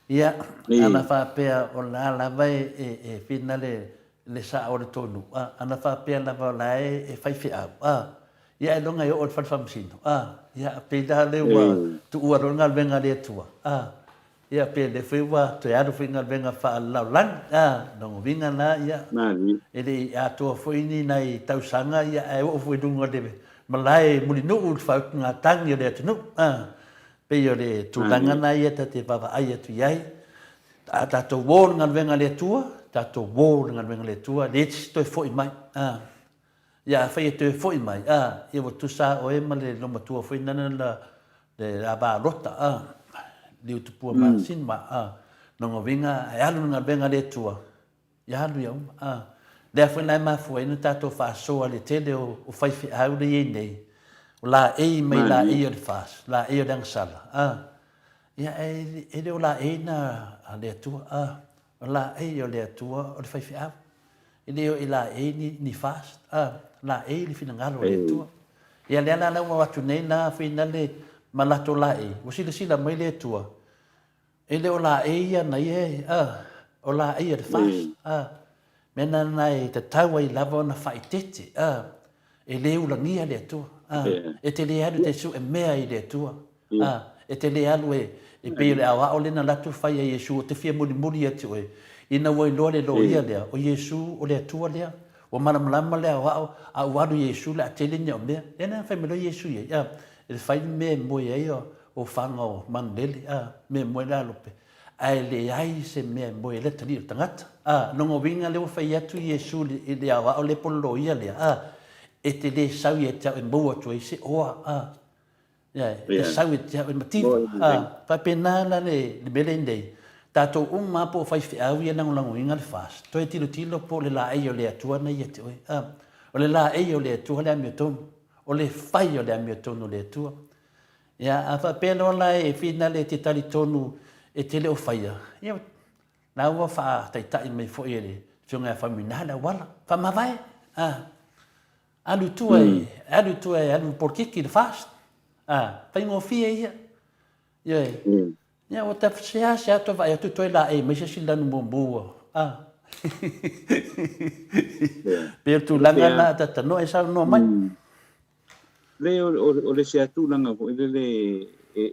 ia, ana faapea o la lava e, e, e whina le, le sao o le tonu, a, ana faapea lava o la e, e faifeau, a, ia ailoga e oo i le fale faamasino, a, ia, pei la lea ua tuua loa le galuega a le Atua, a, ia, pei o lea foi ua toe alu foi i galuega faalalaolagi, a, lona uiga la, ia, e le i atoa foi ni nai tausaga, ia, ae oo foi i luga o le malae mulinuu i le faautugatagi o le atunuu, a, pei o le tulaga lena ia ta te vaavaai atu i ai. A tatou o i le galuega a le Atua, tatou o i le galuega a le Atua, leai se toe foi mai. A. Ia afai e toe foi mai, a, ia ua tusa lava oe ma le loomatua foi nana la le ava Lota, a, Liutupua masini ma, a, lona uiga e alu i le galuega a le Atua, ia alu ia uma, a. Lea foi la e mafua ai ona tatou faasoa i le tele o, o faifeau lea e i ai nei, o laei mai laei o le FAST, laei o le agasala, a. Ia, e, e le o laei na a le Atua, a, o laei o le Atua o le faifeau. E le o i laei ni, ni fast, a, laei le finagalo o le Atua. Ia, lea la la ua atu nei la finale ma latou laei, ua silasila mai le Atua, e le o laei ia na ia e, a, o laei a le fast, a, mea na na e tatau ai lava ona faaeteete, a, e le ulagia le Atua, a, e te le alu e te sue mea i le Atua, A, e te le alu e, e pei o le aoao lea na alu atu fai a Iesu, ou te fia mulimuli ia te oe, ina ua iloa le loia lea, o Iesu o le Atua lea, ua malamalama le aoao, a ua alu Iesu o le a tele ni au mea. Lea na fai mai loa Iesu i ai, a, e fai le mea e moe ai o faga o manulele, a, mea e moe le alope, ae leai se mea e moe ai le atalii o le tagata. A, lona uiga lea ua fai atu Iesu i le aoao lea po o le loia lea, a, e te le sau ia te au e maua atu ai se oa, a, Ia, e sau e te au e mativa. A, faapena la le, le mea lea nei. Tatou uma lava po o faifeau ia lagolagoina le FAST, toe tilotilo po o le laei o le Atua na ia te oe. A, o le laei o le Atua le amiotonu. O le fai o le amiotonu o le Atua. Ia, a faapea loa la e finale e te talitonu e te le o faia, ia, la ua faataitai mai foi e le Afioga ia Faumuina le auala. Faamavae. A, Alu i tua e, alu i tua e alu i polokiki le FAST. A, faigofie ia. Ioe. Ia, ua ta seasea toe vaai atu toe laei mai se isi lanu mumu. A. Pei o le tulaga lena a ta tanoa e saunoa mai. Le o le isi lava tulaga foi lele e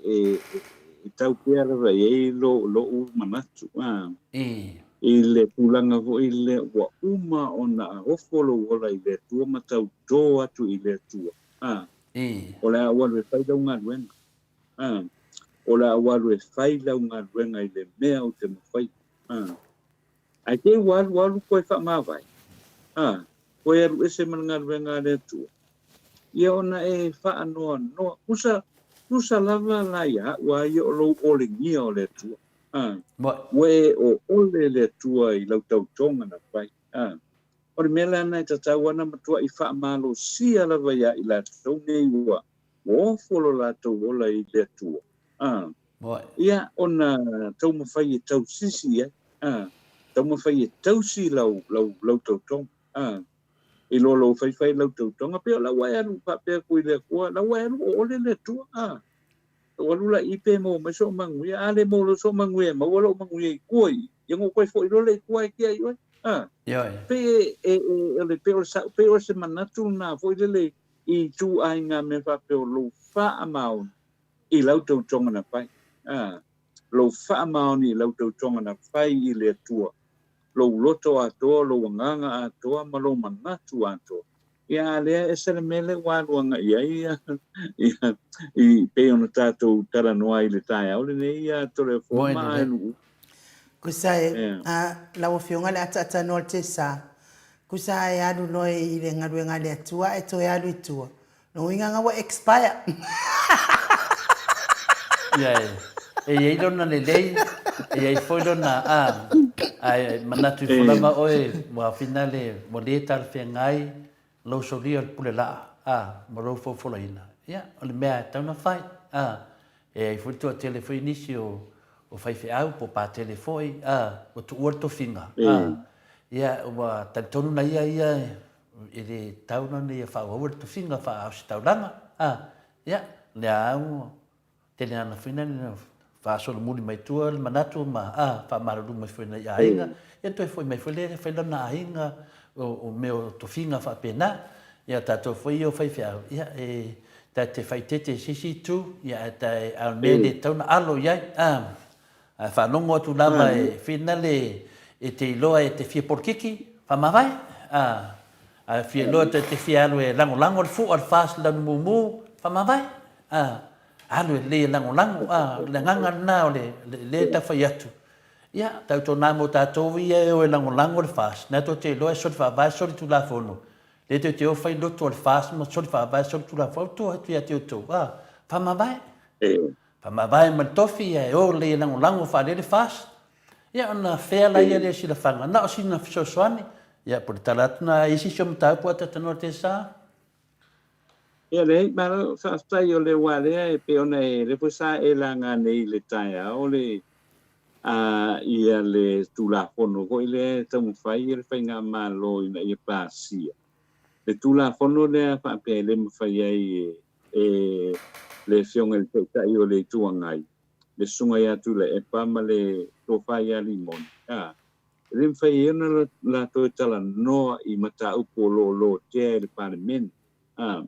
e tau pea lava i ai lo'u manatu i le tulaga foi lea ua uma ona ofo lou ola i le Atua ma tautō atu i le Atua, o le a ou alu e fai lau galuega, o le a ou alu e fai lau galuega i le mea ou te mafaia. Ae te i ua alu alu toe faamavae, a, toe alu ese ma le galuega a le Atua, ia ona e faanoanoa. Tusa, tusa lava la ia au a ia o lou olegia o le Atua, a, ua e oole le Atua i lau tautoga na fai, a. O le mea la lena e tatau ana matuai faamalosia lava ia i latou nei ua ofo lo latou ola i le Atua, a. Ia, ona taumafai e tausisi i ai, a, taumafai e tausi lau, lau, lau tautoga, a, i lo lou faifai lau tautoga, pei o la ua e alu faapea atu i le Atua, la ua e alu o ole le Atua, a, ua alu la i pe maua mai sou manuia, a le maua loa sou manuia e maua lou manuia i tua i, ia ona ou toe foi loa lea i tua e tia i oe, a. Pei e, e, e, o le, pei o le sa, pei o se manatu lena foi lele i ituaiga mea faapea o lou faamaoni i lau tautoga na fai, a, lou faamaoni i lau tautoga na fai i le Atua, lou loto atoa, lou agaga atoa, ma lou manatu atoa. Ia, a lea ese le mea lea ua alu agai ai ia, ia, i, pei ona tatou talanoa ai i le taeao lenei, ia Toleafoa ma Aeluu. Kusa e, a, lau Afioga le ataatanoa o le Tesa, kusa e alu loa i le galuega a le Atua ae toe alu i tua, Lona uiga na ua expire. Ia e, e i ai lona lelei, e i ai foi lona, a, ae manatu ifo lava oe ua finale, ua le talafeagai lou solia o le pule laa, a, ma lou fofolaina. Ia, o le mea e tatau ona fai, a, e i ai foi le toatele foi nisi o, o faifeau po o patele foi, a, ua tuua le tofiga, a, ia, ua talitonu na ia ia E le tatau la ona ia faaauaua le tofiga faa-ositaulaga, a, ia, lea lava ua tele ana foi na faasolomuli mai tua le manatu ma, a, faamalulu mai foi i nai aiga, ia toe foi mai foi lea e fai lona aiga o mea o tofiga faapena. Ia, o tatou foi ia o faifeau, ia, e ta te faaeteete i se isi itu, ia, ae ta, a o le mea e le tatau ona alo i ai, a. Ae faalogo atu lava e finale e te iloa e te fia polokiki, faamavae, a, a fia iloa e te fia alu e lagolago le fua, le FAST, le lanumumu, faamavae, a, alu e lelei e lagolago, a, o le agaga lena o le, lea e tau fai atu. Ia, tautuana mo tatou ia e o e lagolago le FAST, na tou te iloa e soli faavae, soli tulafono, lea tou te o fai lotu o le FAST ma soli faavae, soli tulafono, autua atu ia te outou, a, faamavae. Faamavae ma le tofi ae o lelei e lagolago faalele FAST. Ia ona fea laia lea silafaga, na o sina fesoasoani. Ia po o le tala atu na i isi o mataupu a Tatanoa Tesa. Ia leai, malo faafetai o le ua lea e pei ona e lea foi sa e laga nei i le taeao le a ia le Tulafono foi lea e taumafai e le Faigamalo ina ia pasia. Le Tulafono lea faapea e le mafai ai e e le Afioga i le Taitai o le Itu Agai, le Susuga ia Tuilaepa ma le Tofa ia Limoni, a, e le mafai ai ona latou e talanoa i mataupu o lo o lotea e le Palemene, a,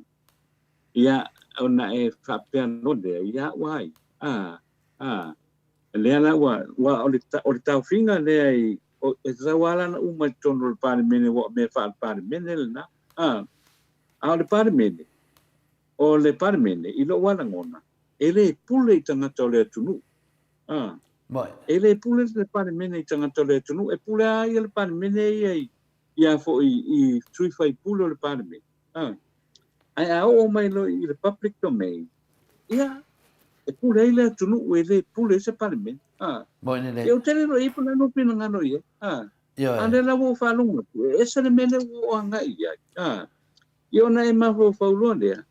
ia, ona e faapea loa lea, ia au ai, a, a, lea la ua, ua o le, o le taofiga lea i, o, e tatau lava la ona uma i totonu o le Palemene, aua o mea faale-Palemene lena, a. A o le Palemene, o le Palemene, i lou lava lagona, e le pule i tagata o le atunuu. A. E le pule le Palemene i tagata o le atunuu, e pule lava ia le Palemene ia i, ia foi i sui faipule o le Palemene. A. Ae a oo mai loa i le public domain, ia, e pule ai le atunuu, e le pule ai se Palemene. A. Ia, ou te le iloa i ai po o le a lou finagalo i ai. A. Ioe. A lea la ua ou faalogo atu, e ese le mea lea ua ou agai i ai. A, ia ona e mafaufau loa lea,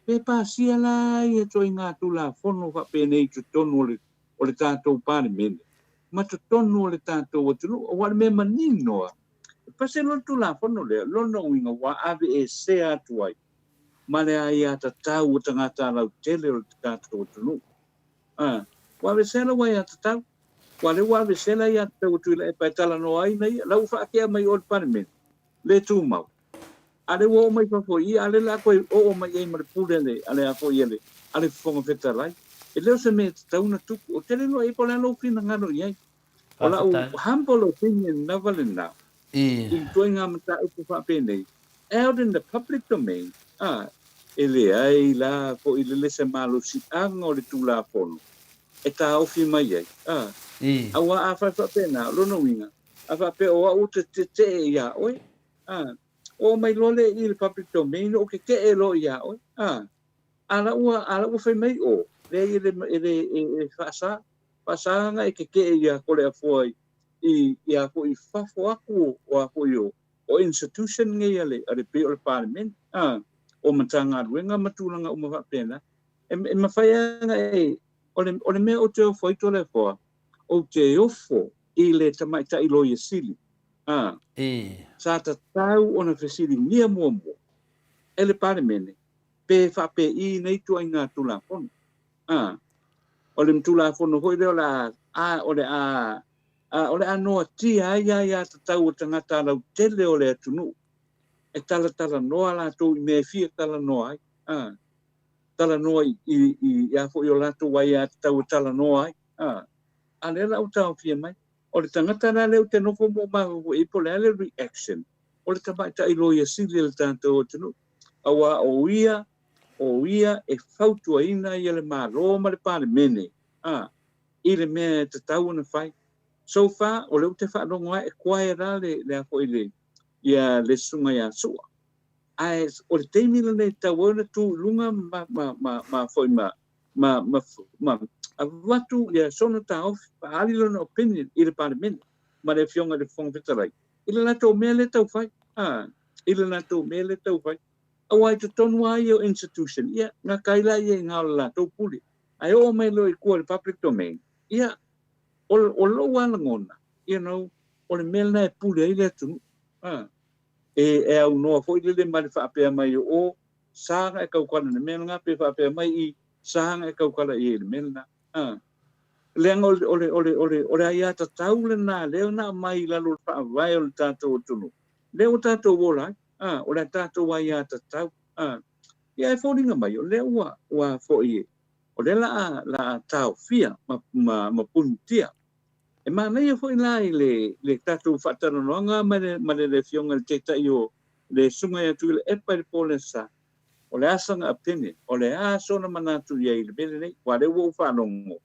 pe pasia la ia ituaiga Tulafono faapenei i totonu o le, o le tatou Palemene, ma totonu o le tatou atunuu, aua o le mea manino lava, e pasi loa le Tulafono lea, lona uiga ua aveesea atu ai ma le aiatatau a tagata lautele o le tatou atunuu. A, ua aveesea lau aiatatau. Aua lea ua aveesea le aiatatau a Tuilaepa e talanoa ai na ia, la ua faatea mai o i le Palemene, le tumau. A lea ua oo mai fafo i i, a o lea o le a toe oo mai i ai ma le pule a le, a le a foi a le, a le Fofoga Fetalai. E le o se mea e tatau ona tupu. Ou te le iloa i ai po o le a lou finagalo i ai. O lau humble opinion lava lena i ituaiga mataupu faapenei, out in the public domain, a, e leai la foi lele se malosiaga o le Tulafono e taofi mai ai, a. Aua afai faapena, o lona uiga, a faapea o au ou te tetee ia oe, a, oo mai loa lea i le public domain ou tetee loa ia oe, a, a la ua, a la ua fai mai o, leai e le, e le, e faasa, faasa ona e tetee ia Toleafoa i, i a foi i fafo atu o a foi o, o institution nei a le, a le pei o le Palemene, a, o Matagaluega ma tulaga uma faapena. E, e mafai ona e, o le, o le mea ou te ofo ai Toleafoa, ou te ofo i le tamaitai Loia Sili, a, sa tatau ona fesiligia muamua e le Palemene pe faapei nei ituaiga Tulafono. A, o le Tulafono foi lea o le a, a, o le a, a, o le a noatia ai aiatatau a tagata lautele o le atunuu e talatalanoa latou i mea e fia talanoa ai, a, talanoa i, i, i a foi o latou aiatatau e talanoa ai, a, a lea la ua taofia mai. O le tagata la lea ou te nofo ma ou mafaufau i ai po o le a le reaction o le tamaitai Loia Sili a le tatou atunuu, aua o ia, o ia e fautuaina ia le Malo ma le Palemene, a, i le mea e tatau ona fai. So far, o lea ou te faalogo lava e quiet lava le, le a foi le, ia le susuga ia Su'a. Ae o le taimi lenei e tatau ai ona tu i luga ma, ma, ma, ma foi ma, ma, ma, ma avatu ia sona taofi, faaali lona opinion i le Palemene ma le Afioga i le Fofoga Fetalai i le latou mea lea e tau fai, a, i le latou mea lea e tau fai. Aua i totonu lava ia o institution, ia, gata ai la ia i ina o le latou pule. Ae oo mai loa i tua i le public domain, ia, o, o lou lava lagona, you know, o le mea lena e pule ai le atunuu. A, e, e aunoa foi lele ma le faapea mai o, o, sa na e taukala i le mea lena, pe faapea mai i, sa na e taukala i ai i le mea lena. A, leaga o le, o le, o le, o le, o le aiatatau lena lea na aumai i lalo o le faavae o le tatou atunuu, lea ua tatou ola ai, a, o le tatou aiatatau. A, ia e foliga mai, o lea ua, ua foi e, o lea la a, la a taofia ma, ma, ma punitia. E manaia foi la i le, le tatou faatalanoaga ma le, ma le, le Afioga i le Taitai o le Susuga ia Tuilaepa i le po o le sa, o le a sana opinion, o le a sona manatu i ai i le mea lenei, aua o lea ua ou faalogo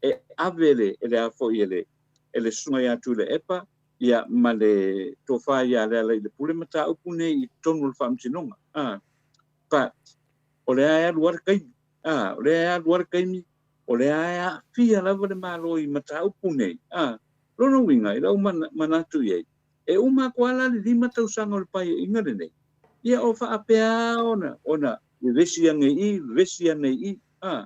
e ave le, e le a foi e le, e le Susuga ia Tuilaepa, ia, ma le tofa ia Lealailepule mataupu nei i totonu o le Faamasinoga. A, but, o lea e alu lava le taimi, a, o lea e alu lava le taimi, o lea e aafia lava le Malo i mataupu nei. A, lona uiga, i lau manatu i ai, e uma atu lava la le 5 tausaga o le Paeaiga lenei, ia o faapea ona, ona vevesi ane i i, vevesi ane i i, a,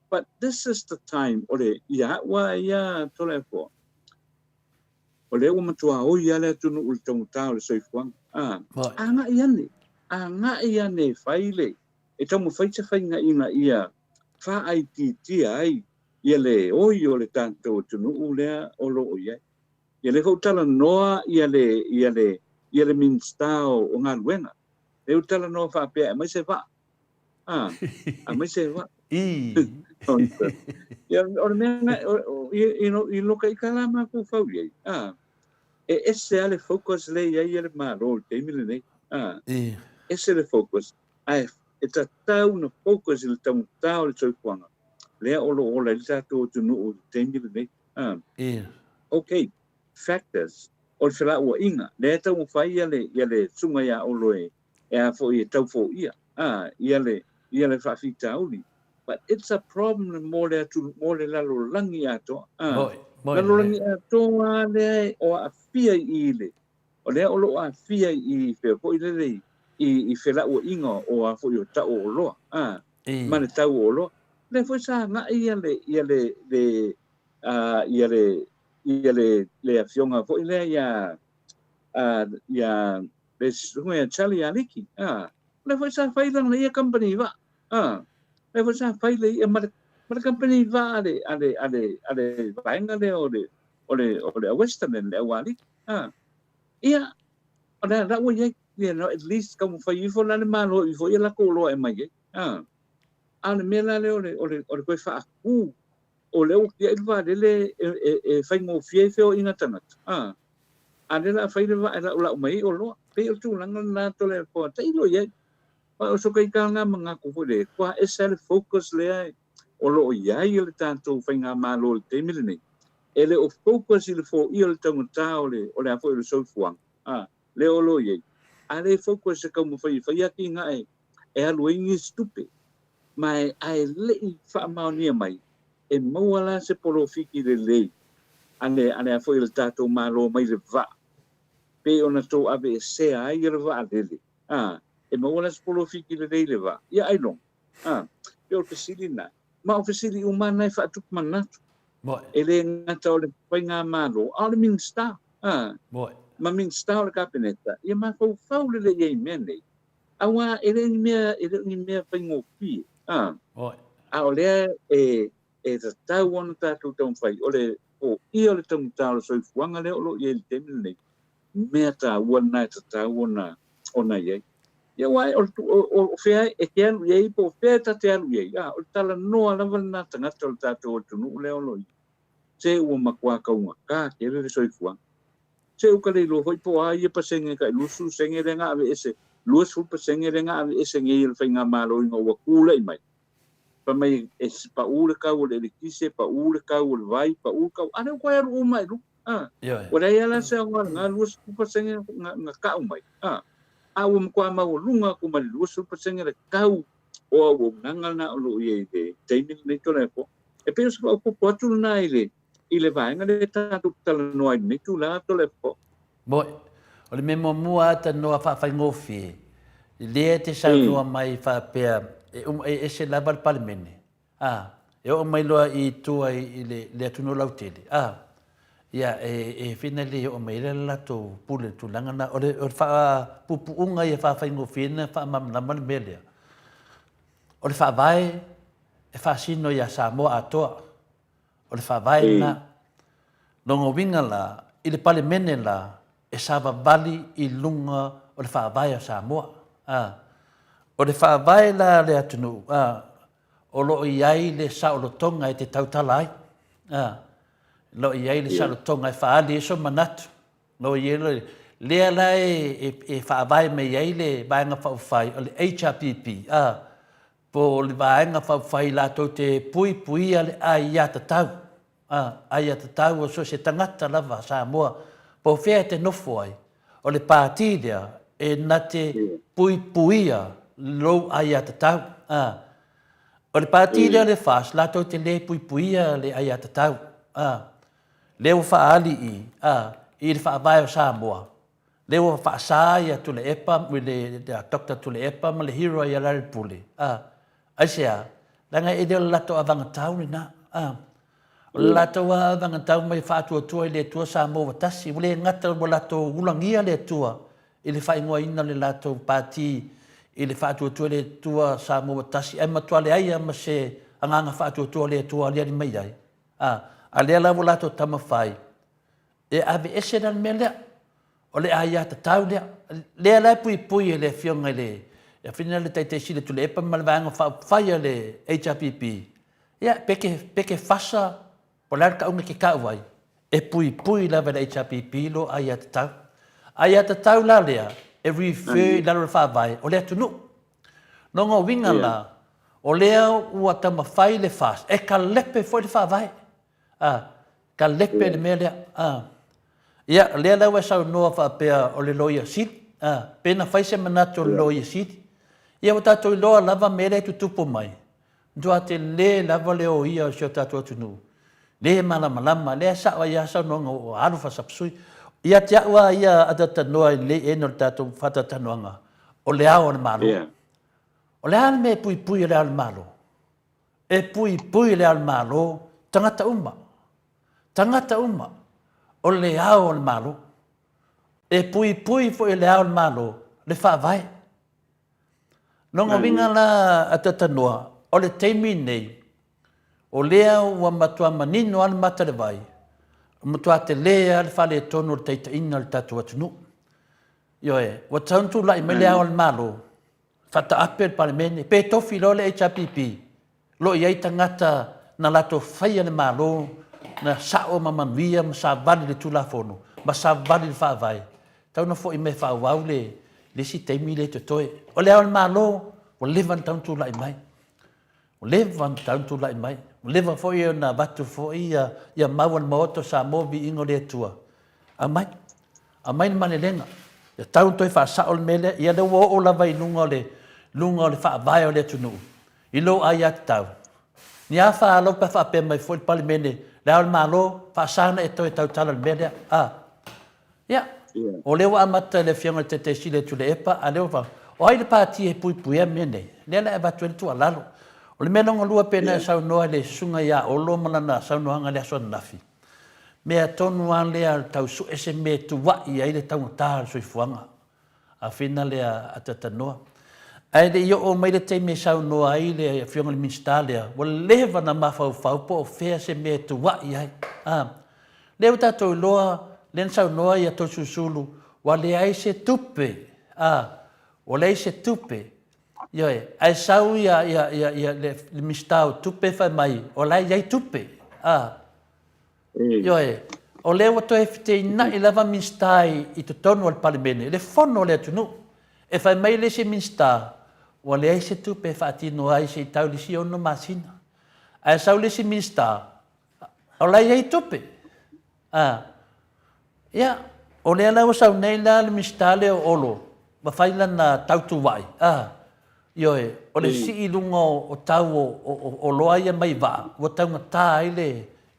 but this is the time, o le, ia au lava ia Toleafoa, o lea ua matua oi lava le atunuu i le taugata o le soifuaga, a, agai ane, agai ane e fai le, e taumafai se faiga ina ia faaitiitia ai ia le oi o le tatou atunuu lea o lo o i ai. Ia lea foi ua talanoa ia le, ia le, ia le Minisita o Galuega, lea ua talanoa faapea e aumai se vaa. A, aumai se vaa. Ia, o le mea na, you know, i loka i ka la matou fau i ai, a, e ese lava le focus lea i ai ia le Malo i le taimi lenei, a, ese le focus, ae e tatau ona focus i le taugata o le soifuaga lea o lo o ola ai le tatou atunuu i le taimi lenei. A, okay, factors o le felauaiga lea e taumafai ia le, ia le susuga ia Olo e, e a foi e tau foia, a, ia le, ia le faafitauli. But it's a problem mo le atunuu, mo le lalolagi atoa. A, lalolagi atoa lea o aafia i i le, o lea o lo o aafia i fea foi lele i, i felauaiga o a foi o tau o oloa, a, ma le tau o oloa. Lea foi sa agai ia le, ia le, le, a, ia le, ia le, le afioga foi lea ia, a, ia, le susuga ia Charlie Aliki, a, lea foi sa fai lana ia company vaa, a, lea foi sa fai le ia ma le, ma le company vaa a le, a le, a le, a le vaega lea o le, o le, o le Western, le au Aliki, a, ia, o lea la ua i ai. You know, at least taumafai ifo la le Malo ifo ia latou oloa e mai ai. A. A o le mea la lea o le, o le, o le toe faatū, o lea ua tiai le vaalele e, e, e faigofie ai feoaiga tagata. A. A lea la a fai le vaa e laulau mai ai oloa. Pei o le tulaga lena Toleafoa, tailo i ai. Aua o sokaita lena manatu foi lea, ua ese lava le focus lea o lo o i ai le tatou faigamalo i le taimi lenei. E le o focus i le foia o le taugata o le, o le a foi o le soifuaga, a, lea o lo o i ai. A le focus e taumafai e fai atinae e alu ai nisi tupe. Ma e, ae le i faamaonia mai e maua la se polofiti lelei a le, a le a foi o le tatou Malo mai le vaa, pei ona tou aveesea ai le vaalele. A, e maua la se polofiti lelei i le vaa? Ia ailoga. A, pei o le fesili lena. Ma o fesili uma lava na e faatupu manatu. Moe. E le gata o le Faigamalo, a o le Minisita. A, Moe. ma Minisita o le Kapeneta, ia mafaufau lelei i ai i mea nei. Aua e le o ni mea, e le o ni mea faigofie. A, Moe. a o lea e, e tatau ona tatou taumafai, o le foia o le taugata o le soifuaga lea o lo o i ai i le taimi lenei, mea taua lena e tatau ona ona i ai. Ia aua o, o, o fea e te alu i ai po o fea e ta te alu i ai, a, o le talanoa lava lena tagata o le tatou atunuu lea o lo o i ai. Se ua matua taugata tele le soifuaga. Se ua ka le iloa foi po o a ia pasene tai 20 sene lea na aveese, 20 pasene lea na aveese nei e le Faigamalo ina ua tulai mai. Fai mai e pau le tau o le eletise, pau le tau o le vai, pau le tau, a lea ua toe alu uma i luga. A, Ioe. ua leai lava la se aoga o lena 20% na, na tau mai. A, a ua matua maualuga atu ma le 20% le tau o auaunaga lena o lo o i ai i le taimi lenei Toleafoa. E pei o se faaopoopo atu lena i le, i le vaega lea tatou te talanoa ai i lenei tulaga Toleafoa. Moe. O le mea muamua lava tanoa faafaigofie, lea e te saunoa mai faapea e uma, e ese lava le Palemene, a, e oo mai loa i tua i le, le atunuu lautele, a, ia, e, e whina le oo mai ai le latou pule i le tulaga lena. O le, o le faapuupuuga ia faafaigofie na faamalamalama le mea lea. O le faavae e faasino iā Samoa atoa. O le faavae lena. Lona uiga la, i le Palemene la, e savavali i luga o le faavae o Samoa. A. O le faavae la a le atunuu, a, o lo o i ai le saolotoga e te tautala ai. A. O lo o i ai le saolotoga e faaali ai sou manatu. O lo o i ai le, lea la e, e, e faavae mai ai le Vaega Faaupufai o le HRPP, a, Po o le Vaega Faaupufai latou te puipuia le aiatatau, a, aiatatau o so o se tagata lava Samoa, po o fea e te nofo ai, o le pāti lea e na te puipuia lou aiatatau, a. O le pāti lea o le FAST latou te le puipuia le aiatatau, a. Lea ua faaali i, a, i le Faavae o Samoa, Lea ua faasa ia Tuilaepa, le Doctor Tuilaepa ma le hero ia Lealailepule, a, aisea? Leaga e le o le latou avagatau lena, a. O le latou lava avagatau mai faatuatua i le Atua Samoa ua tasi, ua le gata ua latou ulagia le Atua i le faaigoaina o le latou pati i le faatuatua i le Atua Samoa ua tasi, ae matua leai lava ma se agaga faatuatua o le Atua aliali mai ai, a. A lea la ua latou taumafai E aveese la le mea lea. O le aiatatau lea. Lea la e puipui e le Afioga i le Afioga le Taitai Sili o Tuilaepa ma le Vaega Faaupufai a le HRPP, ia, pe ke, pe ke fasa, po o le a le tauga e ke kau ai, e puipui lava e le HRPP lo aiatatau. Aiatatau la lea e refer i lalo o le Faavae o le atunuu. Lona uiga la, o lea ua taumafai le FAST e kalepe foi le Faavae. A, ka lepe le mea lea. A, ia, o lea la ua e saunoa faapea o le Loia Sili, a, pe na fai se manatu o le Loia Sili. Ia, ua tatou iloa lava mea lea e tutupu mai, matua tele lava le oia o si o tatou atunuu, le malamalama, lea e sao ai lava saunoaga ua alu faasapasui. Ia te au lava ia a talatalanoa i lenei ena o le tatou faatalatalanoaga, o le ao o le Malo. O le a le mea e puipui e le ao o le Malo? E puipui le ao o le Malo, tagata uma, tagata uma, o le ao o le Malo. E puipui foi e le ao o le Malo le Faavae. Lona uiga la a Tatanoa, o le taimi nei, o lea ua matua manino lava le mata i le vai, ua matua tele lava le faaletonu o le taitaiga o le tatou atunuu. Ioe, ua tatau ona tulai mai le Ao o le Malo, faataape le Palemene, pe tofi loa le HRPP, o lo o i ai tagata na latou faia le Malo na sao ma manuia ma savali i le Tulafono ma savali i le Faavae, tatau ona foi mai e faaauau le le isi taimi lea e totoe. O le Ao o le Malo, ua leva ona tatau ona tulai mai. Ua leva ona tatau ona tulai mai. Ua leva foi ona avatu foi ia mau a le Maota o Samoa, viiga o le Atua. Aumai. Aumai le malelega. Ia tatau ona toe faasao le mea lea. Ia lea ua oo lava i luga o le, luga o le faavae o le atunuu, i lou aiatatau. Ni a fa alau pe a faapea mai foi le Palemene, Le Ao o le Malo, faasa ona e toe tautala i le mea lea. A. Ia, o lea ua amata e le Afioga i le Taitai Sili o Tuilaepa, a o lea ua O ai le Pati e puipuia mea nei? Lea la e avatu ai le tuualalo. O le mea lona lua pei ona e saunoa i le Susuga ia Olo ma lana saunoaga i le aso ananafi, mea tonu lava lea o le tau sue se mea e tuuai ai le taugata o le soifuaga. Afina lea a Tatanoa. Ae le i oo mai le taimi e saunoa ai le Afioga i le Minisita lea, ua leva ona mafaufau po o fea se mea e tuuai ai. A, lea ua tatou iloa, lea na saunoa ia Toesulusulu, ua leai se tupe, a, ua leai se tupe. Ioe, ae sau ia, ia, ia, ia le, le Minisita o Tupe fai mai, o la e i ai tupe. A, Ioe, o lea ua toe feteenai lava Minisita i totonu o le Palemene, le fono a le atunuu. E fai mai le isi Minisita, ua leai se tupe e faatino ai se i tau i le isi ono masina. Ae sau le isi Minisita, o la e i ai tupe. A, ia, o lea la ua sau nei la le Minisita lea o Olo, ma fai lana tautuuai, a, ioe, o le sii i luga o tau o oloa ia mai vaa, ua taugata ai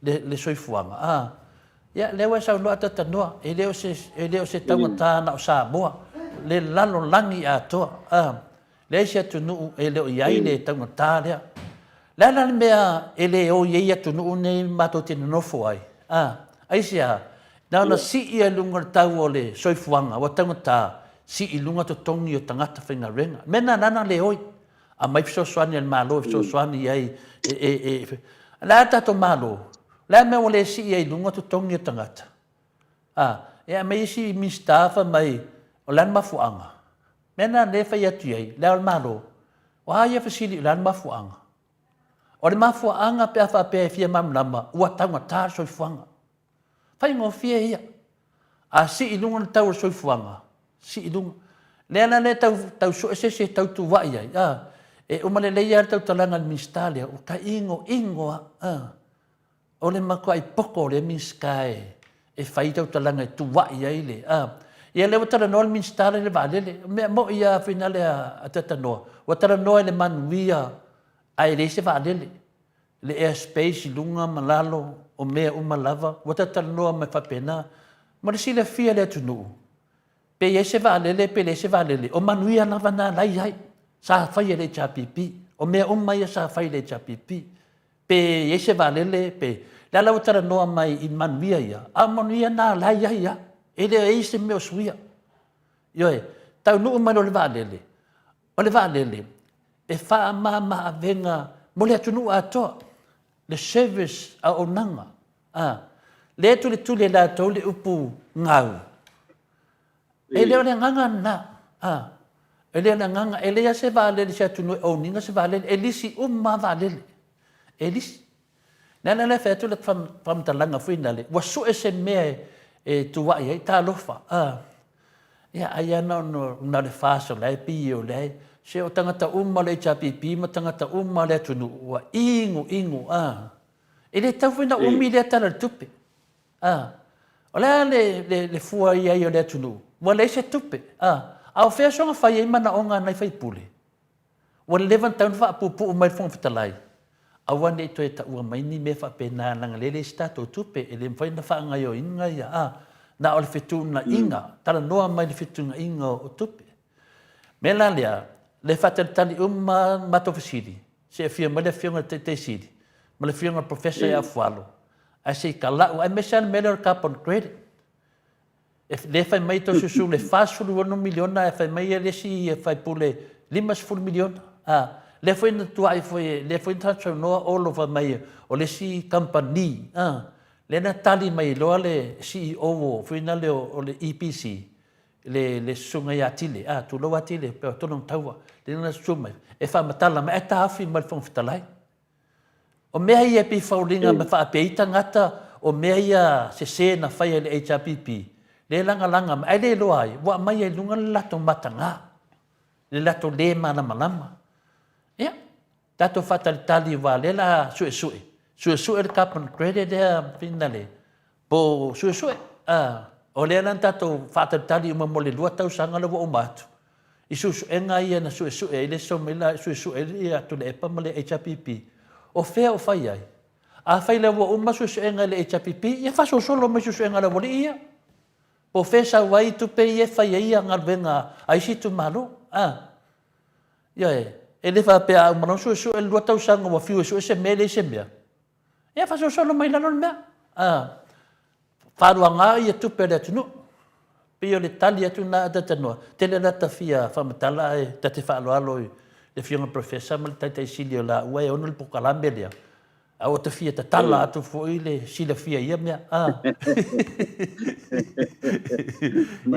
le soifuaga, a. Ia, lea ua e saunoa Atatanoa, e le o se, e le o se taugata na o Samoa, le lalolagi atoa, a. Leai se atunuu e le o i ai le taugata lea. Le a la le mea e le oi ai atunuu nei matou te nonofo ai? A, aisea? Na ona sii i luga o le tau o le soifuaga ua taugata, sii i luga totogi o tagata faigaluega. Mea na ala ona le oi. Aumai fesoasoani a le Malo e fesoasoani i ai e, e, e. O le a le tatou Malo? O le a le mea ua le sii ai i luga totogi o tagata? A, e aumai isi Minisita fai mai, o le a le mafuaaga? Mea na lea e fai atu i ai, Le Ao o le Malo, o a ia fesili o le a le mafuaaga? O le mafuaaga pe a faapea e fia malamalama, ua taugata le soifuaga. Faigofie ia. A sii i luga le tau o le soifuaga, sii i luga. Lea la lea tau, tau sue se isi e tau tuuai ai, a, e uma lelei lava le tautalaga a le Minisita lea, ua taingoingo lava, a. O le matuai poto o lea Minisita e fai tautalaga e tuuai ai le, a. Ia lea ua talanoa le Minisita lea i le vaalele. O mea moi lava finale a Tatanoa, ua talanoa i le manuia ae leai se vaalele. Le air space i luga ma lalo, o mea uma lava, ua talatalanoa mai faapena. Mo le silafia e le atunuu, pe i ai se vaalele pe leai se vaalele, o manuia lava na la e i ai, sa faia e le HRPP. O mea uma ia sa fai e le HRPP. Pe i ai se vaalele pe le a la ua talanoa mai i manuia ia, a o manuia na la e i ai lava. E le o i ai se mea o suia. Ioe, taunuu mai loa le vaalele, o le vaalele e faamama avega mo le atunuu atoa, le service auaunaga, a, lea e tulituli e latou le upu gau. E le o le agaga lena. A, e le o le agaga, e leai lava se vaalele i se atunuu e own ina se vaalele, e lisi uma lava vaalele. E lisi. Le ala lea e fai atu le faamatalaga foi lale, ua sue se mea e tuuai ai, talofa. A, ia ai lava na ona o le FAST o la e pei o la e, se o tagata uma o le HRPP ma tagata uma o le atunuu ua iguigu, a. E le tatau foi ona umi lea Tala o le Tupe. A, o le a le, le, le fua i ai o le atunuu? Ua leai se tupe. A, a o fea soona fai ai manaoga a nai faipule? Ua leva ona tatau ona faapuupuu mai le Fofoga Fetalai, aua ne i toe taua mai ni mea faapena leaga lea e leai se tatou tupe, e le mafai ona faagaoioiga ia, a, na o le fetuunaiga, talanoa mai i le fetuunaiga o tupe. Mea la lea, le faatalitali uma matou fesili, se i afio mai le Afioga i le Taitai Sili ma le Afioga i le Professor ia Afualo, ae se i talau, aemaise lava le mea lea o le carbon credit. E, lea e fai mai Toeolesulusulu e $46 miliona ae fai mai le isi faipule $50 miliona. A, lea foi na tuai foi, lea foi na saunoa Olo fai mai o le isi kamupani, a, lea na tali mai loa le CEO foi lea o le EPC, le, le susuga ia Tile, a, tulou a Tile, pe o tonu taua, le na susu mai, e faamatala mai, ae taofi mai le Fofoga Fetalai. O mea ia e pei fauliga ma faapea ai tagata, o mea ia sese na faia e le HRPP, le lagalaga mai, ae le iloa ai, ua aumai ai i luga le latou mataga, le latou le malamalama. Ia, tatou faatalitali aua o lea o le a suesue, suesue le carbon credit lea finale, po o suesue, a, o lea la na tatou faatalitali uma mo le 2 tausaga lea ua uma atu, i suesuega ia na suesue ai le Somela, suesue ai ia Tuilaepa ma le HRPP, o fea o fai ai? Afai la ua uma suesuega i le HRPP, ia faasolosolo mai suesuega a le aualii ia. Po o fea e sau ai tupe ia e fai ai galuega a isi itumalo, a? Ioe, e le faapea a uma loa ona suesue i le 2 tausaga ua fiu e sue se mea e leai se mea. Ia faasolosolo mai lalo le mea. A, faaluaga ia tupe a le atunuu. Pei o le tali atu lena a Tatanoa. Tele la ta fia faamatala ae ta te faaaloalo i le Afioga i le Professor ma le Taitai Sili o laua e ono le polokalame lea. A ua ta fia tatala atu foi le silafia i ia mea. A.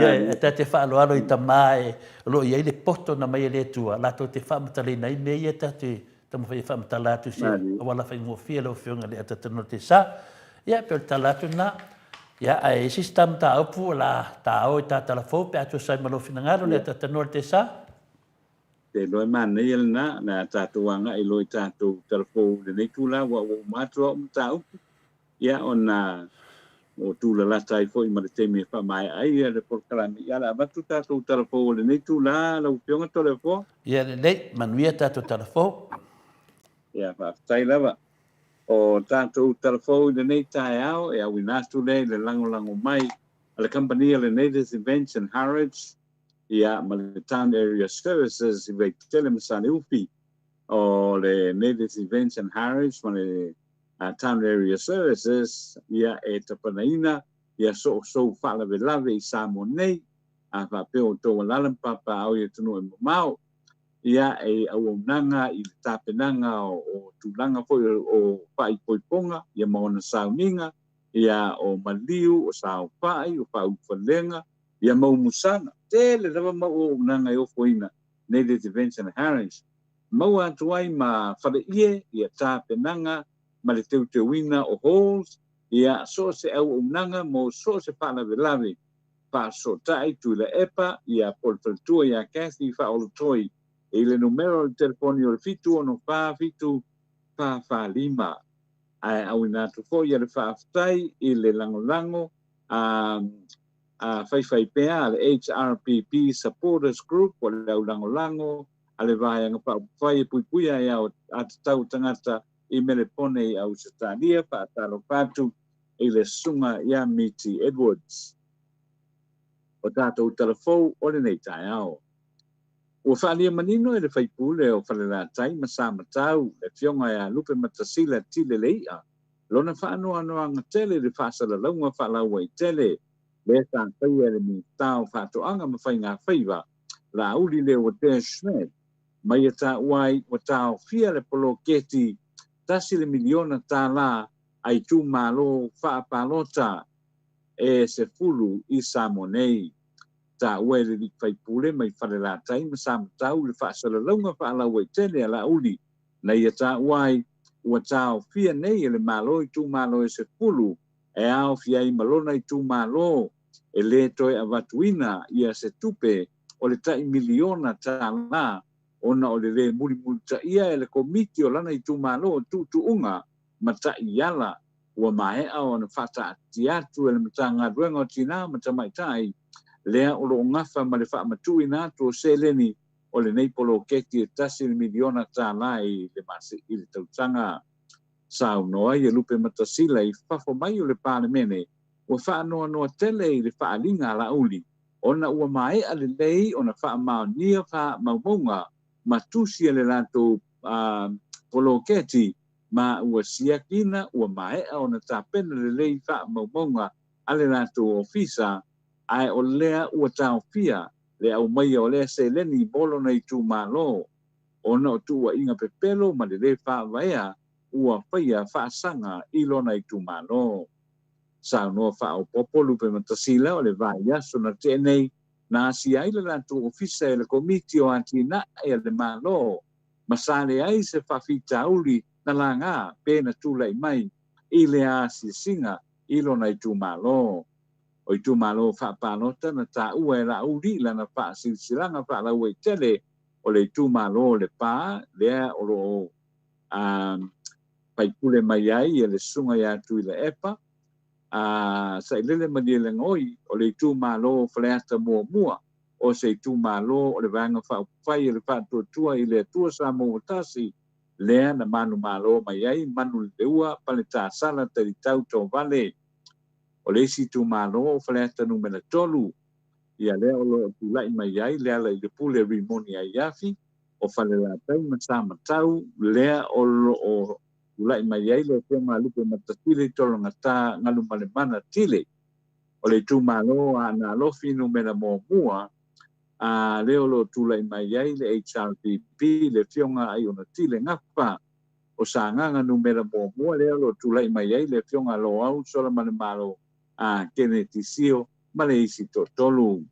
Ia, ta te faaaloalo i tama e o lo o i ai le poto na mai e le Atua latou te faamatalaina ai mea ia ta te taumafai e faamatala atu se auala faigofie lau Afioga i le Atatanoa Tesa. Ia, pei o le tala atu lena. Ia, ae i ai se isi ta mataupu o le a taao i ta tala fou pe a tusa ai ma lou finagalo le Atatanoa Tesa. Te iloa e manaia lena, o le a tatou agai loa i tatou tala fou i lenei itula ua uma atu au mataupu, ia ona o tulalata ai foi ma le taimi e faamaea ai le polokalame. Ia o le a avatu tatou tala fou o lenei itula lau Afioga Toleafoa. Ia lelei, manuia tatou tala fou. Ia faafetai lava. O tatou tala fou i lenei taeao e auina atu lea i le lagolago mai a le kamupani a le Natives Events and Harrods, ia ma le Town Area Services i Vaitele ma Saleufi, o le Natives Events and Harrods ma le Town Area Services, ia e tapanaina ia soosou faalavelave i Samoa nei, a faapea o outou alala ma papaao i atunuu e mamao, ia e auaunaga i le tapenaga o tulaga foi o faaipoipoga ia ma ona sauniga, ia o maliu, o saofai, o faaulufalega, ia ma umusaga. Tele lava mau auaunaga e ofoina Native Events and Harris. Maua atu ai ma faleie ia tapenaga ma le teuteuina o halls, ia so o se auaunaga mo so o se faalavelave faasootai Tuilaepa ia po o le faletua ia Kathy Faaolotoi i le numera o le telefoni o le 764 7445. Ae auina atu foi ia le faafetai i le lagolago a a faifaipea a le HRPP Supporters Group o le au lagolago a le Vaega Faaupufai e Puipuia ai a Tatau Tagata i Melepone i Ausetalia, faatalofa atu i le Susuga ia Miti Edwards. O tatou tala fou o lenei taeao. Ua faaalia manino e le faipule o Falelatai ma Samatau, le Afioga ia Lupematasila Tile Lei'a, lona faanoanoaga tele i le faasalalauga faalauaitele lea sa faia e le Minisita o Faatoaga ma Faigafaiva, Laauli Leoatea Schmidt, ma ia taua ai ua taofia le poloketi $1 miliona a itumalo faapalota e 10 i Samoa nei. Taua e le alii faipule mai Falelatai ma Samatau le faasalalauga faalauaitele a Laauli na ia taua ai ua taofia nei e le Malo itumalo e 10 e aofia ai ma lona itumalo e lē toe avatuina ia se tupe o le tai miliona $1 ona o le lē mulimulitaia e le Komiti o lana itumalo o tuutuuga ma taiala ua maea ona faataatia atu e le Matagaluega o Tinā ma Tamaitai lea o lo o gafa ma le faamatuuina atu o seleni o lenei poloketi e $1 miliona i le tausaga. Saunoa ia Lupematasila i fafo mai o le Palemene ua faanoanoa tele i le faaaliga a Laauli ona ua maea lelei ona faamaonia faamaumauga ma tusi a le latou poloketi ma ua siakina ua maea ona tapena lelei faamaumauga a le latou ofisa, ae o lea ua taofia le aumaia o lea seleni mo lona itumalo ona o tuuaiga pepelo ma le lē faavaea ua faia faasaga i lona itumalo. Saunoa faaopoopo Lupematasila o le vaiaso na tea nei Na asia ai le latou ofisa e le Komiti o Atinae a le Malo ma sa leai se faafitauli na laga pe na tulai mai i le asiasiga i lona itumalo. O itumalo faapalota na taua e Laauli i lana faasilasilaga faalauaitele o le itumalo o Lepa lea o lo o faipule mai ai le susuga ia Tuilaepa Sailele Malielegaoi, o le itumalo o Faleata Muamua, o se itumalo o le Vaega Faaupufai o le Faatuatua i le Atua Samoa ua Tasi, lea na manumalo mai ai Manuleleua Paletasala Talitau Tovale. O le isi itumalo o Faleata Numera 3, ia lea o lo o tulai mai ai Lealailepule Rimoni Aiafi, o Falelatai ma Samatau, lea o lo o tulai mai ai le Afioga a Lupematasila i Tologata Galumalemana Tile. O le itumalo a Aana Alofi Numera 1, a lea o lo o tulai mai ai le HRPP, le Afioga a Aiona Tile Gafa. O Sagaga Numera 1, lea o lo o tulai mai ai le Afioga a Loau Solamalemalo a Keneti Sio ma le isi toatolu.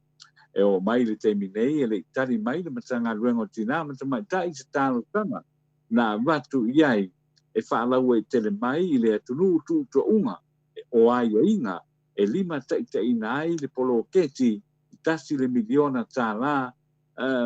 E oo mai le taimi nei e le i tali mai le Matagaluega o Tinā ma Tamaitai i se talosaga na avatu i ai e faalauaitele mai i le atunuu tuutuauga o aiaiga e limataitaiina ai le poloketi i $1 miliona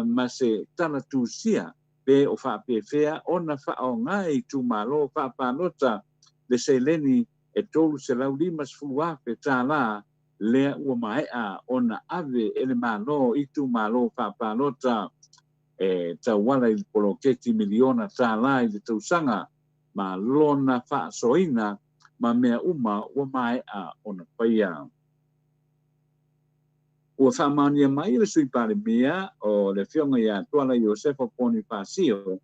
ma se tala tusia pe o faapefea ona faaaoga e itumalo faapalota le seleni e $350,000 lea ua maea ona ave e le Malo i itumalo faapalota e tauala i le poloketi miliona $1 i le tausaga ma lona faasoaina ma mea uma ua maea ona faia. Ua faamaonia mai e le Sui Palemia o le Afioga ia Tuala Iosefa Ponifasio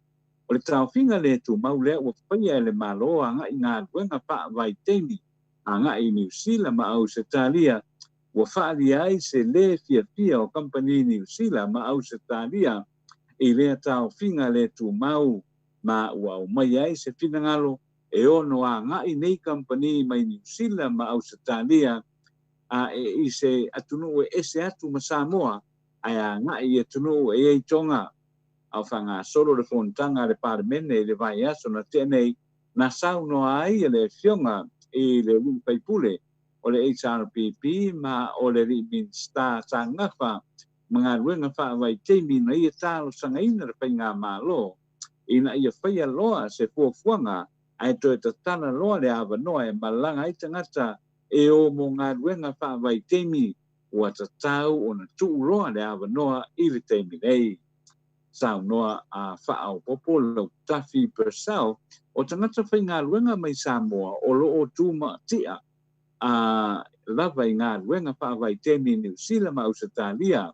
o le taofiga le tumau lea ua faia e le Malo agai galuega faavaitaimi agai i Niu Sila ma Ausetalia ua faaalia ai se lē fiafia o kamupani Niu Sila ma Ausetalia i lea taofiga le tumau ma ua aumai ai se finagalo e ono agai nei kamupani mai Niu Sila ma Ausetalia a e i se atunuu e ese atu ma Samoa ae agai i atunuu e i ai Toga. A o faagasolo le fonotaga a le Palemene i le vaiaso na tea nei, na saunoa ai le Afioga i le alii faipule o le HRPP ma o le alii Minisita sa gafa ma galuega faavaitaimi na ia talosagaina le faigamalo ina ia faia loa se fuafuaga ae toe tatala loa le avanoa e malaga ai tagata e o mo galuega faavaitaimi ua tatau ona tuu loa le avanoa i le taimi nei. Saunoa a faaopoopo Lautafi Purcell o tagata faigaluega mai Samoa o lo o tumaatia a lava i galuega faavaitaimi i Niu Sila ma Ausetalia,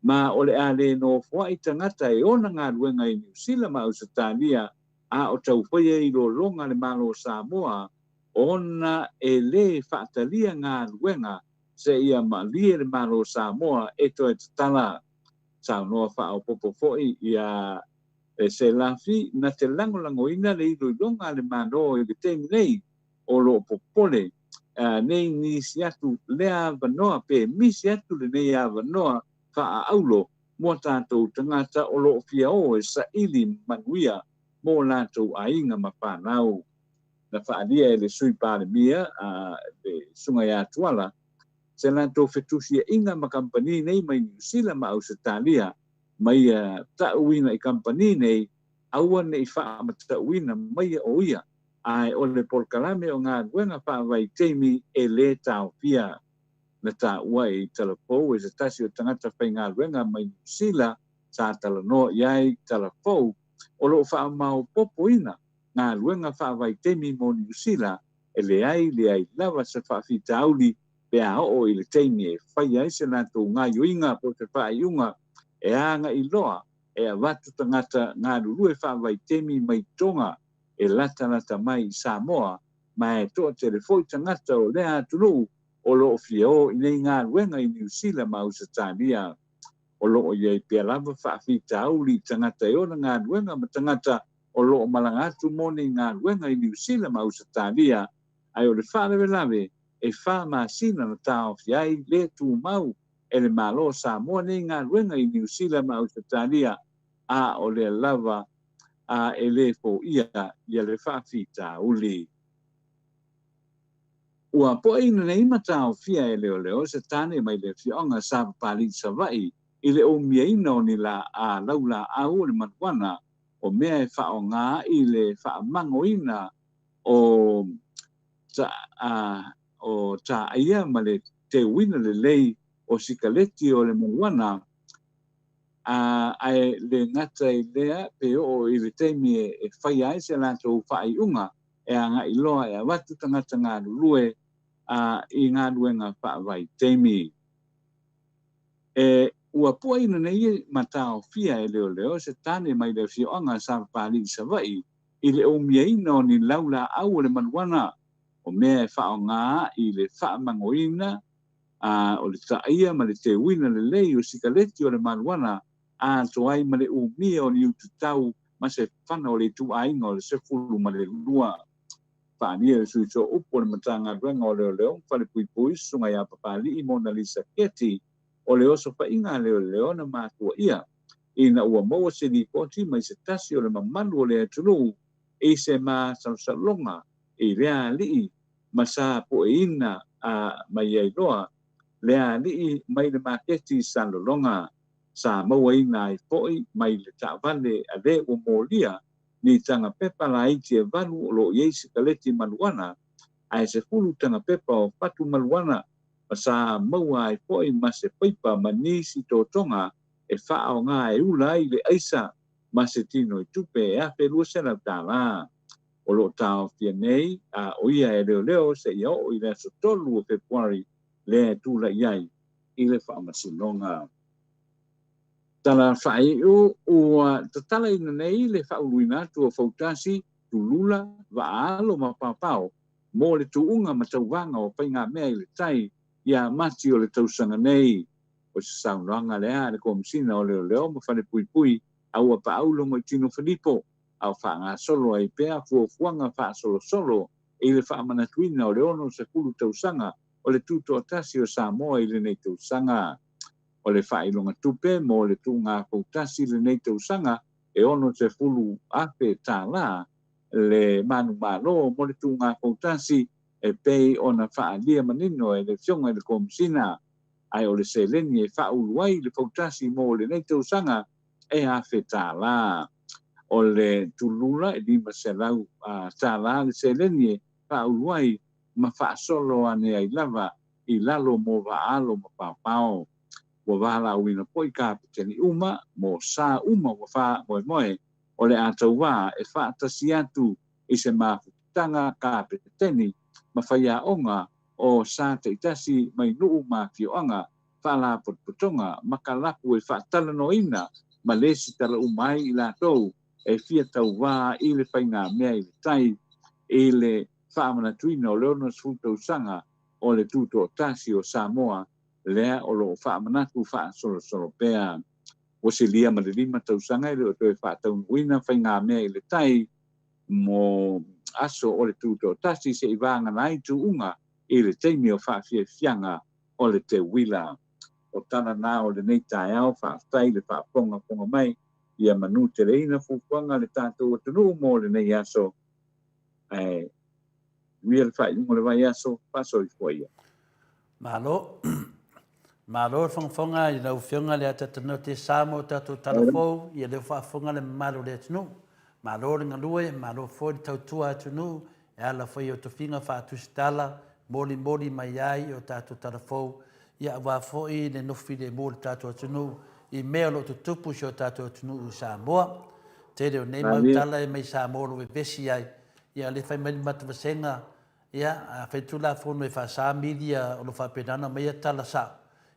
ma o le a le nofoai tagata e ona galuega i Niu Sila ma Ausetalia a o taufaia iloiloga le Malo o Samoa ona e lē faatalia galuega seia malie le Malo o Samoa e toe tatala. Saunoa faaopoopo foi ia Selafi na te lagolagoina le iloiloga a le Malo i le taimi nei o lo o popole nei nisi atu lea avanoa pe misi atu lenei avanoa faaaulo mo tatou tagata o lo o fia o e saili manuia mo latou aiga ma fanau. Na faaalia e le Sui Palemia le Susuga ia Tuala se latou fetusiaiga ma kamupani nei mai Niu Sila ma Ausetalia ma ia tauina i kamupani nei aua ne i faamatauina maia o ia ae o le polokalame o galuega faavaitaimi e lē taofia. Na taua i talafou e se tasi o tagata faigaluega mai Niu Sila sa talanoa i ai talafou o lo o faamaopoopoina galuega faavaitaimi mo Niu Sila e leai leai lava se faafitauli pe a oo i le taimi e faia ai se latou gaoioiga po o se faaiuga e agai loa e avatu tagata galulue faavaitaimi mai Toga e latalata mai i Samoa ma e toatele foi tagata o lea atunuu o lo o fia o i nei galuega i Niu Sila ma Ausetalia. O lo o i ai pea lava faafitauli i tagata e ona galuega ma tagata o lo o malaga atu mo nei galuega i Niu Sila ma Ausetalia, ae o le faalavelave e 4 masina na taofia ai le tumau e le Malo o Samoa nei galuega i Niu Sila ma Ausetalia, a o lea lava a e lē foia ia le faafitauli. Ua poeina nei ma taofia e leoleo se tane mai le afioaga sa Papalii Savaii i le umiaina o ni laa laulaau o le maluana o mea e faaaoga i le faamagoina o ta, a, o taaia ma le teuina lelei o sikaleti o le maluana, a, ae le gata i lea pe oo i le taimi e, e faia ai se latou faaiuga e agai loa e avatu tagata galulue a, i galuega faavaitaimi. E ua puaina nei ma taofia e leoleo se tane mai le afioaga sa Papalii Savaii i le umiaina o ni laulaau o le maluana o mea e faaaoga i le faamagoina a o le taaia ma le teuina lelei o sikaleti o le maluana atoa ai ma le umia o ni ututau ma se fana o le ituaiga o le 12. Faaalia le sui sooupu o le Matagaluega o Leoleo ma Falepuipui, Susuga ia Papalii Monalisa Keti, o le osofaiga a leoleo na matuaia ina ua maua se lipoti mai se tasi o le mamalu o le atunuu i se masalosaloga i lea alii ma sa pueina a mai ai loa lea alii mai le maketi i Salelologa. Sa mauaina ai foi mai le taavale a le ua molia ni taga pepa laiti e 8 o lo o i ai sikaleti maluana ae 10 taga pepa o fatu maluana ma sa maua ai foi ma se paipa ma nisi totoga e faaaoga e ula ai le aisa ma se tino i tupe e $1,200. O lo o taofia nei a o ia e leoleo seia oo i le aso 3 o Fepuari lea e tulai ai i le faamasinoga. Tala faaiu ua tatalaina nei le faauluina atu o Fautasi, Tulula, Vaaalo ma Papao mo le tuuga ma tauvaga o faigamea i le tai ia Mati o le tausaga nei. O se saunoaga lea a le Komesina o Leoleo ma Falepuipui a ua paau Logoitino Filipo, a o faagasolo ai pea fuafuaga faasolosolo i le faamanatuina o le 60 tausaga o le tutoatasi o Samoa i lenei tausaga. O le faailoga tupe mo le tuuga fautasi i lenei tausaga e $60,000 le manumalo mo le tuuga fautasi e pei ona faaalia manino e le Afioga i le Komesina, ae o le seleni e faaulu ai le fautasi mo lenei tausaga e $1,000. O le tulula e $500 le seleni e faaulu ai ma faasolo ane ai lava i lalo mo Vaaalo ma Papao. Ua valaauina foi kapeteni uma mo sa uma ua faamoemoe o le a tauvā e faatasi atu i se mafutaga kapeteni ma faiaoga o sa taitasi mai nuu ma afioaga, faalapotopotoga ma kalapu e faatalanoaina ma lesitala uma ai i latou e fia tauvā i le faigamea i le tai i le faamanatuina o le 60 tausaga o le tutoatasi o Samoa lea o lo o faamanatu faasolosolo pea. Ua silia ma le 5 tausaga e le o toe faataunuuina faigamea i le tai mo aso o le tutoatasi se'i vagana ai tuuga i le taimi o faafiafiaga o le teuila. O tala na o lenei taeao, faafetai le faafogafoga mai ia manu teleina fuafuaga a le tatou atunuu mo lenei aso, ae manuia le faaiuga o le vaiaso, faasoifua ia. Malo. Malo le fogafoga i lau Afioga le Atatanote sa mo tatou tala fou, ia lea ua faafofoga le mamalu o le atunuu. Malo le galue, malo foi le tautua atunuu e ala foi i o tofiga faatusitala molimoli mai ai i o tatou tala fou, ia aua foi le nofo filemu o le tatou atunuu i mea o lo o tutupu i si o tatou atunuu i Samoa. Tele o nei mau tala e mai Samoa o lo o vevesi ai, ia lea fai mai le matavasega, ia a fai Tulafono e faasa media o lo o faapena ona aumaia tala sao,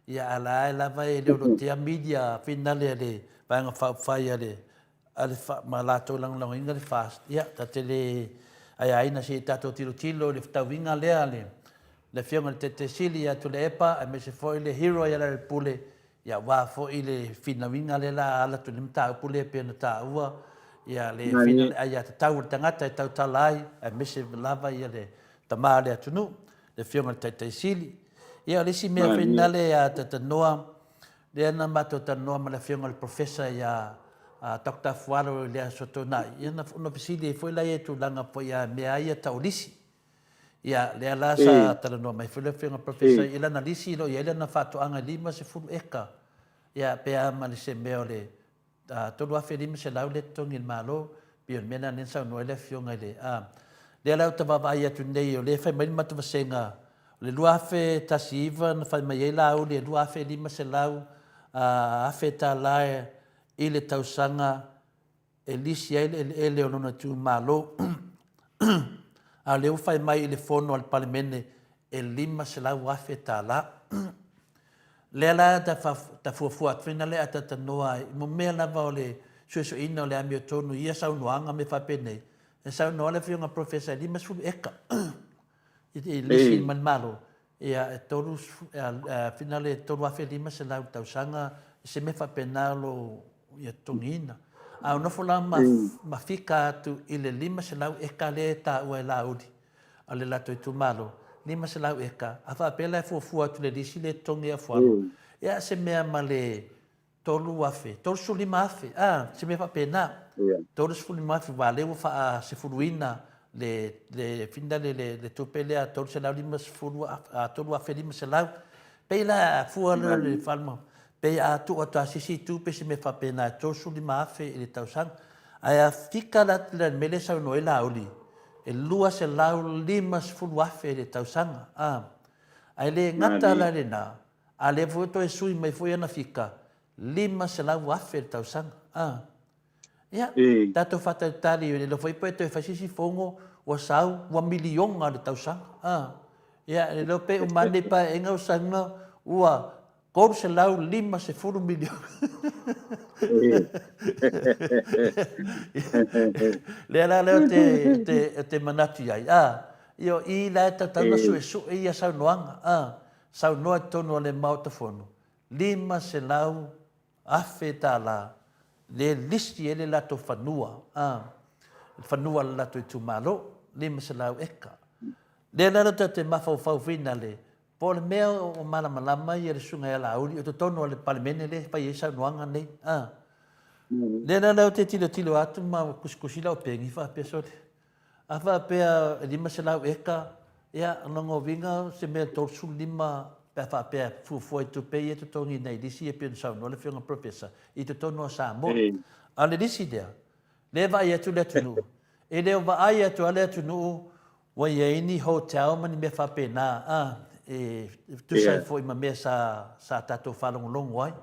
ia a la e lava e le o lotea media finale a le Vaega Faaupufai a le a le ma latou lagolagoina le FAST, ia, ta te le aiaina se i tatou tilotilo i le fetauiga lea a le le Afioga i le Taitai Sili ia Tuilaepa aemaise foi le hero ia Lealailepule, ia aua foi le finauiga lea la ala atu i le mataupu lea pei ona taua, ia le fina le aiatatau a le tagata e tautala ai, aemaise lava ia le tama o le atunuu, le Afioga i le Taitai Sili. Ia, o le isi mea foi Malie. nale a Tatanoa, lea na matou talanoa ma le afioga i le Professor ia Doctor Afualo i le Aso Toonai, ia na fesili ai foi la ia i tulaga foi a mea lava ia tau lisi. Ia, lea la sa talanoa mai foi le afioga i le Professor i lana lisi o lo o i ai lana faatoaga e 50 eka, ia pe a ma le se mea o le $3,500 lea e totogi e le Malo, pei o le mea lena lea na saunoa ai le Afioga i le, a, lea la ou te vaavaai atu nei o lea e fai mai le matou vasega, o le 2019 na fai mai ai Laauli e $2,500 afe tala i le tausaga e lisi ai le eleele o lona itumalo, a o lea ua fai mai i le fono a le Palemene e $500,000. Lea la ta fuafua atu foi na lea a talatalanoa ai mo mea lava o le suesueina o le amiotonu i ia saunoaga mea faapenei. E saunoa le Afioga Professor e 50 eka i lisi mai le Malo, ia e finale 3,500 i le tausaga, se mea faapena o lo o ia totogiina. A o nofo la ma fika atu i le 500 eka lea e taua e Laauli, a le latou itumalo, 500 eka, a faapea la e fuafua atu i le lisi lea e totogi e Afualo, ia se mea ma le 3,000, 35,000, a, se mea faapena. 35,000, aua o lea ua faasefuluina le, le, fina le, le, le tupe lea 350, 3,500. Pei la a fua lea le faaluma, pei a tuu atu a se isi itu pe se mea faapena e 35,000 i le tausaga. Ae a fika la le mea lea e saunoa ai Laauli, e 250,000 i le tausaga, a. Ae le gata la i lena, a lea foi ua toe sui mai foi ana fika, 500,000 i le tausaga, a. Ia, tatou faatalitali, e le iloa foi pe toe fai se isi fono, ua sau, ua miliona le tausaga, a. Ia, e le iloa pe uma ane lenei Paeaiga ua sau ua $350 miliona. Lea la lea ou te manatu i ai, a, ia o i la e tatau ona suesue ia saunoaga, a, saunoa i totonu o le Maota Fono, $500,000 lea e lisi ai le latou fanua, a, le fanua o le latou itumalo, 500 eka. Lea la tatou te mafaufau finale, Po o le mea o malamalama ia le susuga ia Laauli o totonu o le Palemene lea e fai ai saunoaga nei. A. Lea la lea ou te tilotilo atu ma tusitusi lau peni faapea sole. A faapea e 500 eka, ia o lona uiga o se mea 35 pe a faapea e fuafua i tupe ia e totogi nei lisi ia pei ona saunoa le afioga Professor i totonu o Samoa. A o le lisi lea, lea e vaai atu le atunuu, e le o vaai atu lava le atunuu Ua i ai ni hotel ma ni mea faapena a, e tusa ai foi ma mea sa, sa tatou faalogologo ai.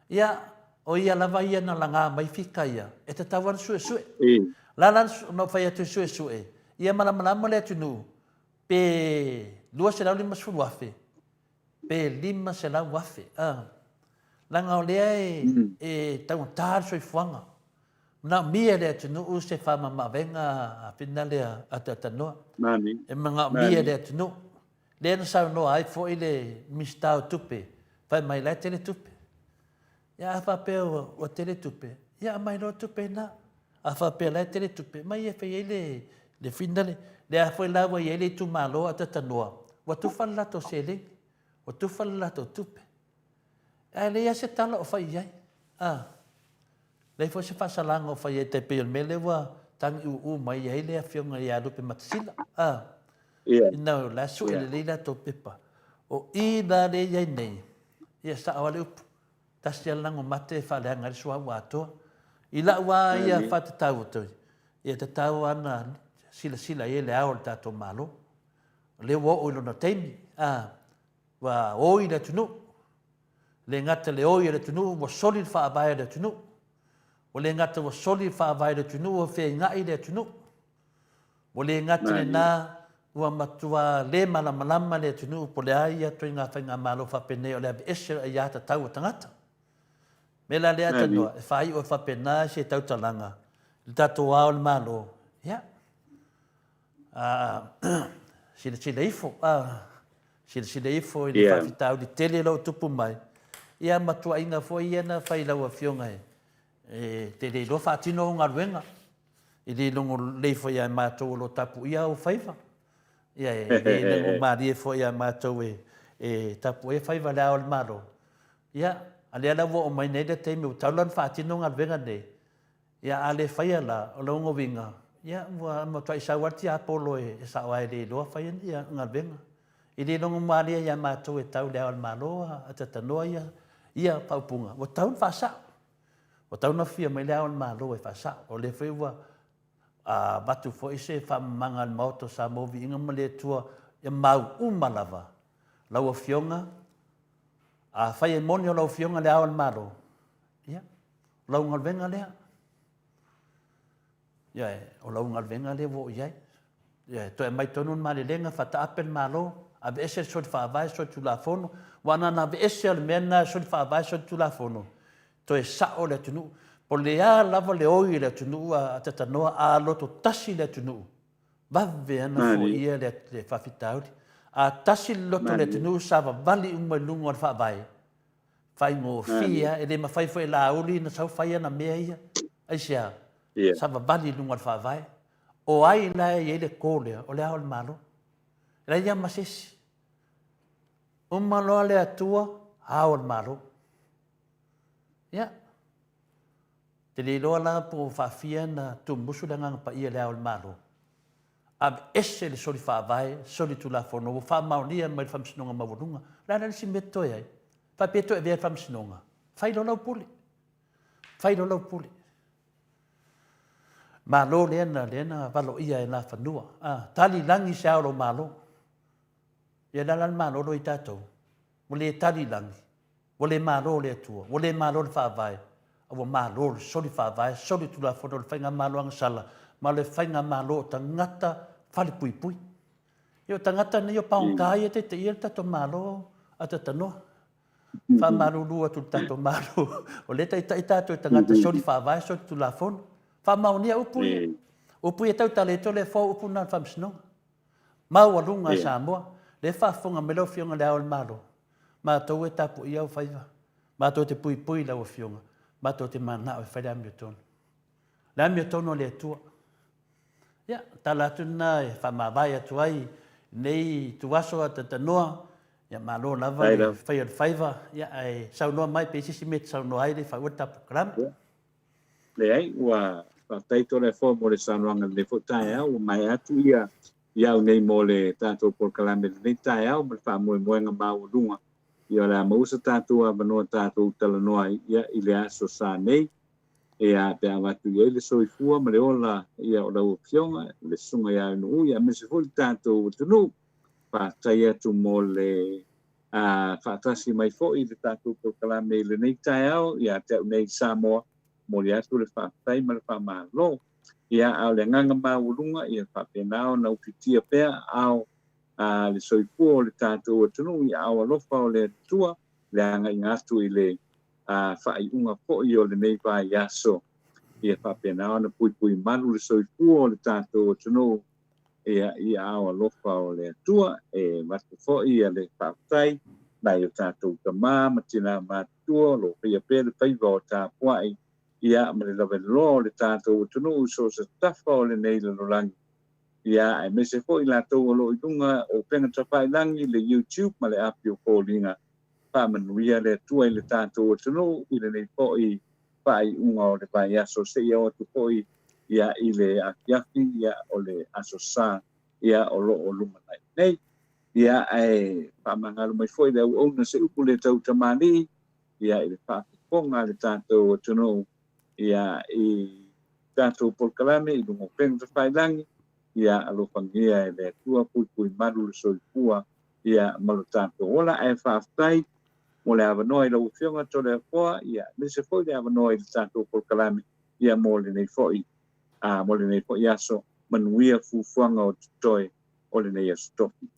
Ia, o ia lava ia na laga mai fika ia, e tatau lava ona suesue. O le a la ona ou fai atu e suesue, ia malamalama le atunuu, pe $250,000, pe $500,000, a. Leaga o lea e, e taugata le soifuaga. Manaomia e le atunuu se faamamaavega a finale a Talanoa. E manaomia e le atunuu. Lea na saunoa ai foi le Minisita o Tupe, fai mai la e tele tupe. Ia a faapea ua tele tupe, ia aumai loa tupe na. A faapea la e tele tupe, aumai e fai ai le finale. Lea foi la ua i ai le itumalo a Talanoa, ua tufa le latou seleni, ua tufa le latou tupe. Ae leai lava se tala o fai i ai. A. Leai foi se faasalaga o fai ai tai pei o le mea lea ua tagiuu mai ai le afioga ia Lupematasila. A. Ina o la e sue lelei latou pepa. O i la lea e i ai nei, ia e sao lava le upu, tasi lava le lago mate e faaleaga ai le suauu atoa. I lau lava ia faatatau atu, ia tatau lava ona silasila i ai le Ao o le tatou Malo. O lea ua oo i lona taimi, a, ua oi le atunuu. E le gata i le oi o le atunuu, ua soli le faavae o le atunuu. Ua le gata ua soli le faavae o le atunuu, ua feainai le atunuu. Ua le gata i lena, ua matua le malamalama le atunuu po o le a ia ituaiga faigamalo faapenei o le aveese o le aiatatau a tagata. O le mea la lea Tanoa, e faaiu ai faapena se tautalaga i le tatou Ao o le Malo, ia, silasila ifo, a, silasila ifo i le faafitauli tele o lo o tupu mai, ia ma tuuaiga foi ia na fai i lau Afioga e te le iloa faatino au galuega, e le logo lelei foi ia matou o lo o tapuia ou faiva, ia e le logo malie foi ia matou e e tapuaia faiva le Ao o le Malo. Ia, a lea la ua oo mai nei le taimi ua tatau la ona faatino galuega nei, ia a le faia la, o lona uiga, ia ua matuai sau lava le tiapolo e sao lava e le iloa faia ia galuega. E le logomalie ia matou e tau i le Ao o le Malo a tatanoa ia ia faaupuga, ua tatau ona faasao. Ua tatau ona afio mai le Ao o le Malo e faasao. O lea foi ua avatu foi se faamamaga a le Maota o Samoa Viiga ma le Atua ia mau uma lava lau Afioga. Afai e moni o lau Afioga le Ao o le Malo, ia, o lau galuega lea. Ioe, o lau galuega lea ua oo i ai. Ioe, toe aumai tonu le malelega, faataape le Malo, aveese le soli faavae, soli tulafono, aua na ona aveese lava o le mea lena, soli faavae, soli tulafono, toe sao le atunuu. Po o le a lava le oi o le atunuu a tatanoa, a loto tasi le atunuu, vave ana foia le faafitauli. A tasi le loto o le atunuu, savavali uma i luga o le faavae, faigofie lava, e le mafai foi e Laauli ona sau fai ana mea ia. Aisea? Savavali i luga o le faavae. O ai la e i ai le ko lea? O le Ao o le Malo. E leai lava ma se isi. Uma loa le Atua, Ao o le Malo. Ia, te le iloa la po o faafia ona tumusu le Agaga Paia i le Ao o le Malo. Aveese le soli faavae, soli tulafono ua faamaonia mai le Faamasinoga Maualuga. O le a la le isi mea e totoe ai? Faapea e toe avea le Faamasinoga? Fai loa lau pule. Fai loa lau pule. Malo lea na, lea na valoia e Nafanua. Ah, tali lagi se ao o lou Malo. Ia le a la le Malo lo i tatou? Ua le tali lagi. Ua le malo le Atua, ua le malo le Faavae, a ua malo le soli Faavae, soli Tulafono o le Faigamalo Agasala ma le Faigamalo o tagata falepuipui. Ia o tagata nei o paogata ia e taitaia le tatou Malo a tatanoa. Faamalulu atu i le tatou Malo, o lea e taitai tatou i tagata soli Faavae, soli Tulafono. Faamaonia upu ia. Upu ia tautala i Toleafoa, upu na o le Faamasinoga. Maualuga a Samoa, lea e faafofoga mai lau Afioga i Le Ao o le Malo, matou e tapuaia au faiva, matou te puipui i lau Afioga, matou te mananao e fai le amiotonu. Le amiotonu a le Atua. Ia, tala atu lena e faamavae atu ai nei ituaso a Tatanoa, ia malo lava le fai o le faiva, ia ae saunoa mai pe i se isi mea e te saunoa ai le faaua le tatou polokalame. Leai, ua faafetai Toleafoa mo le saunoaga i lenei foi taeao. Ua maea atu ia iau nei mo le tatou polokalame i lenei taeao ma le faamoemoega maualuga ia o le a maua se tatou avanoa tatou talanoa ai ia i le aso sa nei. Ia pe a avatu i ai le soifua ma le ola ia o lau Afioga le Susuga ia Nuu ia aemaise foi le tatou atunuu. Faafetai atu mo le a faatasi mai foi i le tatou polokalame i lenei taeao ia te au nei i Samoa, momoli atu le faafetai ma le faamalo. Ia, a o le agaga maualuga, ia faapena ona ufitia pea aao a le soifua o le tatou atunuu i aao alofa o le Atua, le agaiga atu i le faaiuga foi o lenei vaiaso. Ia faapena ona puipui malu le soifua o le tatou atunuu Ia, i aao alofa o le Atua, e avatu foi ia le faafetai nai o tatou tama ma tina matutua o lo o faia pea le faiva o tapuai, ia, ma le laveloa o le tatou atunuu i so o se tafa o lenei lalolagi, ia, aemaise foi latou o lo o i luga o upega tafailagi, le YouTube ma le api o foliga. Faamanuia le Atua i le tatou atunuu i lenei foi faaiuga o le vaiaso seia oo atu foi ia i le afiafi ia o le Aso Sa ia o lo o lumanai nei. Ia ae faamagalo mai foi le auauna se upu le tau tamalii ia i le faafofoga a le tatou atunuu ia i tatou polokalame i luga o upega tafailagi ia alofagia e le Atua puipui malu le soifua ia ma lo tatou ola ae faafetai mo le avanoa i lau Afioga Toleafoa, ia, aemaise foi le avanoa i le tatou polokalame, ia, mo lenei foi, a, mo lenei foi aso. Manuia fuafuaga o totoe o lenei Aso Tofi.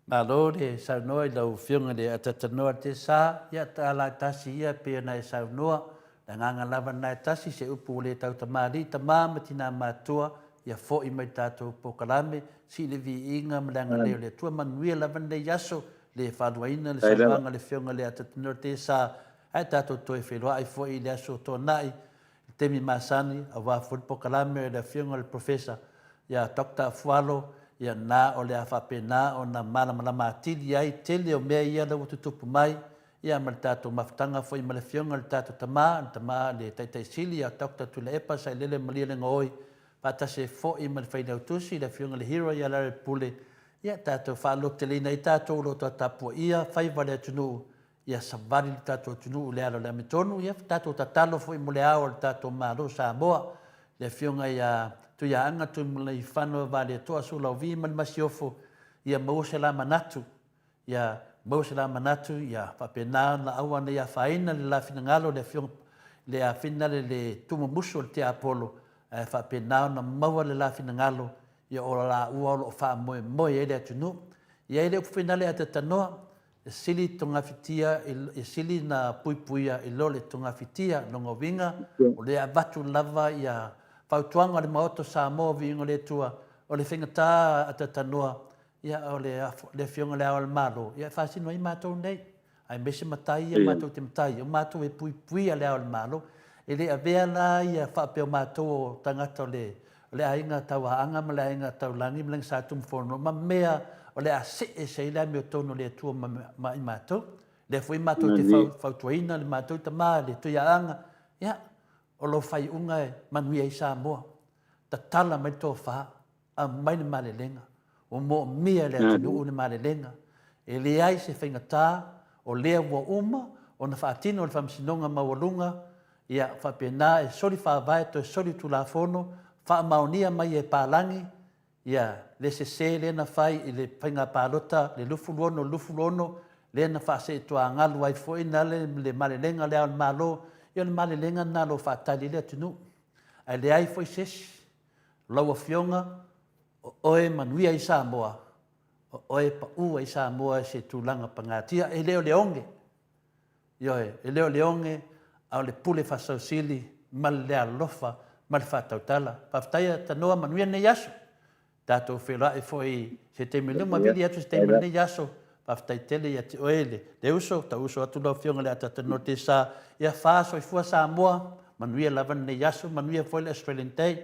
Malo le saunoa i lau Afioga i le Atatanoa Tesa, ia tala e tasi ia pei ona e saunoa, le agaga lava lena e tasi, se upu ua le tautamalii, tama ma tina matua, ia foi mai le tatou polokalame, sii le viiga ma le agalelei o le Atua, manuia lava lenei aso, le faaluaina le saunoaga a le Afioga i le Atatanoa Tesa, ae tatou toe feiloai foi i le aso Toonai, i le taimi masani, aua foi le polokalame a le Afioga i le Professor ia Doctor Afualo. Ia na o le a faapena ona malamalama atili ai tele o mea ia la ua tutupu mai, ia ma le tatou mafutaga foi ma le Afioga i le tatou Tama, le Tama le Taitai Sili ia Doctor Tuilaepa Sailele Malielegaoi, faatasi ai foi ma le Failautusi le Afioga i le Hero ia Larry Pule, ia tatou faalototeleina ai tatou o lo o tapuaia faiva o le atunuu, ia savali le tatou atunuu i le ala o le amiotonu, ia tatou tatalo foi mo le ao o le tatou Malo o Samoa, le Afioga ia Tuiaana Tuimalealiifano Vaaletoa Sualauvi ma le Masiofo, ia maua se la manatu, ia maua se la manatu, ia faapena ona aua ne i afaina le la finagalo le Afioga le afinale le tuumumusu o le tiapolo, ae faapena ona maua le la finagalo, ia o laua o lo o faamoemoe ai le atunuu. Ia e le upu finale a tatanoa, E sili togafitia e sili na puipuia i lo le togafitia. Lona uiga, o lea e avatu lava ia fautuaga a le Maota o Samoa, viiga o le Atua, o le faigata a tatanoa, ia o le le Afioga i Le Ao o le Malo, ia e faasino ai matou nei, aemaise matai ia matou te matai, o matou e puipuia Le Ao o le Malo. E le avea la ia faapea o matou o tagata o le O le aiga tauaaga ma le aiga taulagi ma le aiga Sa Tumufono ma mea o le a see ese ai le amiotonu o le Atua ma i matou. Lea foi matou te fautuaina le matou tama le Tuiaaga, ia, o lou faaiuga e manuia ai Samoa. Tatala mai le tofa, aumai le malelega. Ua moomia e le atunuu le malelega. E leai se faigata, o lea ua uma ona faatino le Faamasinoga Maualuga Ia faapena e soli faavae toe soli tulafono, faamaonia mai e palagi ia le sese lea na fai i le faiga palota le 26 26 lea na faaseetuagalu ai foi na le le malelega le Ao o le Malo, ia o le malelega lena o lo o faatali ai le atunuu. Ae leai foi se isi, o lau Afioga o oe e manuia ai Samoa, o oe e pau ai Samoa i se tulaga pagatia, e le o le oge. Ioe, e le o le oge, a o le pule faasausili ma le alofa ma le faatautala. Faafetai a Tanoa, manuia lenei aso. Tatou feiloai foi i se taimi luma, vili atu se taimi o lenei aso. Faafetai tele ia te oe le uso, tau uso atu lau Afioga i le Ataata North Sa. Ia fa soifua Samoa, manuia lava lenei aso, manuia foi le Australian Day.